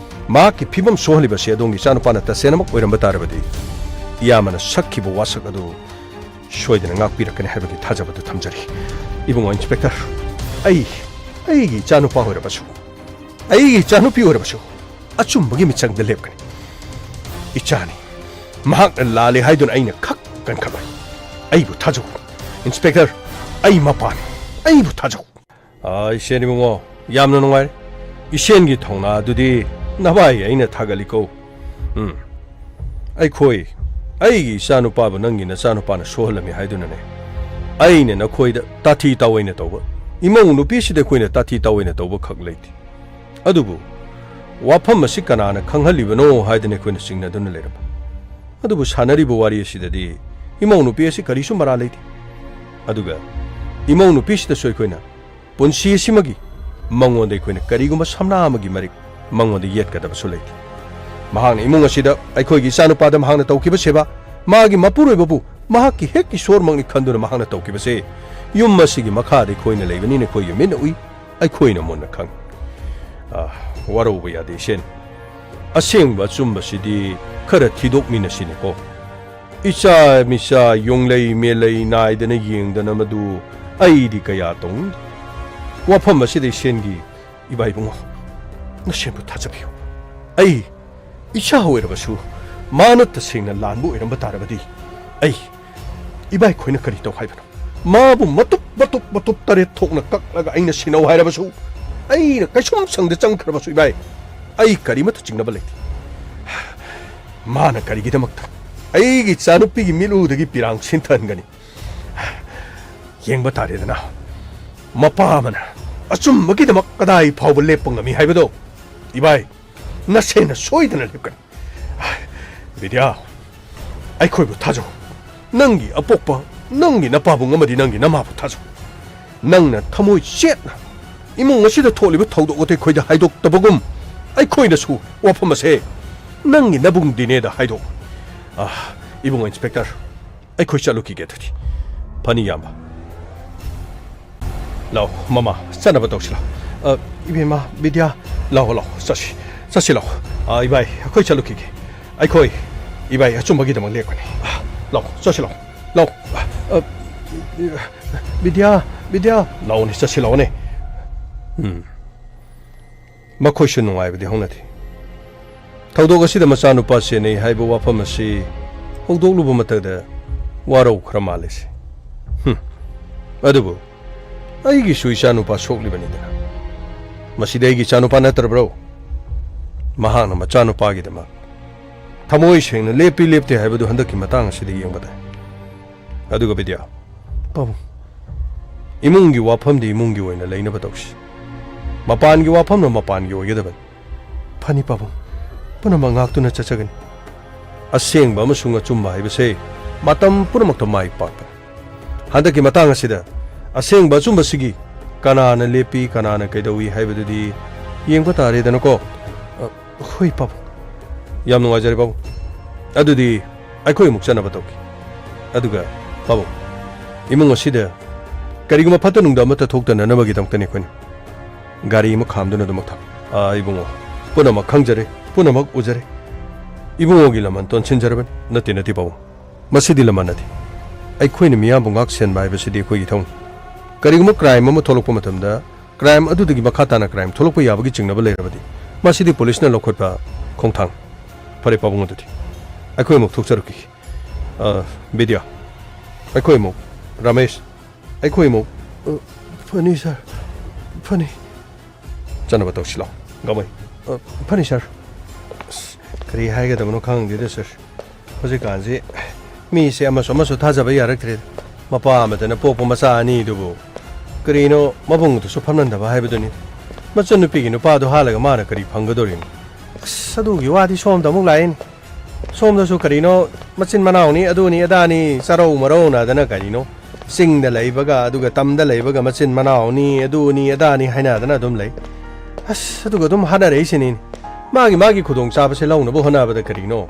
ꯃꯍꯥꯛꯀꯤ ꯐꯤꯕꯝ ꯁꯣꯛꯍꯜꯂꯤꯕꯁꯤ ꯑꯗꯣꯝꯒꯤ ꯏꯆꯥꯅꯨꯄꯥꯅ ꯇꯁꯦꯡꯅꯃꯛ ꯑꯣꯏꯔꯝꯕ ꯇꯥꯔꯕꯗꯤ ꯏꯌꯥꯝꯕꯅ ꯁꯛꯈꯤꯕ ꯋꯥꯁꯛ ꯑꯗꯨ ꯁꯣꯏꯗꯅ ꯉꯥꯛꯄꯤꯔꯛꯀꯅꯤ ꯍꯥꯏꯕꯒꯤ ꯊꯥꯖꯕꯗꯨ ꯊꯝꯖꯔꯤ꯫ ꯏꯕꯨꯡꯉꯣ ꯏꯟꯁꯄꯦꯛꯇꯔ, ꯑꯩ, ꯑꯩꯒꯤ ꯏꯆꯥꯅꯨꯄꯥ ꯑꯣꯏꯔꯕꯁꯨ, ꯑꯩꯒꯤ ꯏꯆꯥꯅꯨꯄꯤ ꯑꯣꯏꯔꯕꯁꯨ ꯑꯆꯨꯝꯕꯒꯤ ꯃꯤꯆꯪꯗ ꯂꯦꯞꯀꯅꯤ꯫ ꯏꯆꯥꯅꯤ, ꯃꯍꯥꯛꯅ ꯂꯥꯜꯂꯦ ꯍꯥꯏꯗꯨꯅ ꯑꯩꯅ ꯈꯛ ꯀꯟꯈꯠꯂꯣꯏ꯫ ꯑꯩꯕꯨ ꯊꯥꯖꯧ ꯏꯟꯁꯄꯦꯛꯇꯔ, ꯑꯩ ꯃꯄꯥꯅꯤ, ꯑꯩꯕꯨ ꯊꯥꯖꯧ꯫ ꯑꯥ, ꯏꯁꯦꯟ ꯏꯕꯨꯡꯉꯣ, ꯌꯥꯝꯅ ꯅꯨꯡꯉꯥꯏꯔꯦ꯫ ꯏꯁꯦꯟꯒꯤ ꯊꯧꯅꯥ ꯑꯗꯨꯗꯤ ꯅꯚꯥꯏ ꯑꯩꯅ ꯊꯥꯒꯠꯂꯤꯀꯣ꯫ ꯎꯝ꯫ ꯑꯩꯈꯣꯏ, ꯑꯩꯒꯤ ꯏꯆꯥꯅꯨꯄꯥꯕꯨ ꯅꯪꯒꯤ ꯅꯆꯥꯅꯨꯄꯥꯅ ꯁꯣꯛꯍꯜꯂꯝꯃꯤ ꯍꯥꯏꯗꯨꯅꯅꯦ ꯑꯩꯅ ꯅꯈꯣꯏꯗ ꯇꯥꯊꯤ ꯇꯥꯑꯣꯏꯅ ꯇꯧꯕ, ꯏꯃꯧ ꯅꯨꯄꯤꯁꯤꯗ ꯑꯩꯈꯣꯏꯅ ꯇꯥꯊꯤ ꯇꯥꯑꯣꯏꯅ ꯇꯧꯕ ꯈꯛ ꯂꯩꯇꯦ꯫ ꯑꯗꯨꯕꯨ ꯋꯥꯐꯝ ꯑꯁꯤ ꯀꯅꯥꯅ ꯈꯪꯍꯜꯂꯤꯕꯅꯣ ꯍꯥꯏꯗꯅ ꯑꯩꯈꯣꯏꯅ ꯆꯤꯡꯅꯗꯨꯅ ꯂꯩꯔꯝꯕ꯫ ꯑꯗꯨꯕꯨ ꯁꯥꯟꯅꯔꯤꯕ ꯋꯥꯔꯤ ꯑꯁꯤꯗꯗꯤ ꯏꯃꯧ ꯅꯨꯄꯤ ꯑꯁꯤ ꯀꯔꯤꯁꯨ ꯃꯔꯥꯜ ꯂꯩꯇꯦ꯫ ꯑꯗꯨꯒ ꯏꯃꯧ ꯅꯨꯄꯤꯁꯤꯗꯁꯨ ꯑꯩꯈꯣꯏꯅ ꯄꯨꯟꯁꯤ ꯑꯁꯤꯃꯒꯤ ꯃꯉꯣꯟꯗ ꯑꯩꯈꯣꯏꯅ ꯀꯔꯤꯒꯨꯝꯕ ꯁꯝꯅꯥ ꯑꯃꯒꯤ ꯃꯔꯤꯛ ꯃꯉꯣꯟꯗ ꯌꯦꯠꯀꯗꯕꯁꯨ ꯂꯩꯇꯦ꯫ ꯃꯍꯥꯛꯅ ꯏꯃꯨꯡ ꯑꯁꯤꯗ ꯑꯩꯈꯣꯏꯒꯤ ꯏꯆꯥꯅꯨꯄꯥꯗ ꯃꯍꯥꯛꯅ ꯇꯧꯈꯤꯕ ꯁꯦꯕꯥ, ꯃꯥꯒꯤ ꯃꯄꯨꯔꯣꯏꯕꯕꯨ ꯃꯍꯥꯛꯀꯤ ꯍꯦꯛ ꯏꯁꯣꯔꯃꯛꯅꯤ ꯈꯟꯗꯨꯅ ꯃꯍꯥꯛꯅ ꯇꯧꯈꯤꯕꯁꯦ, ꯌꯨꯝ ꯑꯁꯤꯒꯤ ꯃꯈꯥꯗ ꯑꯩꯈꯣꯏꯅ ꯂꯩꯕꯅꯤꯅ ꯑꯩꯈꯣꯏꯒꯤ ꯃꯤꯠꯅ ꯎꯏ, ꯑꯩꯈꯣꯏꯅ ꯃꯨꯟꯅ ꯈꯪꯏ꯫ ꯑꯥ, ꯋꯥꯔꯧꯕ ꯌꯥꯗꯦ, ꯏꯁꯦꯟ꯫ ꯑꯁꯦꯡꯕ ꯑꯆꯨꯝꯕꯁꯤꯗꯤ ꯈꯔ ꯊꯤꯗꯣꯛꯃꯤꯟꯅꯁꯤꯅꯦꯀꯣ꯫ ꯏꯆꯥ ꯃꯤꯆꯥ ꯌꯣꯡꯂꯩ ꯃꯦꯂꯩ ꯅꯥꯏꯗꯅ ꯌꯦꯡꯗꯅ ꯃꯗꯨ ꯑꯩꯗꯤ ꯀꯌꯥ ꯇꯧꯅꯤꯡꯗꯦ꯫ ꯋꯥꯐꯝ ꯑꯁꯤꯗ ꯏꯁꯦꯟꯒꯤ ꯏꯕꯥ ꯏꯕꯨꯡꯉꯣ, ꯅꯁꯦꯟꯕꯨ ꯊꯥꯖꯕꯤꯌꯨ꯫ ꯑꯩ ꯏꯆꯥ ꯑꯣꯏꯔꯕꯁꯨ ꯃꯥꯅ ꯇꯁꯦꯡꯅ ꯂꯥꯟꯕ ꯑꯣꯏꯔꯝꯕ ꯇꯥꯔꯕꯗꯤ ꯑꯩ ꯏꯕꯥꯏꯈꯣꯏꯅ ꯀꯔꯤ ꯇꯧ ꯍꯥꯏꯕꯅꯣ? ꯃꯥꯕꯨ ꯃꯇꯨꯞ ꯃꯇꯨꯞ ꯃꯇꯨꯞ ꯇꯔꯦꯠ ꯊꯣꯛꯅ ꯀꯛꯂꯒ ꯑꯩꯅ ꯁꯤꯟꯅꯧ ꯍꯥꯏꯔꯕꯁꯨ, ꯑꯩꯅ ꯀꯩꯁꯨꯝ ꯁꯪꯗ ꯆꯪꯈ꯭ꯔꯕꯁꯨ, ꯏꯕꯥꯏ, ꯑꯩ ꯀꯔꯤꯃꯠꯇ ꯆꯤꯡꯅꯕ ꯂꯩꯇꯦ꯫ ꯃꯥꯅ ꯀꯔꯤꯒꯤꯗꯃꯛꯇ ꯑꯩꯒꯤ ꯏꯆꯥꯅꯨꯄꯤꯒꯤ ꯃꯤꯠꯂꯨꯗꯒꯤ ꯄꯤꯔꯥꯡ ꯁꯤꯟꯊꯍꯟꯒꯅꯤ? ꯌꯦꯡꯕ ꯇꯥꯔꯦꯗꯅ, ꯃꯄꯥ ꯑꯃꯅ ꯑꯆꯨꯝꯕꯒꯤꯗꯃꯛ ꯀꯗꯥꯏ ꯐꯥꯎꯕ ꯂꯦꯞꯄ ꯉꯝꯃꯤ ꯍꯥꯏꯕꯗꯣ꯫ ꯏꯕꯥꯏ, ꯅꯁꯦꯟꯅ ꯁꯣꯏꯗꯅ ꯂꯦꯞꯀꯅꯤ꯫ ꯕꯤꯗ꯭ꯌꯥ, ꯑꯩꯈꯣꯏꯕꯨ ꯊꯥꯖꯧ꯫ ꯅꯪꯒꯤ ꯑꯄꯣꯛꯄ, ꯅꯪꯒꯤ ꯅꯄꯥꯕꯨꯡ ꯑꯃꯗꯤ ꯅꯪꯒꯤ ꯅꯃꯥꯕꯨ ꯊꯥꯖꯧ꯫ ꯅꯪꯅ ꯊꯃꯣꯏ ꯆꯦꯠꯅ ꯏꯃꯨꯡ ꯑꯁꯤꯗ ꯊꯣꯛꯂꯤꯕ ꯊꯧꯗꯣꯛ ꯋꯥꯊꯣꯛ ꯑꯩꯈꯣꯏꯗ ꯍꯥꯏꯗꯣꯛꯇꯕꯒꯨꯝ, ꯑꯩꯈꯣꯏꯅꯁꯨ ꯋꯥꯐꯝ ꯑꯁꯦ ꯅꯪꯒꯤ ꯅꯕꯨꯡ ꯗꯤꯅꯦꯗ ꯍꯥꯏꯗꯣꯛꯎ꯫ ꯑꯥ, ꯏꯕꯨꯡꯉꯣ ꯏꯟꯁꯄꯦꯛꯇꯔ, ꯑꯩꯈꯣꯏ ꯆꯠꯂꯨꯈꯤꯒꯦ ꯑꯗꯨꯗꯤ꯫ ꯐꯅꯤ, ꯏꯌꯥꯝꯕ꯫ ꯂꯥꯛꯑꯣ, ꯃꯃꯥ, ꯆꯠꯅꯕ ꯇꯧꯁꯤ ꯂꯥꯛꯑꯣ꯫ ꯑ, ꯏꯕꯦꯝꯃ, ꯕꯤꯗ꯭ꯌꯥ, ꯂꯥꯛꯑꯣ, ꯂꯥꯛꯑꯣ, ꯆꯠꯁꯤ, ꯆꯠꯁꯤ ꯂꯥꯛꯑꯣ꯫ ꯑ, ꯏꯕꯥꯏ, ꯑꯩꯈꯣꯏ ꯆꯠꯂꯨꯈꯤꯒꯦ꯫ ꯑꯩꯈꯣꯏ, ꯏꯕꯥꯏ, ꯑꯆꯨꯝꯕꯒꯤꯗꯃꯛ ꯂꯦꯞꯀꯅꯤ꯫ ꯑ, ꯂꯥꯛꯑꯣ, ꯆꯠꯁꯤ ꯂꯥꯛꯑꯣ, ꯂꯥꯛꯑꯣ꯫ ꯑ, ꯑ, ꯕꯤꯗ꯭ꯌꯥ, ꯕꯤꯗ꯭ꯌꯥ, ꯂꯥꯛꯑꯣꯅꯦ, ꯆꯠꯁꯤ ꯂꯥꯛꯑꯣꯅꯦ꯫ ꯎꯝ꯫ ꯃꯈꯣꯏꯁꯨ ꯅꯨꯡꯉꯥꯏꯕꯗꯤ ꯍꯧꯅꯗꯦ꯫ ꯊꯧꯗꯣꯛ ꯑꯁꯤꯗ ꯃꯆꯥꯅꯨꯄꯥ ꯆꯦꯟꯅꯩ ꯍꯥꯏꯕ ꯋꯥꯐꯝ ꯑꯁꯤ ꯍꯧꯗꯣꯛꯂꯨꯕ ꯃꯇꯝꯗ ꯋꯥꯔꯧꯈ꯭ꯔ ꯃꯥꯜꯂꯦ ꯁꯤ꯫ ꯍꯨꯝ꯫ ꯑꯗꯨꯕꯨ ꯑꯩꯒꯤꯁꯨ ꯏꯆꯥꯅꯨꯄꯥ ꯁꯣꯛꯂꯤꯕꯅꯤꯗꯅ꯫ ꯃꯁꯤꯗꯤ ꯑꯩꯒꯤ ꯏꯆꯥꯅꯨꯄꯥ ꯅꯠꯇ꯭ꯔꯕ꯭ꯔꯣ? ꯃꯍꯥꯛꯅ ꯃꯆꯥꯅꯨꯄꯥꯒꯤꯗꯃꯛ ꯊꯃꯣꯏ ꯁꯦꯡꯅ ꯂꯦꯞꯄꯤ ꯂꯦꯞꯇꯦ ꯍꯥꯏꯕꯗꯨ ꯍꯟꯗꯛꯀꯤ ꯃꯇꯥꯡ ꯑꯁꯤꯗ ꯌꯦꯡꯕ ꯇꯥꯏ꯫ ꯑꯗꯨꯒ ꯕꯤꯗ꯭ꯌꯥ, ꯄꯥꯕꯨꯡ, ꯏꯃꯨꯡꯒꯤ ꯋꯥꯐꯝꯗꯤ ꯏꯃꯨꯡꯒꯤ ꯑꯣꯏꯅ ꯂꯩꯅꯕ ꯇꯧꯁꯤ꯫ ꯃꯄꯥꯟꯒꯤ ꯋꯥꯐꯝꯅ ꯃꯄꯥꯟꯒꯤ ꯑꯣꯏꯒꯗꯕꯅꯤ꯫ ꯐꯅꯤ ꯄꯥꯕꯨꯡ, ꯄꯨꯝꯅꯃꯛ ꯉꯥꯛꯇꯨꯅ ꯆꯠꯆꯒꯅꯤ꯫ ꯑꯁꯦꯡꯕ ꯑꯃꯁꯨꯡ ꯑꯆꯨꯝꯕ ꯍꯥꯏꯕꯁꯦ ꯃꯇꯝ ꯄꯨꯝꯅꯃꯛꯇ ꯃꯥꯏ ꯄꯥꯛꯄꯅꯤ꯫ ꯍꯟꯗꯛꯀꯤ ꯃꯇꯥꯡ ꯑꯁꯤꯗ ꯑꯁꯦꯡꯕ ꯑꯆꯨꯝꯕꯁꯤꯒꯤ ꯀꯅꯥꯅ ꯂꯦꯞꯄꯤ, ꯀꯅꯥꯅ ꯀꯩꯗꯧꯏ ꯍꯥꯏꯕꯗꯨꯗꯤ ꯌꯦꯡꯕ ꯇꯥꯔꯦꯗꯅꯀꯣ꯫ ꯑ, ꯍꯣꯏ ꯄꯥꯕꯨꯡ꯫ ꯌꯥꯝ ꯅꯨꯡꯉꯥꯏꯖꯔꯦ ꯄꯥꯕꯨꯡ꯫ ꯑꯗꯨꯗꯤ ꯑꯩꯈꯣꯏ ꯑꯃꯨꯛ ꯆꯠꯅꯕ ꯇꯧꯒꯦ꯫ ꯑꯗꯨꯒ ꯄꯥꯕꯨꯡ, ꯏꯃꯨꯡ ꯑꯁꯤꯗ ꯀꯔꯤꯒꯨꯝꯕ ꯐꯠꯇ ꯅꯨꯡꯗ ꯑꯃꯠꯇ ꯊꯣꯛꯇꯅꯅꯕꯒꯤꯗꯃꯛꯇꯅꯤ ꯑꯩꯈꯣꯏꯅ ꯒꯥꯔꯤ ꯑꯃ ꯈꯥꯝꯗꯨꯅ ꯑꯗꯨꯃꯛ ꯊꯝ-, ꯑꯥ, ꯏꯕꯨꯡꯉꯣ, ꯄꯨꯝꯅꯃꯛ ꯈꯪꯖꯔꯦ, ꯄꯨꯝꯅꯃꯛ ꯎꯖꯔꯦ꯫ ꯏꯕꯨꯡꯉꯣꯒꯤ ꯂꯃꯟ ꯇꯣꯟꯁꯤꯟꯖꯔꯕꯅꯤ꯫ ꯅꯠꯇꯦ, ꯅꯠꯇꯦ ꯄꯥꯕꯨꯡ, ꯃꯁꯤꯗꯤ ꯂꯃꯟ ꯅꯠꯇꯦ꯫ ꯑꯩꯈꯣꯏꯅ ꯃꯤꯌꯥꯝꯕꯨ ꯉꯥꯛ ꯁꯦꯟꯕ ꯍꯥꯏꯕꯁꯤꯗꯤ ꯑꯩꯈꯣꯏꯒꯤ ꯏꯊꯧꯅꯤ꯫ ꯀꯔꯤꯒꯨꯝꯕ ꯀ꯭ꯔꯥꯏꯝ ꯑꯃ ꯊꯣꯛꯂꯛꯄ ꯃꯇꯝꯗ, ꯀ꯭ꯔꯥꯏꯝ ꯑꯗꯨꯗꯒꯤ ꯃꯈꯥ ꯇꯥꯅ ꯀ꯭ꯔꯥꯏꯝ ꯊꯣꯛꯂꯛꯄ ꯌꯥꯕꯒꯤ ꯆꯤꯡꯅꯕ ꯂꯩꯔꯕꯗꯤ, ꯃꯁꯤꯗꯤ ꯄꯨꯂꯤꯁꯅ ꯂꯧꯈꯠꯄ ꯈꯣꯡꯊꯥꯡ꯫ ꯐꯔꯦ ꯄꯥꯕꯨꯡ, ꯑꯗꯨꯗꯤ ꯑꯩꯈꯣꯏ ꯑꯃꯨꯛ ꯊꯣꯛꯆꯔꯛꯈꯤꯒꯦ꯫ ꯑ, ꯕꯤꯗ꯭ꯌꯥ, ꯑꯩꯈꯣꯏ ꯑꯃꯨꯛ꯫ ꯔꯥꯃꯦꯁ, ꯑꯩꯈꯣꯏ ꯑꯃꯨꯛ꯫ ꯑ, ꯐꯅꯤ ꯁꯥꯔ, ꯐꯅꯤ꯫ ꯆꯠꯅꯕ ꯇꯧꯁꯤ ꯂꯥꯎ, ꯒꯃꯩ꯫ ꯑ, ꯐꯅꯤ ꯁꯥꯔ꯫ ꯑꯁ, ꯀꯔꯤ ꯍꯥꯏꯒꯗꯕꯅꯣ ꯈꯪꯗꯦꯗ ꯁꯥꯔ꯫ ꯍꯧꯖꯤꯛꯀꯥꯟꯁꯤ ꯃꯤꯁꯦ ꯑꯃꯁꯨ ꯑꯃꯁꯨ ꯊꯥꯖꯕ ꯌꯥꯔꯛꯇ꯭ꯔꯦ꯫ ꯃꯄꯥ ꯑꯃꯗꯅ ꯄꯣꯛꯄ ꯃꯆꯥ ꯑꯅꯤꯗꯨꯕꯨ ꯀꯔꯤꯅꯣ ꯃꯕꯨꯡꯗꯨꯁꯨ ꯐꯝꯅꯟꯗꯕ ꯍꯥꯏꯕꯗꯨꯅꯤ꯫ ꯃꯆꯟꯅꯨꯄꯤꯒꯤ ꯅꯨꯄꯥꯗꯨ ꯍꯥꯠꯂꯒ ꯃꯥꯅ ꯀꯔꯤ ꯐꯪꯒꯗꯧꯔꯤꯅꯣ? ꯑꯁ, ꯑꯗꯨꯒꯤ ꯋꯥꯗꯤ ꯁꯣꯝꯗ ꯑꯃꯨꯛ ꯂꯥꯛꯏꯅꯤ꯫ ꯁꯣꯝꯗꯁꯨ ꯀꯔꯤꯅꯣ ꯃꯆꯤꯟ ꯃꯅꯥꯎꯅꯤ, ꯑꯗꯨꯅꯤ ꯑꯗꯥꯅꯤ, ꯆꯔꯧ ꯃꯔꯧ ꯅꯥꯗꯅ ꯀꯔꯤꯅꯣ, ꯆꯤꯡꯗ ꯂꯩꯕꯒ ꯑꯗꯨꯒ ꯇꯝꯗ ꯂꯩꯕꯒ ꯃꯆꯤꯟ ꯃꯅꯥꯎꯅꯤ, ꯑꯗꯨꯅꯤ ꯑꯗꯥꯅꯤ ꯍꯥꯏꯅꯗꯅ ꯑꯗꯨꯝ ꯂꯩ꯫ ꯑꯁ, ꯑꯗꯨꯒ ꯑꯗꯨꯝ ꯍꯥꯠꯅꯔꯛꯏꯁꯤꯅꯤ꯫ ꯃꯥꯒꯤ ꯃꯥꯒꯤ ꯈꯨꯗꯣꯡ ꯆꯥꯕꯁꯦ ꯂꯧꯅꯕ ꯍꯣꯠꯅꯕꯗ ꯀꯔꯤꯅꯣ,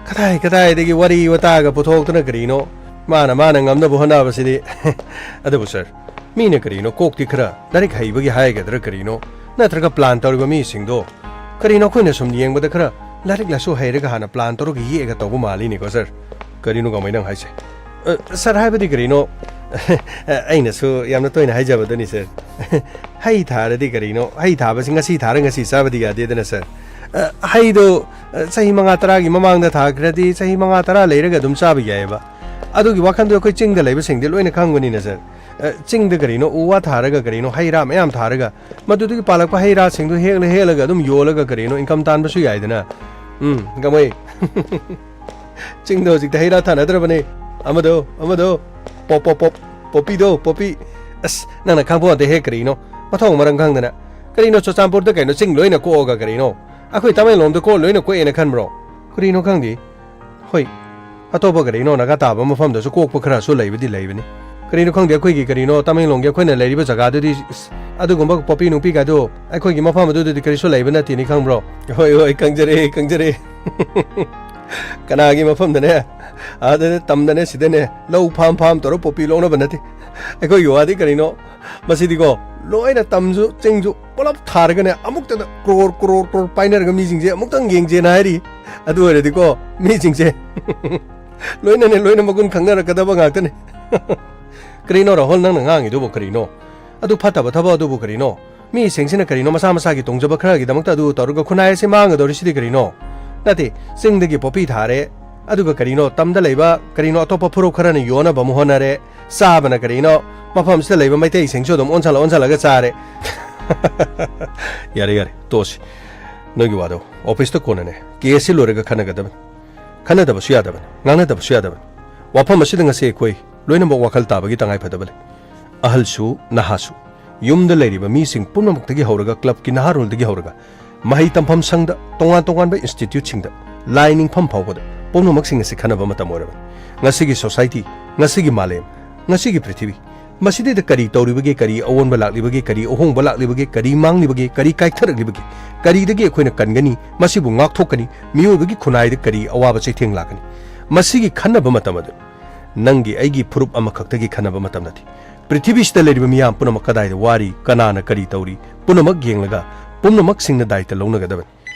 ꯀꯗꯥꯏ ꯀꯗꯥꯏꯗꯒꯤ ꯋꯥꯔꯤ ꯋꯥꯇꯥꯒ ꯄꯨꯊꯣꯛꯇꯅ ꯀꯔꯤꯅꯣ, ꯃꯥꯅ ꯃꯥꯅ ꯉꯝꯅꯕ ꯍꯣꯠꯅꯕꯁꯤꯗꯤ꯫ ꯑꯗꯨꯕꯨ ꯁꯥꯔ, ꯃꯤꯅ ꯀꯔꯤꯅꯣ ꯀꯣꯛꯇꯤ ꯈꯔ ꯂꯥꯏꯔꯤꯛ ꯍꯩꯕꯒꯤ ꯍꯥꯏꯒꯗ꯭ꯔꯥ ꯀꯔꯤꯅꯣ, ꯅꯠꯇ꯭ꯔꯒ ꯄ꯭ꯂꯥꯟ ꯇꯧꯔꯤꯕ ꯃꯤꯁꯤꯡꯗꯣ ꯀꯔꯤꯅꯣ ꯑꯩꯈꯣꯏꯅ ꯁꯨꯝ ꯌꯦꯡꯕꯗ ꯈꯔ ꯂꯥꯏꯔꯤꯛ ꯂꯥꯏꯁꯨ ꯍꯩꯔꯒ ꯍꯥꯟꯅ ꯄ꯭ꯂꯥꯟ ꯇꯧꯔꯒ ꯌꯦꯛꯑꯒ ꯇꯧꯕ ꯃꯥꯜꯂꯤꯅꯦꯀꯣ ꯁꯥꯔ꯫ ꯀꯔꯤꯅꯣ ꯀꯃꯥꯏꯅ ꯅꯪ ꯍꯥꯏꯁꯦ? ꯑ, ꯁꯥꯔ, ꯍꯥꯏꯕꯗꯤ ꯀꯔꯤꯅꯣ? ꯑꯩꯅꯁꯨ ꯌꯥꯝꯅ ꯇꯣꯏꯅ ꯍꯥꯏꯖꯕꯗꯨꯅꯤ ꯁꯥꯔ꯫ ꯍꯩ ꯊꯥꯔꯗꯤ ꯀꯔꯤꯅꯣ? ꯍꯩ ꯊꯥꯕꯁꯤ ꯉꯁꯤ ꯊꯥꯔ ꯉꯁꯤ ꯆꯥꯕꯗꯤ ꯌꯥꯗꯦꯗꯅ ꯁꯥꯔ꯫ ꯑ, ꯍꯩꯗꯣ, ꯑ, ꯆꯍꯤ ꯃꯉꯥ ꯇꯔꯥꯒꯤ ꯃꯃꯥꯡꯗ ꯊꯥꯈ꯭ꯔꯗꯤ ꯆꯍꯤ ꯃꯉꯥ ꯇꯔꯥ ꯂꯩꯔꯒ ꯑꯗꯨꯝ ꯆꯥꯕ ꯌꯥꯏꯑꯕ꯫ ꯑꯗꯨꯒꯤ ꯋꯥꯈꯜꯗꯣ ꯑꯩꯈꯣꯏ ꯆꯤꯡꯗ ꯂꯩꯕꯁꯤꯡꯗꯤ ꯂꯣꯏꯅ ꯈꯪꯕꯅꯤꯅ ꯁꯥꯔ꯫ ꯑ, ꯆꯤꯡꯗ ꯀꯔꯤꯅꯣ ꯎ ꯋꯥ ꯊꯥꯔꯒ ꯀꯔꯤꯅꯣ ꯍꯩ ꯔꯥ ꯃꯌꯥꯝ ꯊꯥꯔꯒ ꯃꯗꯨꯗꯒꯤ ꯄꯥꯜꯂꯛꯄ ꯍꯩ ꯔꯥꯁꯤꯡꯗꯨ ꯍꯦꯛꯂ ꯍꯦꯛꯂꯒ ꯑꯗꯨꯝ ꯌꯣꯜꯂꯒ ꯀꯔꯤꯅꯣ ꯏꯟꯀꯝ ꯇꯥꯟꯕꯁꯨ ꯌꯥꯏꯗꯅ꯫ ꯎꯝ, ꯀꯃꯥꯏ? ꯆꯤꯡꯗ ꯍꯧꯖꯤꯛꯇꯤ ꯍꯩ ꯔꯥ ꯊꯥꯅꯗ꯭ꯔꯕꯅꯦ꯫ ꯑꯃꯗꯣ, ꯑꯃꯗꯣ, ꯄꯣꯞ, ꯄꯣꯞ, ꯄꯣꯞ, ꯄꯣꯄꯤꯗꯣ, ꯄꯣꯄꯤ꯫ ꯑꯁ, ꯅꯪꯅ ꯈꯪꯕ ꯋꯥꯗꯦ ꯍꯦ, ꯀꯔꯤꯅꯣ? ꯃꯊꯣꯡ ꯃꯔꯝ ꯈꯪꯗꯅ꯫ ꯀꯔꯤꯅꯣ ꯆꯨꯔꯆꯥꯟꯄꯨꯔꯗ ꯀꯩꯅꯣ ꯆꯤꯡ ꯂꯣꯏꯅ ꯀꯣꯛꯑꯒ ꯀꯔꯤꯅꯣ? ꯑꯩꯈꯣꯏ ꯇꯃꯦꯡꯂꯣꯡꯗ ꯀꯣ ꯂꯣꯏꯅ ꯀꯣꯛꯑꯦꯅ ꯈꯟꯕ꯭ꯔꯣ? ꯀꯔꯤꯅꯣ ꯈꯪꯗꯦ꯫ ꯍꯣꯏ, ꯑꯇꯣꯞꯄ ꯀꯔꯤꯅꯣ ꯅꯥꯒꯥ ꯇꯥꯕ ꯃꯐꯝꯗꯁꯨ ꯀꯣꯛꯄ ꯈꯔꯁꯨ ꯂꯩꯕꯗꯤ ꯂꯩꯕꯅꯤ꯫ ꯀꯔꯤꯅꯣ ꯈꯪꯗꯦ, ꯑꯩꯈꯣꯏꯒꯤ ꯀꯔꯤꯅꯣ ꯇꯃꯦꯡꯂꯣꯡꯒꯤ ꯑꯩꯈꯣꯏꯅ ꯂꯩꯔꯤꯕ ꯖꯒꯥꯗꯨꯗꯤ, ꯑꯁ, ꯑꯗꯨꯒꯨꯝꯕ ꯄꯣꯄꯤ ꯅꯨꯄꯤ ꯀꯥꯏꯗꯣ ꯑꯩꯈꯣꯏꯒꯤ ꯃꯐꯝ ꯑꯗꯨꯗꯗꯤ ꯀꯔꯤꯁꯨ ꯂꯩꯕ ꯅꯠꯇꯦꯅꯤ, ꯈꯪꯕ꯭ꯔꯣ? ꯍꯣꯏ, ꯍꯣꯏ, ꯈꯪꯖꯔꯦ, ꯈꯪꯖꯔꯦ꯫ ꯀꯅꯥꯒꯤ ꯃꯐꯝꯗꯅꯦ? ꯑꯥꯗꯅꯦ, ꯇꯝꯗꯅꯦ, ꯁꯤꯗꯅꯦ, ꯂꯧ ꯐꯥꯝ ꯐꯥꯝ ꯇꯧꯔ ꯄꯣꯄꯤ ꯂꯣꯛꯅꯕ ꯅꯠꯇꯦ꯫ ꯑꯩꯈꯣꯏꯒꯤ ꯋꯥꯗꯤ ꯀꯔꯤꯅꯣ? ꯃꯁꯤꯗꯤꯀꯣ, ꯂꯣꯏꯅ ꯇꯝꯁꯨ ꯆꯤꯡꯁꯨ ꯄꯨꯂꯞ ꯊꯥꯔꯒꯅꯦ, ꯑꯃꯨꯛꯇꯗ ꯀ꯭ꯔꯣꯔ, ꯀ꯭ꯔꯣꯔ, ꯀ꯭ꯔꯣꯔ ꯄꯥꯏꯅꯔꯒ ꯃꯤꯁꯤꯡꯁꯦ ꯑꯃꯨꯛꯇꯪ ꯌꯦꯡꯖꯦꯅ ꯍꯥꯏꯔꯤ꯫ ꯑꯗꯨ ꯑꯣꯏꯔꯗꯤꯀꯣ, ꯃꯤꯁꯤꯡꯁꯦ ꯂꯣꯏꯅꯅꯦ, ꯂꯣꯏꯅ ꯃꯒꯨꯟ ꯈꯪꯅꯔꯛꯀꯗꯕ ꯉꯥꯛꯇꯅꯦ꯫ ꯀꯔꯤꯅꯣ ꯔꯥꯍꯨꯜ ꯅꯪꯅ ꯉꯥꯡꯉꯤꯗꯨꯕꯨ ꯀꯔꯤꯅꯣ? ꯑꯗꯨ ꯐꯠꯇꯕ ꯊꯕꯛ ꯑꯗꯨꯕꯨ ꯀꯔꯤꯅꯣ? ꯃꯤꯁꯤꯡꯁꯤꯅ ꯀꯔꯤꯅꯣ ꯃꯁꯥ ꯃꯁꯥꯒꯤ ꯇꯣꯡꯖꯕ ꯈꯔꯒꯤꯗꯃꯛꯇ ꯑꯗꯨ ꯇꯧꯔꯒ ꯈꯨꯟꯅꯥꯏ ꯑꯁꯤ ꯃꯥꯡꯒꯗꯧꯔꯤꯁꯤꯗꯤ ꯀꯔꯤꯅꯣ? ꯅꯠꯇꯦ, ꯆꯤꯡꯗꯒꯤ ꯄꯣꯄꯤ ꯊꯥꯔꯦ, ꯑꯗꯨꯒ ꯀꯔꯤꯅꯣ ꯇꯝꯗ ꯂꯩꯕ ꯀꯔꯤꯅꯣ ꯑꯇꯣꯞꯄ ꯐꯨꯔꯨꯞ ꯈꯔꯅ ꯌꯣꯟꯅꯕ ꯑꯃꯨꯛ ꯍꯣꯠꯅꯔꯦ, ꯆꯥꯕꯅ ꯀꯔꯤꯅꯣ ꯃꯐꯝꯁꯤꯗ ꯂꯩꯕ ꯃꯩꯇꯩꯁꯤꯡꯁꯨ ꯑꯗꯨꯝ ꯑꯣꯟꯁꯜꯂ ꯑꯣꯟꯁꯜꯂꯒ ꯆꯥꯔꯦ꯫ ꯌꯥꯔꯦ, ꯌꯥꯔꯦ, ꯇꯣꯛꯑꯁꯤ꯫ ꯅꯣꯏꯒꯤ ꯋꯥꯗꯣ ꯑꯣꯐꯤꯁꯇ ꯀꯣꯟꯅꯅꯦ, ꯀꯦꯁꯁꯤ ꯂꯣꯏꯔꯒ ꯈꯟꯅꯒꯗꯕꯅꯤ꯫ ꯈꯟꯅꯗꯕꯁꯨ ꯌꯥꯗꯕꯅꯤ, ꯉꯥꯡꯅꯗꯕꯁꯨ ꯌꯥꯗꯕꯅꯤ꯫ ꯋꯥꯐꯝ ꯑꯁꯤꯗ ꯉꯁꯤ ꯑꯩꯈꯣꯏ ꯂꯣꯏꯅꯃꯛ ꯋꯥꯈꯜ ꯇꯥꯕꯒꯤ ꯇꯉꯥꯏ ꯐꯗꯕ ꯂꯩ꯫ ꯑꯍꯜꯁꯨ, ꯅꯍꯥꯁꯨ, ꯌꯨꯝꯗ ꯂꯩꯔꯤꯕ ꯃꯤꯁꯤꯡ ꯄꯨꯝꯅꯃꯛꯇꯒꯤ ꯍꯧꯔꯒ ꯀ꯭ꯂꯕꯀꯤ ꯅꯍꯥꯔꯣꯜꯗꯒꯤ ꯍꯧꯔꯒ ꯃꯍꯩ ꯇꯝꯐꯝ ꯁꯪꯗ, ꯇꯣꯉꯥꯟ ꯇꯣꯉꯥꯟꯕ ꯏꯟꯁꯇꯤꯇ꯭ꯌꯨꯠꯁꯤꯡꯗ, ꯂꯥꯏ ꯅꯤꯡꯐꯝ ꯐꯥꯎꯕꯗ ꯄꯨꯝꯅꯃꯛꯁꯤꯡ ꯑꯁꯤ ꯈꯟꯅꯕ ꯃꯇꯝ ꯑꯣꯏꯔꯕꯅꯤ꯫ ꯉꯁꯤꯒꯤ ꯁꯣꯁꯥꯏꯇꯤ, ꯉꯁꯤꯒꯤ ꯃꯥꯂꯦꯝ, ꯉꯁꯤꯒꯤ ꯄ꯭ꯔꯤꯊꯤꯕꯤ, ꯃꯁꯤꯗꯩꯗ ꯀꯔꯤ ꯇꯧꯔꯤꯕꯒꯦ, ꯀꯔꯤ ꯑꯑꯣꯟꯕ ꯂꯥꯛꯂꯤꯕꯒꯦ, ꯀꯔꯤ ꯑꯍꯣꯡꯕ ꯂꯥꯛꯂꯤꯕꯒꯦ, ꯀꯔꯤ ꯃꯥꯡꯂꯤꯕꯒꯦ, ꯀꯔꯤ ꯀꯥꯏꯊꯔꯛꯂꯤꯕꯒꯦ, ꯀꯔꯤꯗꯒꯤ ꯑꯩꯈꯣꯏꯅ ꯀꯟꯒꯅꯤ, ꯃꯁꯤꯕꯨ ꯉꯥꯛꯊꯣꯛꯀꯅꯤ, ꯃꯤꯑꯣꯏꯕꯒꯤ ꯈꯨꯟꯅꯥꯏꯗ ꯀꯔꯤ ꯑꯋꯥꯕ ꯆꯩꯊꯦꯡ ꯂꯥꯛꯀꯅꯤ, ꯃꯁꯤꯒꯤ ꯈꯟꯅꯕ ꯃꯇꯝ ꯑꯗꯨ ꯅꯪꯒꯤ ꯑꯩꯒꯤ ꯐꯨꯔꯨꯞ ꯑꯃꯈꯛꯇꯒꯤ ꯈꯟꯅꯕ ꯃꯇꯝ ꯅꯠꯇꯦ꯫ ꯄ꯭ꯔꯤꯊꯤꯕꯤꯁꯤꯗ ꯂꯩꯔꯤꯕ ꯃꯤꯌꯥꯝ ꯄꯨꯝꯅꯃꯛ ꯀꯗꯥꯏꯗ ꯋꯥꯔꯤ, ꯀꯅꯥꯅ ꯀꯔꯤ ꯇꯧꯔꯤ, ꯄꯨꯝꯅꯃꯛ ꯌꯦꯡꯂꯒ ꯄꯨꯝꯅꯃꯛꯁꯤꯡꯅ ꯗꯥꯏꯇ ꯂꯧꯅꯒꯗꯕꯅꯤ꯫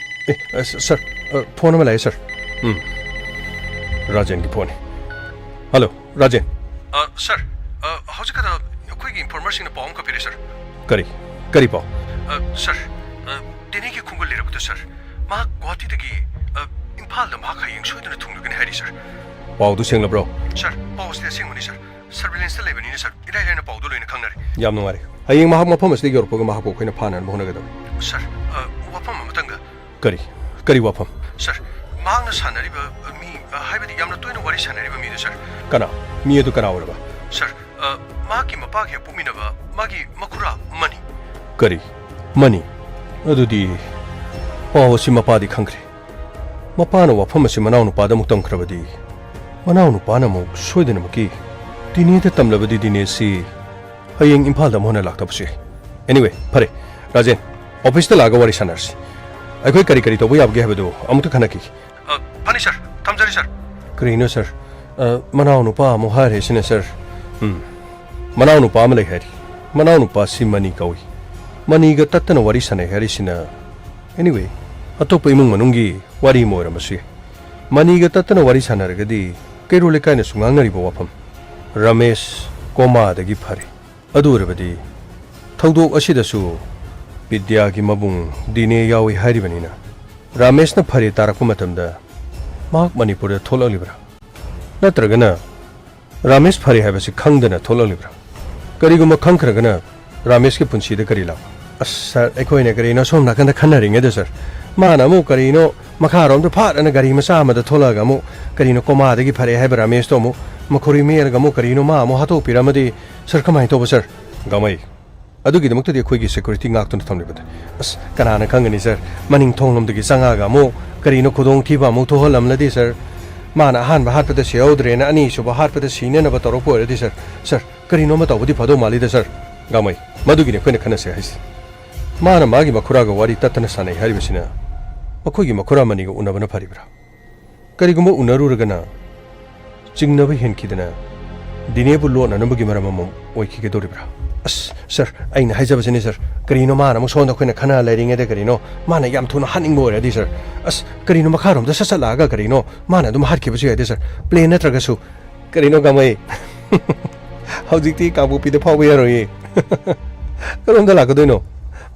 ꯑꯦ, ꯑ, ꯁ-, ꯁꯔ, ꯑ, ꯐꯣꯟ ꯑꯃ ꯂꯥꯛꯑꯦ, ꯁꯔ꯫ ꯎꯝ꯫ ꯔꯥꯖꯦꯟꯒꯤ ꯐꯣꯟꯅꯤ꯫ ꯍꯜꯂꯣ, ꯔꯥꯖꯦꯟ꯫ ꯑ, ꯁꯔ, ꯑ, ꯍꯧꯖꯤꯛ ꯈꯛꯇ ꯑꯩꯈꯣꯏꯒꯤ ꯏꯟꯐꯣꯔꯃꯔꯁꯤꯡꯅ ꯄꯥꯎ ꯑꯃꯈꯛ ꯄꯤꯔꯦ, ꯁꯔ꯫ ꯀꯔꯤ? ꯀꯔꯤ ꯄꯥꯎ? ꯑ, ꯁꯔ, ꯑ, ꯗꯤꯅꯦꯒꯤ ꯈꯣꯡꯒꯨꯜ ꯂꯤꯔꯛꯄꯗꯣ, ꯁꯔ꯫ ꯃꯍꯥꯛ ꯒꯨꯋꯥꯍꯥꯇꯤꯗꯒꯤ, ꯑ, ꯏꯝꯐꯥꯜꯗ ꯃꯍꯥꯛ ꯍꯌꯦꯡ ꯁꯣꯏꯗꯅ ꯊꯨꯡꯂꯒꯅꯤ ꯍꯥꯏꯔꯤ, ꯁꯔ꯫ ꯄꯥꯎꯗꯨ ꯁꯦꯡꯂꯕ꯭ꯔꯣ? ꯁꯔ, ꯄꯥꯎ ꯑꯁꯤꯗꯤ ꯑꯁꯦꯡꯕꯅꯤ, ꯁꯔ꯫ ꯁꯔꯚꯤꯂꯦꯟꯁꯇ ꯂꯩꯕꯅꯤꯅ, ꯁꯔ, ꯏꯔꯥꯏ ꯂꯥꯏꯅ ꯄꯥꯎꯗꯨ ꯂꯣꯏꯅ ꯈꯪꯅꯔꯦ꯫ ꯌꯥꯝ ꯅꯨꯡꯉꯥꯏꯔꯦ꯫ ꯍꯌꯦꯡ ꯃꯍꯥꯛ ꯃꯐꯝ ꯑꯁꯤꯗ ꯌꯧꯔꯛꯄꯒ ꯃꯍꯥꯛꯄꯨ ꯑꯩꯈꯣꯏꯅ ꯐꯥꯅꯅꯕ ꯍꯣꯠꯅꯒꯗꯕꯅꯤ꯫ ꯁꯔ, ꯑ, ꯋꯥꯐꯝ ꯑꯃꯇꯪꯒ꯫ ꯀꯔꯤ? ꯀꯔꯤ ꯋꯥꯐꯝ? ꯁꯔ, ꯃꯍꯥꯛꯅ ꯁꯥꯟꯅꯔꯤꯕ, ꯑ, ꯃꯤ, ꯑ, ꯍꯥꯏꯕꯗꯤ ꯌꯥꯝꯅ ꯇꯣꯏꯅ ꯋꯥꯔꯤ ꯁꯥꯟꯅꯔꯤꯕ ꯃꯤꯗꯨ, ꯁꯔ꯫ ꯀꯅꯥ? ꯃꯤ ꯑꯗꯨ ꯀꯅꯥ ꯑꯣꯏꯔꯕ? ꯁꯔ, ꯑ, ꯃꯍꯥꯛꯀꯤ ꯃꯄꯥꯒ ꯍꯦꯛ ꯄꯣꯛꯃꯤꯟꯅꯕ ꯃꯥꯒꯤ ꯃꯈꯨꯔꯥ ꯃꯅꯤ꯫ ꯀꯔꯤ? ꯃꯅꯤ? ꯑꯗꯨꯗꯤ ꯄꯥꯎ ꯑꯁꯤ ꯃꯄꯥꯗꯤ ꯈꯪꯈ꯭ꯔꯦ꯫ ꯃꯄꯥꯅ ꯋꯥꯐꯝ ꯑꯁꯤ ꯃꯅꯥꯎꯅꯨꯄꯥꯗ ꯑꯃꯨꯛ ꯇꯝꯈ꯭ꯔꯕꯗꯤ, ꯃꯅꯥꯎꯅꯨꯄꯥꯅ ꯑꯃꯨꯛ ꯁꯣꯏꯗꯅꯃꯛꯀꯤ ꯗꯤꯅꯦꯗ ꯇꯝꯂꯕꯗꯤ ꯗꯤꯅꯦꯁꯤ ꯍꯌꯦꯡ ꯏꯝꯐꯥꯜꯗ ꯑꯃꯨꯛ ꯍꯟꯅ ꯂꯥꯛꯇꯕꯁꯨ ꯌꯥꯏ꯫ Anyway, ꯐꯔꯦ, ꯔꯥꯖꯦꯟ, ꯑꯣꯐꯤꯁꯇ ꯂꯥꯛꯑꯒ ꯋꯥꯔꯤ ꯁꯥꯟꯅꯔꯁꯤ꯫ ꯑꯩꯈꯣꯏ ꯀꯔꯤ ꯀꯔꯤ ꯇꯧꯕ ꯌꯥꯕꯒꯦ ꯍꯥꯏꯕꯗꯨ ꯑꯃꯨꯛꯇ ꯈꯟꯅꯈꯤꯒꯦ꯫ ꯑ, ꯐꯅꯤ, ꯁꯔ꯫ ꯊꯝꯖꯔꯤ, ꯁꯔ꯫ ꯀꯔꯤꯅꯣ, ꯁꯔ? ꯑ, ꯃꯅꯥꯎꯅꯨꯄꯥ ꯑꯃꯨꯛ ꯍꯥꯏꯔꯦ ꯁꯤꯅ, ꯁꯔ꯫ ꯎꯝ꯫ ꯃꯅꯥꯎꯅꯨꯄꯥ ꯑꯃ ꯂꯩ ꯍꯥꯏꯔꯤ꯫ ꯃꯅꯥꯎꯅꯨꯄꯥꯁꯤ ꯃꯅꯤ ꯀꯧꯏ꯫ ꯃꯅꯤꯒ ꯇꯠꯇꯅ ꯋꯥꯔꯤ ꯁꯥꯟꯅꯩ ꯍꯥꯏꯔꯤꯁꯤꯅ, anyway, ꯑꯇꯣꯞꯄ ꯏꯃꯨꯡ ꯃꯅꯨꯡꯒꯤ ꯋꯥꯔꯤ ꯑꯃ ꯑꯣꯏꯔꯝꯕꯁꯨ ꯌꯥꯏ꯫ ꯃꯅꯤꯒ ꯇꯠꯇꯅ ꯋꯥꯔꯤ ꯁꯥꯟꯅꯔꯒꯗꯤ ꯀꯩꯔꯣꯜ ꯂꯩꯀꯥꯏꯅꯁꯨ ꯉꯥꯡꯅꯔꯤꯕ ꯋꯥꯐꯝ, ꯔꯃꯦꯁ ꯀꯣꯃꯥꯗꯒꯤ ꯐꯔꯦ꯫ ꯑꯗꯨ ꯑꯣꯏꯔꯕꯗꯤ ꯊꯧꯗꯣꯛ ꯑꯁꯤꯗꯁꯨ ꯕꯤꯗ꯭ꯌꯥꯒꯤ ꯃꯕꯨꯡ ꯗꯤꯅꯦ ꯌꯥꯎꯏ ꯍꯥꯏꯔꯤꯕꯅꯤꯅ, ꯔꯥꯃꯦꯁꯅ ꯐꯔꯦ ꯇꯥꯔꯛꯄ ꯃꯇꯝꯗ ꯃꯍꯥꯛ ꯃꯅꯤꯄꯨꯔꯗ ꯊꯣꯛꯂꯛꯂꯤꯕ꯭ꯔꯥ? ꯅꯠꯇ꯭ꯔꯒꯅ ꯔꯥꯃꯦꯁ ꯐꯔꯦ ꯍꯥꯏꯕꯁꯤ ꯈꯪꯗꯅ ꯊꯣꯛꯂꯛꯂꯤꯕ꯭ꯔꯥ? ꯀꯔꯤꯒꯨꯝꯕ ꯈꯪꯈ꯭ꯔꯒꯅ ꯔꯥꯃꯦꯁꯀꯤ ꯄꯨꯟꯁꯤꯗ ꯀꯔꯤ ꯂꯥꯛꯄ? ꯑꯁ, ꯁꯥꯔ, ꯑꯩꯈꯣꯏꯅ ꯀꯔꯤꯅꯣ ꯁꯣꯝ ꯅꯥꯀꯟꯗ ꯈꯟꯅꯔꯤꯉꯩꯗ, ꯁꯥꯔ, ꯃꯥꯅ ꯑꯃꯨꯛ ꯀꯔꯤꯅꯣ ꯃꯈꯥꯔꯣꯝꯗ ꯐꯥꯠ ꯑꯅ ꯒꯥꯔꯤ ꯃꯆꯥ ꯑꯃꯗ ꯊꯣꯛꯂꯛꯑꯒ ꯑꯃꯨꯛ ꯀꯔꯤꯅꯣ ꯀꯣꯃꯥꯗꯒꯤ ꯐꯔꯦ ꯍꯥꯏꯕ ꯔꯥꯃꯦꯁꯇꯣ ꯑꯃꯨꯛ ꯃꯈꯣꯔꯤ ꯃꯦꯜꯂꯒ ꯑꯃꯨꯛ ꯀꯔꯤꯅꯣ ꯃꯥ ꯑꯃꯨꯛ ꯍꯥꯠꯇꯣꯛꯄꯤꯔꯝꯃꯗꯤ, ꯁꯥꯔ, ꯀꯃꯥꯏꯅ ꯇꯧꯕ, ꯁꯥꯔ? ꯒꯥꯃꯩ, ꯑꯗꯨꯒꯤꯗꯃꯛꯇꯗꯤ ꯑꯩꯈꯣꯏꯒꯤ ꯁꯦꯀ꯭ꯌꯨꯔꯤꯇꯤ ꯉꯥꯛꯇꯨꯅ ꯊꯝꯂꯤꯕꯅꯤ꯫ ꯑꯁ, ꯀꯅꯥꯅ ꯈꯪꯒꯅꯤ, ꯁꯥꯔ? ꯃꯅꯤꯡ ꯊꯣꯡꯂꯣꯝꯗꯒꯤ ꯆꯪꯉꯛꯑꯒ ꯑꯃꯨꯛ ꯀꯔꯤꯅꯣ ꯈꯨꯗꯣꯡꯊꯤꯕ ꯑꯃꯨꯛ ꯊꯣꯛꯍꯜꯂꯝꯂꯗꯤ, ꯁꯥꯔ? ꯃꯥꯅ ꯑꯍꯥꯟꯕ ꯍꯥꯠꯄꯗ ꯁꯤꯍꯧꯗ꯭ꯔꯦꯅ ꯑꯅꯤꯁꯨꯕ ꯍꯥꯠꯄꯗ ꯁꯤꯅꯅꯕ ꯇꯧꯔꯛꯄ ꯑꯣꯏꯔꯗꯤ, ꯁꯥꯔ, ꯁꯥꯔ, ꯀꯔꯤꯅꯣ ꯑꯃ ꯇꯧꯕꯗꯤ ꯐꯗꯧ ꯃꯥꯜꯂꯤꯗ, ꯁꯥꯔ꯫ ꯒꯥꯡꯃꯩ, ꯃꯗꯨꯒꯤꯅꯤ ꯑꯩꯈꯣꯏꯅ ꯈꯟꯅꯁꯦ ꯍꯥꯏꯁꯦ꯫ ꯃꯥꯅ ꯃꯥꯒꯤ ꯃꯈꯨꯔꯥꯒ ꯋꯥꯔꯤ ꯇꯠꯇꯅ ꯁꯥꯟꯅꯩ ꯍꯥꯏꯔꯤꯕꯁꯤꯅ ꯃꯈꯣꯏꯒꯤ ꯃꯈꯨꯔꯥ ꯃꯅꯤꯒ ꯎꯅꯕꯅ ꯐꯔꯤꯕ꯭ꯔꯥ? ꯀꯔꯤꯒꯨꯝꯕ ꯎꯅꯔꯨꯔꯒꯅ ꯆꯤꯡꯅꯕ ꯍꯦꯟꯈꯤꯗꯅ ꯗꯤꯅꯦꯕꯨ ꯂꯣꯠꯅꯅꯕꯒꯤ ꯃꯔꯝ ꯑꯃ ꯑꯣꯏꯈꯤꯒꯗꯧꯔꯤꯕ꯭ꯔꯥ? ꯑꯁ, ꯁꯥꯔ, ꯑꯩꯅ ꯍꯥꯏꯖꯕꯁꯤꯅꯤ, ꯁꯥꯔ꯫ ꯀꯔꯤꯅꯣ ꯃꯥꯅ ꯑꯃꯨꯛ ꯁꯣꯝꯗ ꯑꯩꯈꯣꯏꯅ ꯈꯟꯅ ꯂꯩꯔꯤꯉꯩꯗ ꯀꯔꯤꯅꯣ ꯃꯥꯅ ꯌꯥꯝ ꯊꯨꯅ ꯍꯥꯠꯅꯤꯡꯕ ꯑꯣꯏꯔꯗꯤ, ꯁꯥꯔ? ꯑꯁ, ꯀꯔꯤꯅꯣ ꯃꯈꯥꯔꯣꯝꯗ ꯁꯠ ꯁꯠ ꯂꯥꯛꯑꯒ ꯀꯔꯤꯅꯣ ꯃꯥꯅ ꯑꯗꯨꯝ ꯍꯥꯠꯈꯤꯕꯁꯨ ꯌꯥꯏꯗ, ꯁꯥꯔ꯫ ꯄ꯭ꯂꯦꯟ ꯅꯠꯇ꯭ꯔꯒꯁꯨ꯫ ꯀꯔꯤꯅꯣ ꯒꯥꯡꯃꯩ? ꯍꯧꯖꯤꯛꯇꯤ ꯀꯥꯡꯄꯣꯛꯄꯤꯗ ꯐꯥꯎꯕ ꯌꯥꯔꯣꯏꯌꯦ꯫ ꯀꯔꯣꯝꯗ ꯂꯥꯛꯀꯗꯣꯏꯅꯣ?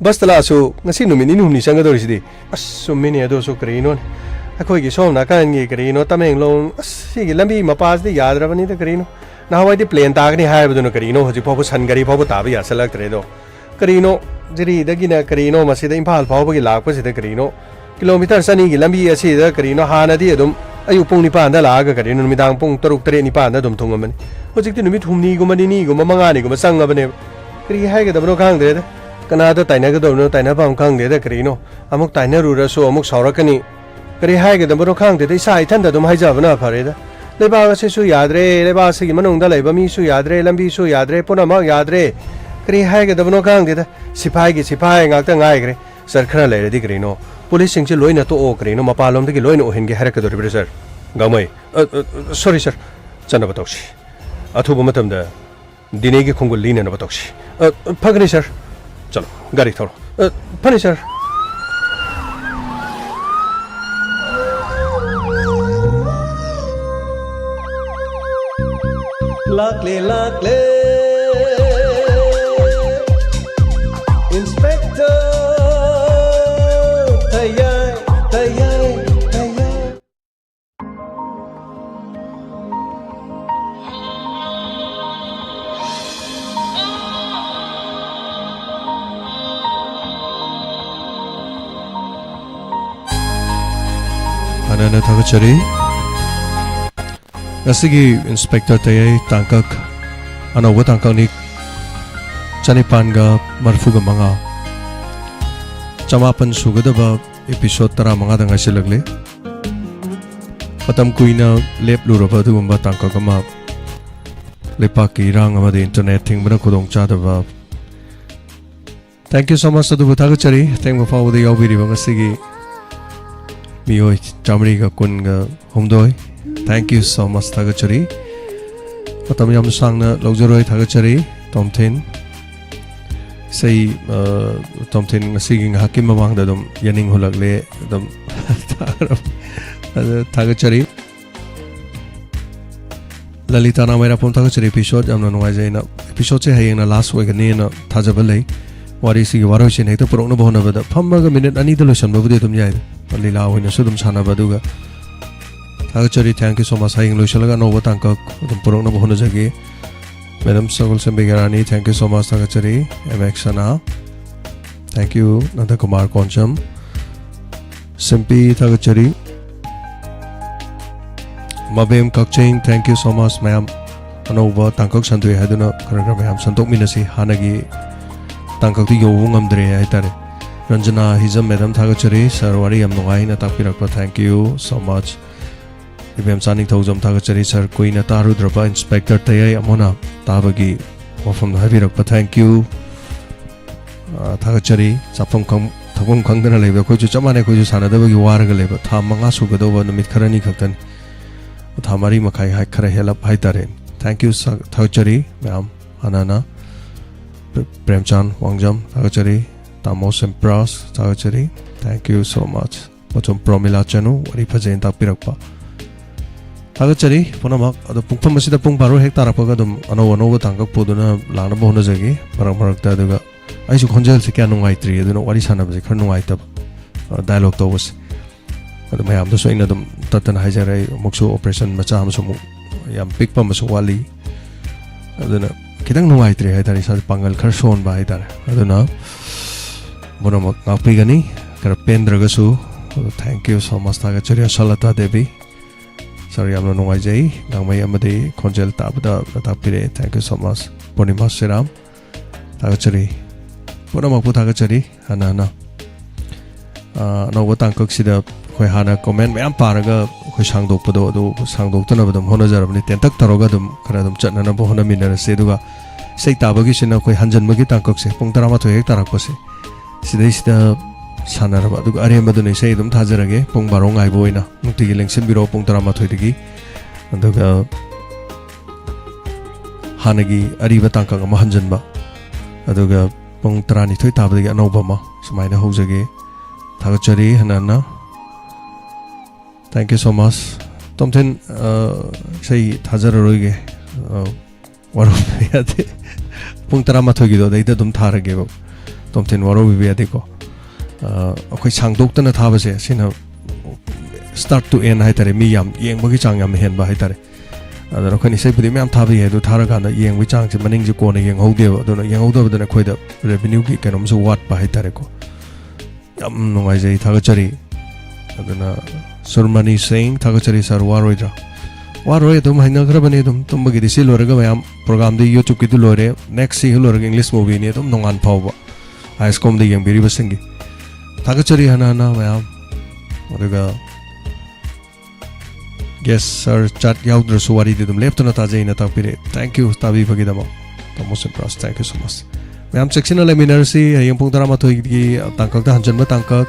ꯕꯁꯇ ꯂꯥꯛꯑꯁꯨ ꯉꯁꯤ ꯅꯨꯃꯤꯠ ꯅꯤꯅꯤ ꯍꯨꯝꯅꯤ ꯆꯪꯒꯗꯧꯔꯤꯁꯤꯗꯤ꯫ ꯑꯁ, ꯆꯨꯝꯃꯤꯅꯦ, ꯑꯗꯨꯁꯨ ꯀꯔꯤꯅꯣꯅꯦ? ꯑꯩꯈꯣꯏꯒꯤ ꯁꯣꯝ ꯅꯥꯀꯟꯒꯤ ꯀꯔꯤꯅꯣ, ꯇꯃꯦꯡꯂꯣꯡ, ꯑꯁ, ꯁꯤꯒꯤ ꯂꯝꯕꯤ ꯃꯄꯥꯁꯤꯗꯤ ꯌꯥꯗ꯭ꯔꯕꯅꯤꯗ ꯀꯔꯤꯅꯣ꯫ ꯅꯍꯥꯟꯋꯥꯏꯗꯤ ꯄ꯭ꯂꯦꯟ ꯇꯥꯒꯅꯤ ꯍꯥꯏꯕꯗꯨꯅ ꯀꯔꯤꯅꯣ, ꯍꯧꯖꯤꯛ ꯐꯥꯎꯕ ꯁꯟ ꯒꯥꯔꯤ ꯐꯥꯎꯕ ꯇꯥꯕ ꯌꯥꯁꯜꯂꯛꯇ꯭ꯔꯦꯗꯣ꯫ ꯀꯔꯤꯅꯣ, ꯖꯤꯔꯤꯗꯒꯤꯅ ꯀꯔꯤꯅꯣ, ꯃꯁꯤꯗ ꯏꯝꯐꯥꯜ ꯐꯥꯎꯕꯒꯤ ꯂꯥꯛꯄꯁꯤꯗ ꯀꯔꯤꯅꯣ, ꯀꯤꯂꯣꯃꯤꯇꯔ ꯆꯅꯤꯒꯤ ꯂꯝꯕꯤ ꯑꯁꯤꯗ ꯀꯔꯤꯅꯣ, ꯍꯥꯟꯅꯗꯤ ꯑꯗꯨꯝ ꯑꯌꯨꯛ ꯄꯨꯡ ꯅꯤꯄꯥꯟꯗ ꯂꯥꯛꯑꯒ ꯀꯔꯤꯅꯣ, ꯅꯨꯃꯤꯗꯥꯡ ꯄꯨꯡ ꯇꯔꯨꯛ, ꯇꯔꯦꯠ, ꯅꯤꯄꯥꯟꯗ ꯑꯗꯨꯝ ꯊꯨꯡꯉꯝꯃꯅꯤ꯫ ꯍꯧꯖꯤꯛꯇꯤ ꯅꯨꯃꯤꯠ ꯍꯨꯝꯅꯤꯒꯨꯝꯕ, ꯅꯤꯅꯤꯒꯨꯝꯕ, ꯃꯉꯥꯅꯤꯒꯨꯝꯕ ꯆꯪꯉꯕꯅꯦꯕ꯫ ꯀꯔꯤ ꯍꯥꯏꯒꯗꯕꯅꯣ ꯈꯪꯗ꯭ꯔꯦꯗ꯫ ꯀꯅꯥꯗ ꯇꯥꯏꯅꯒꯗꯕꯅꯣ ꯇꯥꯏꯅꯐꯝ ꯈꯪꯗꯦꯗ꯫ ꯀꯔꯤꯅꯣ, ꯑꯃꯨꯛ ꯇꯥꯏꯅꯔꯨꯔꯁꯨ ꯑꯃꯨꯛ ꯁꯥꯎꯔꯛꯀꯅꯤ꯫ ꯀꯔꯤ ꯍꯥꯏꯒꯗꯕꯅꯣ ꯈꯪꯗꯦꯗ, ꯏꯁꯥ ꯏꯊꯟꯗ ꯑꯗꯨꯝ ꯍꯥꯏꯖꯕꯅ ꯐꯔꯦꯗ꯫ ꯂꯩꯕꯥꯛ ꯑꯁꯤꯁꯨ ꯌꯥꯗ꯭ꯔꯦ, ꯂꯩꯕꯥꯛ ꯑꯁꯤꯒꯤ ꯃꯅꯨꯡꯗ ꯂꯩꯕ ꯃꯤꯁꯨ ꯌꯥꯗ꯭ꯔꯦ, ꯂꯝꯕꯤꯁꯨ ꯌꯥꯗ꯭ꯔꯦ, ꯄꯨꯝꯅꯃꯛ ꯌꯥꯗ꯭ꯔꯦ꯫ ꯀꯔꯤ ꯍꯥꯏꯒꯗꯕꯅꯣ ꯈꯪꯗꯦꯗ, ꯁꯤꯐꯥꯏꯒꯤ ꯁꯤꯐꯥꯏ ꯉꯥꯛꯇ ꯉꯥꯏꯈ꯭ꯔꯦ꯫ ꯁꯥꯔ, ꯈꯔ ꯂꯩꯔꯗꯤ ꯀꯔꯤꯅꯣ, ꯄꯨꯂꯤꯁꯁꯤꯡꯁꯦ ꯂꯣꯏꯅ ꯇꯣꯛꯑꯣ, ꯀꯔꯤꯅꯣ, ꯃꯄꯥꯟꯂꯣꯝꯗꯒꯤ ꯂꯣꯏꯅ ꯑꯣꯏꯍꯟꯒꯦ ꯍꯥꯏꯔꯛꯀꯗꯧꯔꯤꯕ꯭ꯔꯥ, ꯁꯥꯔ? ꯒꯥꯡꯃꯩ, ꯑ, ꯑ, ꯁꯣꯔꯤ, ꯁꯥꯔ, ꯆꯠꯅꯕ ꯇꯧꯁꯤ꯫ ꯑꯊꯨꯕ ꯃꯇꯝꯗ ꯗꯤꯅꯦꯒꯤ ꯈꯣꯡꯒꯨꯜ ꯂꯤꯅꯅꯕ ꯇꯧꯁꯤ꯫ ꯑ, ꯐꯒꯅꯤ, ꯁꯥꯔ꯫ ꯆꯠꯂꯣ, ꯒꯥꯔꯤ ꯊꯧꯔꯣ꯫ ꯑ, ꯐꯅꯤ, ꯁꯥꯔ꯫ ꯂꯥꯛꯂꯦ, ꯂꯥꯛꯂꯦ, Inspector ꯇꯌꯥꯏ, ꯇꯌꯥꯏ, ꯇꯌꯥꯏ꯫ ꯍꯥꯟꯅ ꯊꯥꯒꯠꯆꯔꯤ꯫ ꯉꯁꯤꯒꯤ ꯏꯟꯁꯄꯦꯛꯇꯔ ꯇꯌꯥꯏ ꯇꯥꯡꯀꯛ, ꯑꯅꯧꯕ ꯇꯥꯡꯀꯛꯅꯤ, ꯆꯅꯤꯄꯥꯟꯒ ꯃꯔꯤꯐꯨꯒ ꯃꯉꯥ꯫ ꯆꯃꯥꯄꯟ ꯁꯨꯒꯗꯕ episode ꯇꯔꯥꯃꯉꯥꯗ ꯉꯥꯏꯁꯤꯜꯂꯛꯂꯦ꯫ ꯃꯇꯝ ꯀꯨꯏꯅ ꯂꯦꯞꯂꯨꯔꯕ ꯑꯗꯨꯒꯨꯝꯕ ꯇꯥꯡꯀꯛ ꯑꯃ, ꯂꯩꯄꯥꯛꯀꯤ ꯏꯔꯥꯡ ꯑꯃꯗꯤ internet ꯊꯤꯡꯕꯅ ꯈꯨꯗꯣꯡꯆꯥꯗꯕ꯫ Thank you so much. ꯑꯗꯨꯕꯨ ꯊꯥꯒꯠꯆꯔꯤ, ꯑꯊꯦꯡꯕ ꯐꯥꯎꯕꯗ ꯌꯥꯎꯕꯤꯔꯤꯕ ꯉꯁꯤꯒꯤ ꯃꯤꯑꯣꯏ ꯆꯥꯃꯔꯤꯒ ꯀꯨꯟꯒ ꯍꯨꯝꯗꯣꯏ꯫ Thank you so much. ꯊꯥꯒꯠꯆꯔꯤ꯫ ꯃꯇꯝ ꯌꯥꯝ ꯁꯥꯡꯅ ꯂꯧꯖꯔꯣꯏ꯫ ꯊꯥꯒꯠꯆꯔꯤ, ꯇꯣꯝꯊꯤꯟ꯫ ꯏꯁꯩ, ꯑ, ꯇꯣꯝꯊꯤꯟ ꯉꯁꯤꯒꯤ ꯉꯥꯏꯍꯥꯛꯀꯤ ꯃꯃꯥꯡꯗ ꯑꯗꯨꯝ ꯌꯥꯅꯤꯡ ꯍꯨꯜꯂꯛꯂꯦ, ꯑꯗꯨꯝ꯫ ꯑꯗ ꯊꯥꯒꯠꯆꯔꯤ꯫ ꯂꯂꯤꯇꯥ ꯅꯥꯃꯩꯔꯥꯛꯄꯝ, ꯊꯥꯒꯠꯆꯔꯤ꯫ Episode ꯌꯥꯝꯅ ꯅꯨꯡꯉꯥꯏꯖꯩ꯫ ꯑꯩꯅ episodeꯁꯦ ꯍꯌꯦꯡꯅ last ꯑꯣꯏꯒꯅꯤꯅ ꯊꯥꯖꯕ ꯂꯩ꯫ ꯋꯥꯔꯤꯁꯤꯒꯤ ꯋꯥꯔꯣꯏꯁꯤꯟ ꯍꯦꯛꯇ ꯄꯨꯔꯛꯅꯕ ꯍꯣꯠꯅꯕꯗ ꯐꯝꯃꯒ minute ꯑꯅꯤꯗ ꯂꯣꯏꯁꯟꯕꯕꯨꯗꯤ ꯑꯗꯨꯝ ꯌꯥꯏ꯫ ꯂꯤꯂꯥ ꯑꯣꯏꯅꯁꯨ ꯑꯗꯨꯝ ꯁꯥꯟꯅꯕ꯫ ꯑꯗꯨꯒ ꯊꯥꯒꯠꯆꯔꯤ, thank you so much꯫ ꯍꯌꯦꯡ ꯂꯣꯏꯁꯤꯜꯂꯒ ꯑꯅꯧꯕ ꯇꯥꯡꯀꯛ ꯑꯗꯨꯝ ꯄꯨꯔꯛꯅꯕ ꯍꯣꯠꯅꯖꯒꯦ꯫ Madam ꯁꯒꯣꯜꯁꯦꯝꯕꯤ ꯒꯦꯔꯥꯅꯤ, thank you so much꯫ ꯊꯥꯒꯠꯆꯔꯤ꯫ M X ꯁꯅꯥ, thank you꯫ ꯅꯟꯗꯀꯨꯃꯥꯔ ꯀꯣꯟꯆꯝ, ꯁꯤꯝꯄꯤ, ꯊꯥꯒꯠꯆꯔꯤ꯫ ꯃꯕꯦꯝ ꯀꯛꯆꯤꯡ, thank you so much꯫ ꯃꯌꯥꯝ ꯑꯅꯧꯕ ꯇꯥꯡꯀꯛ ꯁꯟꯗꯣꯛꯑꯦ ꯍꯥꯏꯗꯨꯅ ꯈꯔ ꯈꯔ ꯃꯌꯥꯝ ꯁꯟꯗꯣꯛꯃꯤꯟꯅꯁꯤ꯫ ꯍꯥꯟꯅꯒꯤ ꯇꯥꯡꯀꯛꯇꯤ ꯌꯧꯕ ꯉꯝꯗ꯭ꯔꯦ ꯍꯥꯏꯇꯥꯔꯦ꯫ ꯔꯟꯖꯅꯥ ꯍꯤꯖꯝ, madam, ꯊꯥꯒꯠꯆꯔꯤ꯫ Sir, ꯋꯥꯔꯤ ꯌꯥꯝ ꯅꯨꯡꯉꯥꯏꯅ ꯇꯥꯛꯄꯤꯔꯛꯄ, thank you so much꯫ ꯏꯕꯦꯝꯆꯥ ꯅꯤꯡꯊꯧꯖꯝ, ꯊꯥꯒꯠꯆꯔꯤ꯫ Sir, ꯀꯨꯏꯅ ꯇꯥꯔꯨꯗ꯭ꯔꯕ Inspector ꯇꯌꯥꯏ ꯑꯃꯣꯅ ꯇꯥꯕꯒꯤ ꯋꯥꯐꯝꯗꯣ ꯍꯥꯏꯕꯤꯔꯛꯄ, thank you꯫ ꯑ, ꯊꯥꯒꯠꯆꯔꯤ꯫ ꯆꯥꯐꯝ ꯈꯪ-, ꯊꯛꯐꯝ ꯈꯪꯗꯅ ꯂꯩꯕ ꯑꯩꯈꯣꯏꯁꯨ ꯆꯞ ꯃꯥꯟꯅꯩ꯫ ꯑꯩꯈꯣꯏꯁꯨ ꯁꯥꯟꯅꯗꯕꯒꯤ ꯋꯥꯔꯒ ꯂꯩꯕ꯫ ꯊꯥ ꯃꯉꯥ ꯁꯨꯒꯗꯧꯕ ꯅꯨꯃꯤꯠ ꯈꯔꯅꯤ ꯈꯛꯇꯅꯤ꯫ ꯊꯥ ꯃꯔꯤ ꯃꯈꯥꯏ ꯍꯥꯏ-, ꯈꯔ ꯍꯦꯜꯂꯞ ꯍꯥꯏꯇꯥꯔꯦ꯫ Thank you, ꯁ-, ꯊꯥꯒꯠꯆꯔꯤ ꯃꯌꯥꯝ꯫ ꯍꯥꯟꯅꯅ ꯄ꯭ꯔꯦ-, ꯄ꯭ꯔꯦꯝꯆꯥꯟ ꯋꯥꯡꯖꯝ, ꯊꯥꯒꯠꯆꯔꯤ꯫ ꯇꯥꯃꯣ ꯁꯦꯝꯄ꯭ꯔꯥꯁ, ꯊꯥꯒꯠꯆꯔꯤ꯫ Thank you so much꯫ ꯃꯆꯨꯝ ꯄ꯭ꯔꯣꯃꯤꯂꯥ ꯆꯅꯨ, ꯋꯥꯔꯤ ꯐꯖꯩꯅ ꯇꯥꯛꯄꯤꯔꯛꯄ꯫ ꯊꯥꯒꯠꯆꯔꯤ ꯄꯨꯝꯅꯃꯛ꯫ ꯑꯗꯣ ꯄꯨꯡꯐꯝ ꯑꯁꯤꯗ ꯄꯨꯡ ꯕꯥꯔꯣ ꯍꯦꯛ ꯇꯥꯔꯛꯄꯒ ꯑꯗꯨꯝ ꯑꯅꯧ ꯑꯅꯧꯕ ꯇꯥꯡꯀꯛ ꯄꯨꯗꯨꯅ ꯂꯥꯛꯅꯕ ꯍꯣꯠꯅꯖꯒꯦ ꯃꯔꯛ ꯃꯔꯛꯇ꯫ ꯑꯗꯨꯒ ꯑꯩꯁꯨ ꯈꯣꯟꯖꯦꯜꯁꯦ ꯀꯌꯥ ꯅꯨꯡꯉꯥꯏꯇ꯭ꯔꯤ, ꯑꯗꯨꯅ ꯋꯥꯔꯤ ꯁꯥꯟꯅꯕꯁꯦ ꯈꯔ ꯅꯨꯡꯉꯥꯏꯇꯕ, ꯑ, dialogue ꯇꯧꯕꯁꯦ꯫ ꯑꯗꯨ ꯃꯌꯥꯝꯗꯁꯨ ꯑꯩꯅ ꯑꯗꯨꯝ ꯇꯠꯇꯅ ꯍꯥꯏꯖꯔꯦ꯫ ꯑꯩ ꯑꯃꯨꯛꯁꯨ operation ꯃꯆꯥ ꯑꯃꯁꯨ ꯑꯃꯨꯛ ꯌꯥꯝ ꯄꯤꯛꯄ ꯑꯃꯁꯨ ꯋꯥꯠꯂꯤ꯫ ꯑꯗꯨꯅ ꯈꯤꯇꯪ ꯅꯨꯡꯉꯥꯏꯇ꯭ꯔꯦ ꯍꯥꯏꯇꯥꯔꯦ, ꯏꯁꯥꯁꯦ ꯄꯥꯡꯒꯜ ꯈꯔ ꯁꯣꯟꯕ ꯍꯥꯏꯇꯥꯔꯦ꯫ ꯑꯗꯨꯅ ꯄꯨꯝꯅꯃꯛ ꯉꯥꯛꯄꯤꯒꯅꯤ, ꯈꯔ ꯄꯦꯟꯗ꯭ꯔꯒꯁꯨ꯫ Thank you so much꯫ ꯊꯥꯒꯠꯆꯔꯤ ꯑꯁꯥꯂꯇꯥ ꯗꯦꯕꯤ꯫ Sir, ꯌꯥꯝꯅ ꯅꯨꯡꯉꯥꯏꯖꯩ꯫ ꯉꯥꯡꯃꯩ ꯑꯃꯗꯤ ꯈꯣꯟꯖꯦꯜ ꯇꯥꯕꯗ ꯇꯥꯛꯄꯤꯔꯛꯑꯦ꯫ Thank you so much꯫ ꯄꯨꯔꯅꯤꯃꯥ ꯁꯤꯔꯥꯝ, ꯊꯥꯒꯠꯆꯔꯤ꯫ ꯄꯨꯝꯅꯃꯛꯄꯨ ꯊꯥꯒꯠꯆꯔꯤ ꯍꯟꯅ ꯍꯟꯅ꯫ ꯑ, ꯑꯅꯧꯕ ꯇꯥꯡꯀꯛꯁꯤꯗ ꯑꯩꯈꯣꯏ ꯍꯥꯟꯅ comment ꯃꯌꯥꯝ ꯄꯥꯔꯒ ꯑꯩꯈꯣꯏ ꯁꯥꯡꯗꯣꯛꯄꯗꯣ ꯑꯗꯨ ꯁꯥꯡꯗꯣꯛꯇꯅꯕ ꯑꯗꯨꯝ ꯍꯣꯠꯅꯖꯔꯕꯅꯤ꯫ ꯇꯦꯟꯇꯛ ꯇꯧꯔꯒ ꯑꯗꯨꯝ ꯈꯔ ꯑꯗꯨꯝ ꯆꯠꯅꯅꯕ ꯍꯣꯠꯅꯃꯤꯟꯅꯔꯁꯦ꯫ ꯑꯗꯨꯒ ꯏꯁꯩ ꯇꯥꯕꯒꯤꯁꯤꯅ ꯑꯩꯈꯣꯏ ꯍꯟꯖꯟꯕꯒꯤ ꯇꯥꯡꯀꯛꯁꯦ ꯄꯨꯡ ꯇꯔꯥꯃꯥꯊꯣꯏ ꯍꯦꯛ ꯇꯥꯔꯛꯄꯁꯦ, ꯁꯤꯗꯩꯁꯤꯗ ꯁꯥꯟꯅꯔꯕ꯫ ꯑꯗꯨꯒ ꯑꯔꯦꯝꯕꯗꯨꯅ ꯏꯁꯩ ꯑꯗꯨꯝ ꯊꯥꯖꯔꯒꯦ, ꯄꯨꯡ ꯕꯥꯔꯣ ꯉꯥꯏꯕ ꯑꯣꯏꯅ ꯅꯨꯡꯇꯤꯒꯤ ꯂꯦꯡꯁꯤꯟꯕꯤꯔꯛꯑꯣ ꯄꯨꯡ ꯇꯔꯥꯃꯥꯊꯣꯏꯗꯒꯤ꯫ ꯑꯗꯨꯒ ꯍꯥꯟꯅꯒꯤ ꯑꯔꯤꯕ ꯇꯥꯡꯀꯛ ꯑꯃ ꯍꯟꯖꯟꯕ, ꯑꯗꯨꯒ ꯄꯨꯡ ꯇꯔꯥꯅꯤꯊꯣꯏ ꯇꯥꯕꯗꯒꯤ ꯑꯅꯧꯕ ꯑꯃ ꯁꯨꯃꯥꯏꯅ ꯍꯧꯖꯒꯦ꯫ ꯊꯥꯒꯠꯆꯔꯤ ꯍꯟꯅ ꯍꯟꯅ꯫ Thank you so much꯫ ꯇꯣꯝꯊꯤꯟ, ꯑ, ꯏꯁꯩ ꯊꯥꯖꯔꯔꯣꯏꯒꯦ꯫ ꯑ, ꯋꯥꯔꯧꯕꯤꯕ ꯌꯥꯗꯦ꯫ ꯄꯨꯡ ꯇꯔꯥꯃꯥꯊꯣꯏꯒꯤꯗꯣ ꯑꯗꯩꯗ ꯑꯗꯨꯝ ꯊꯥꯔꯒꯦꯕ꯫ ꯇꯣꯝꯊꯤꯟ ꯋꯥꯔꯧꯕꯤꯕ ꯌꯥꯗꯦꯀꯣ꯫ ꯑ, ꯑꯩꯈꯣꯏ ꯁꯥꯡꯗꯣꯛꯇꯅ ꯊꯥꯕꯁꯦ ꯁꯤꯅ start to end ꯍꯥꯏꯇꯥꯔꯦ, ꯃꯤ ꯌꯥꯝ ꯌꯦꯡꯕꯒꯤ ꯆꯥꯡ ꯌꯥꯝ ꯍꯦꯟꯕ ꯍꯥꯏꯇꯥꯔꯦ꯫ ꯑꯗꯨꯅ ꯑꯩꯈꯣꯏꯅ ꯏꯁꯩꯕꯨꯗꯤ ꯃꯌꯥꯝ ꯊꯥꯕ ꯌꯥꯏ, ꯑꯗꯨ ꯊꯥꯔꯀꯥꯟꯗ ꯌꯦꯡꯕꯒꯤ ꯆꯥꯡꯁꯦ ꯃꯅꯤꯡꯁꯦ ꯀꯣꯟꯅ ꯌꯦꯡꯍꯧꯗꯦꯕ꯫ ꯑꯗꯨꯅ ꯌꯦꯡꯍꯧꯗꯕꯗꯨꯅ ꯑꯩꯈꯣꯏꯗ revenue ꯒꯤ ꯀꯩꯅꯣꯝꯁꯨ ꯋꯥꯠꯄ ꯍꯥꯏꯇꯥꯔꯦꯀꯣ꯫ ꯌꯥꯝ ꯅꯨꯡꯉꯥꯏꯖꯩ, ꯊꯥꯒꯠꯆꯔꯤ꯫ ꯑꯗꯨꯅ ꯁꯨꯔꯃꯅꯤ ꯁꯤꯡ, ꯊꯥꯒꯠꯆꯔꯤ sir, ꯋꯥꯔꯣꯏꯗ꯭ꯔꯥ? ꯋꯥꯔꯣꯏ, ꯑꯗꯨꯝ ꯍꯩꯅꯈ꯭ꯔꯕꯅꯤ꯫ ꯑꯗꯨꯝ ꯇꯨꯝꯕꯒꯤꯗꯤ ꯁꯤ ꯂꯣꯏꯔꯒ ꯃꯌꯥꯝ program ꯗꯤ YouTube ꯀꯤꯗꯨ ꯂꯣꯏꯔꯦ, next ꯁꯤ ꯍꯦꯛ ꯂꯣꯏꯔꯒ English movie ꯅꯤ꯫ ꯑꯗꯨꯝ ꯅꯣꯡꯉꯥꯟ ꯐꯥꯎꯕ ꯑꯥꯏ ꯑꯦꯁ ꯀꯣꯝꯗ ꯌꯦꯡꯕꯤꯔꯤꯕꯁꯤꯡꯒꯤ ꯊꯥꯒꯠꯆꯔꯤ ꯍꯟꯅ ꯍꯟꯅ ꯃꯌꯥꯝ꯫ ꯑꯗꯨꯒ Yes sir, chat ꯌꯥꯎꯗ꯭ꯔꯁꯨ ꯋꯥꯔꯤꯗꯤ ꯑꯗꯨꯝ ꯂꯦꯞꯇꯅ ꯇꯥꯖꯩꯅ ꯇꯥꯛꯄꯤꯔꯦ꯫ Thank you ꯇꯥꯕꯤꯕꯒꯤꯗꯃꯛ꯫ ꯇꯥꯃꯣ ꯁꯟꯄ꯭ꯔꯥꯁ, thank you so much꯫ ꯃꯌꯥꯝ ꯆꯦꯛꯁꯤꯟꯅ ꯂꯩꯃꯤꯟꯅꯔꯁꯤ꯫ ꯍꯌꯦꯡ ꯄꯨꯡ ꯇꯔꯥꯃꯥꯊꯣꯏꯒꯤ ꯇꯥꯡꯀꯛꯇ ꯍꯟꯖꯟꯕ ꯇꯥꯡꯀꯛ,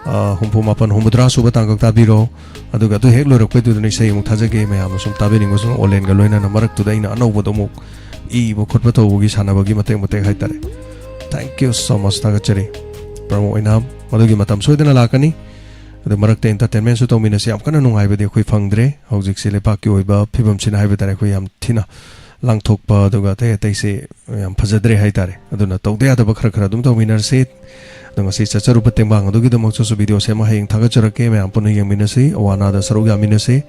ꯑ, ꯍꯨꯝꯐꯨ ꯃꯥꯄꯟ, ꯍꯨꯝꯐꯨꯇꯔꯥ ꯁꯨꯕ ꯇꯥꯡꯀꯛ ꯇꯥꯕꯤꯔꯣ꯫ ꯑꯗꯨꯒ ꯑꯗꯨ ꯍꯦꯛ ꯂꯣꯏꯔꯛꯄꯩꯗꯨꯗꯅ ꯏꯁꯩ ꯑꯃꯨꯛ ꯊꯥꯖꯒꯦ꯫ ꯃꯌꯥꯝꯅ ꯁꯨꯝ ꯇꯥꯕꯤꯅꯤꯡꯕꯁꯨ ꯑꯣꯂꯦꯟꯒ ꯂꯣꯏꯅꯅ ꯃꯔꯛꯇꯨꯗ ꯑꯩꯅ ꯑꯅꯧꯕꯗꯣ ꯑꯃꯨꯛ ꯏꯕ ꯈꯣꯠꯄ ꯇꯧꯕꯒꯤ ꯁꯥꯟꯅꯕꯒꯤ ꯃꯇꯦꯛ ꯃꯇꯦꯛ ꯍꯥꯏꯇꯥꯔꯦ꯫ Thank you so much, ꯊꯥꯒꯠꯆꯔꯤ꯫ ꯄ꯭ꯔꯃꯣ ꯑꯣꯏꯅ ꯃꯗꯨꯒꯤ ꯃꯇꯝ ꯁꯣꯏꯗꯅ ꯂꯥꯛꯀꯅꯤ꯫ ꯑꯗꯨ ꯃꯔꯛꯇ entertainment ꯁꯨ ꯇꯧꯃꯤꯟꯅꯁꯤ꯫ ꯌꯥꯝ ꯀꯟꯅ ꯅꯨꯡꯉꯥꯏꯕꯗꯤ ꯑꯩꯈꯣꯏ ꯐꯪꯗ꯭ꯔꯦ꯫ ꯍꯧꯖꯤꯛꯁꯤ ꯂꯩꯄꯥꯛꯀꯤ ꯑꯣꯏꯕ ꯐꯤꯕꯝꯁꯤꯅ ꯍꯥꯏꯕ ꯇꯥꯔꯦ, ꯑꯩꯈꯣꯏ ꯌꯥꯝ ꯊꯤꯅ ꯂꯥꯡꯊꯣꯛꯄ, ꯑꯗꯨꯒ ꯑꯇꯩ ꯑꯇꯩꯁꯦ ꯌꯥꯝ ꯐꯖꯗ꯭ꯔꯦ ꯍꯥꯏꯇꯥꯔꯦ꯫ ꯑꯗꯨꯅ ꯇꯧꯗ ꯌꯥꯗꯕ ꯈꯔ ꯈꯔ ꯑꯗꯨꯝ ꯇꯧꯃꯤꯟꯅꯔꯁꯤ꯫ ꯑꯗꯣ ꯉꯁꯤ ꯆꯠꯆꯔꯨꯕ ꯇꯦꯡꯕꯥꯡ ꯑꯗꯨꯒꯤꯗꯃꯛꯇꯁꯨ video ꯁꯦꯝꯃ ꯍꯌꯦꯡ ꯊꯥꯒꯠꯆꯔꯛꯀꯦ꯫ ꯃꯌꯥꯝ ꯄꯨꯟꯅ ꯌꯦꯡꯃꯤꯟꯅꯁꯤ, ꯑꯋꯥ ꯑꯅꯥꯗ ꯁꯔꯨꯛ ꯌꯥꯃꯤꯟꯅꯁꯤ꯫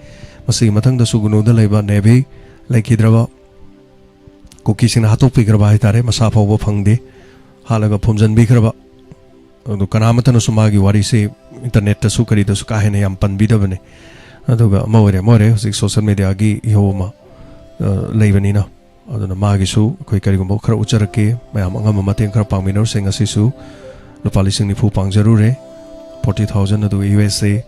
ꯃꯁꯤꯒꯤ ꯃꯊꯪꯗꯁꯨ ꯒꯨꯅꯨꯗ ꯂꯩꯕ ꯅꯦꯚꯤ ꯂꯩꯈꯤꯗ꯭ꯔꯕ ꯀꯨꯀꯤꯁꯤꯡꯅ ꯍꯥꯠꯇꯣꯛꯄꯤꯈ꯭ꯔꯕ ꯍꯥꯏꯇꯥꯔꯦ, ꯃꯁꯥ ꯐꯥꯎꯕ ꯐꯪꯗꯦ, ꯍꯥꯠꯂꯒ ꯐꯨꯝꯖꯤꯟꯕꯤꯈ꯭ꯔꯕ꯫ ꯑꯗꯨ ꯀꯅꯥꯃꯠꯇꯅꯁꯨ ꯃꯥꯒꯤ ꯋꯥꯔꯤꯁꯤ internet ꯇꯁꯨ ꯀꯔꯤꯗꯁꯨ ꯀꯥ ꯍꯦꯟꯅ ꯌꯥꯝ ꯄꯟꯕꯤꯗꯕꯅꯤ꯫ ꯑꯗꯨꯒ ꯑꯃ ꯑꯣꯏꯔꯦ, ꯑꯃ ꯑꯣꯏꯔꯦ, ꯍꯧꯖꯤꯛ social media ꯒꯤ ꯏꯍꯧ ꯑꯃ, ꯑ, ꯂꯩꯕꯅꯤꯅ, ꯑꯗꯨꯅ ꯃꯥꯒꯤꯁꯨ ꯑꯩꯈꯣꯏ ꯀꯔꯤꯒꯨꯝꯕ ꯈꯔ ꯎꯠꯆꯔꯛꯀꯦ꯫ ꯃꯌꯥꯝ ꯑꯉꯝꯕ ꯃꯇꯦꯡ ꯈꯔ ꯄꯥꯡꯃꯤꯟꯅꯔꯨꯁꯦ꯫ ꯉꯁꯤꯁꯨ ꯂꯨꯄꯥ ꯂꯤꯁꯤꯡ ꯅꯤꯐꯨ ꯄꯥꯡꯖꯔꯨꯔꯦ, forty thousand ꯑꯗꯨꯒ ꯌꯨ ꯑꯦꯁ ꯑꯦ,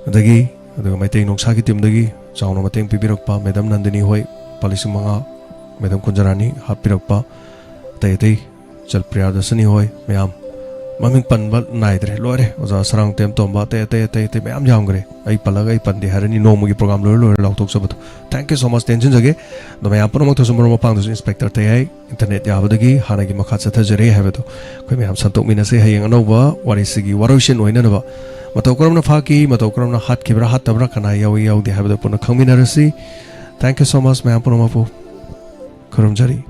ꯑꯗꯒꯤ ꯑꯗꯨꯒ ꯃꯩꯇꯩ ꯅꯣꯡꯁꯥꯒꯤ ꯇꯤꯝꯗꯒꯤ ꯆꯥꯎꯅ ꯃꯇꯦꯡ ꯄꯤꯕꯤꯔꯛꯄ ꯃꯦꯗꯥꯝ ꯅꯟꯗꯤꯅꯤ ꯍꯣꯏ, ꯂꯨꯄꯥ ꯂꯤꯁꯤꯡ ꯃꯉꯥ, ꯃꯦꯗꯥꯝ ꯀꯨꯟꯖꯔꯥꯅꯤ ꯍꯥꯞꯄꯤꯔꯛꯄ, ꯑꯇꯩ ꯑꯇꯩ ꯆꯜꯄ꯭ꯔꯤꯌꯥ ꯗꯁꯅꯤ ꯍꯣꯏ, ꯃꯌꯥꯝ ꯃꯃꯤꯡ ꯄꯟꯕ ꯅꯥꯏꯗ꯭ꯔꯦ, ꯂꯣꯏꯔꯦ꯫ ꯑꯣꯖꯥ ꯁꯔꯥꯡ ꯇꯦꯝꯇꯣꯝꯕ, ꯑꯇꯩ ꯑꯇꯩ ꯑꯇꯩ ꯑꯇꯩ ꯃꯌꯥꯝ ꯌꯥꯝꯈ꯭ꯔꯦ꯫ ꯑꯩ ꯄꯜꯂꯒ ꯑꯩ ꯄꯟꯗꯦ ꯍꯥꯏꯔꯅꯤ, ꯅꯣꯡꯃꯒꯤ ꯄ꯭ꯔꯣꯒ꯭ꯔꯥꯝ ꯂꯣꯏꯔ ꯂꯣꯏꯔ ꯂꯥꯎꯊꯣꯛꯆꯕꯗꯣ꯫ Thank you so much, ꯇꯦꯟꯁꯤꯟꯖꯒꯦ꯫ ꯑꯗꯣ ꯃꯌꯥꯝ ꯄꯨꯝꯅꯃꯛꯇꯁꯨ ꯃꯔꯨꯞ ꯃꯄꯥꯡꯗꯁꯨ ꯏꯟꯁꯄꯦꯛꯇꯔ ꯇꯩꯍꯥꯏ ꯏꯟꯇꯔꯅꯦꯠ ꯌꯥꯕꯗꯒꯤ ꯍꯥꯟꯅꯒꯤ ꯃꯈꯥ ꯆꯠꯊꯖꯔꯦ ꯍꯥꯏꯕꯗꯣ ꯑꯩꯈꯣꯏ ꯃꯌꯥꯝ ꯁꯟꯗꯣꯛꯃꯤꯟꯅꯁꯦ꯫ ꯍꯌꯦꯡ ꯑꯅꯧꯕ ꯋꯥꯔꯤꯁꯤꯒꯤ ꯋꯥꯔꯣꯏꯁꯤꯟ ꯑꯣꯏꯅꯅꯕ ꯃꯇꯧ ꯀꯔꯝꯅ ꯐꯥꯈꯤ, ꯃꯇꯧ ꯀꯔꯝꯅ ꯍꯥꯠꯈꯤꯕ꯭ꯔꯥ, ꯍꯥꯠꯇꯕ꯭ꯔꯥ, ꯀꯅꯥ ꯌꯥꯎꯏ ꯌꯥꯎꯗꯦ ꯍꯥꯏꯕꯗꯣ ꯄꯨꯟꯅ ꯈꯪꯃꯤꯟꯅꯔꯁꯤ꯫ Thank you so much ꯃꯌꯥꯝ ꯄꯨꯝꯅꯃꯛꯄꯨ꯫ ꯈꯨꯔꯨꯝꯖꯔꯤ꯫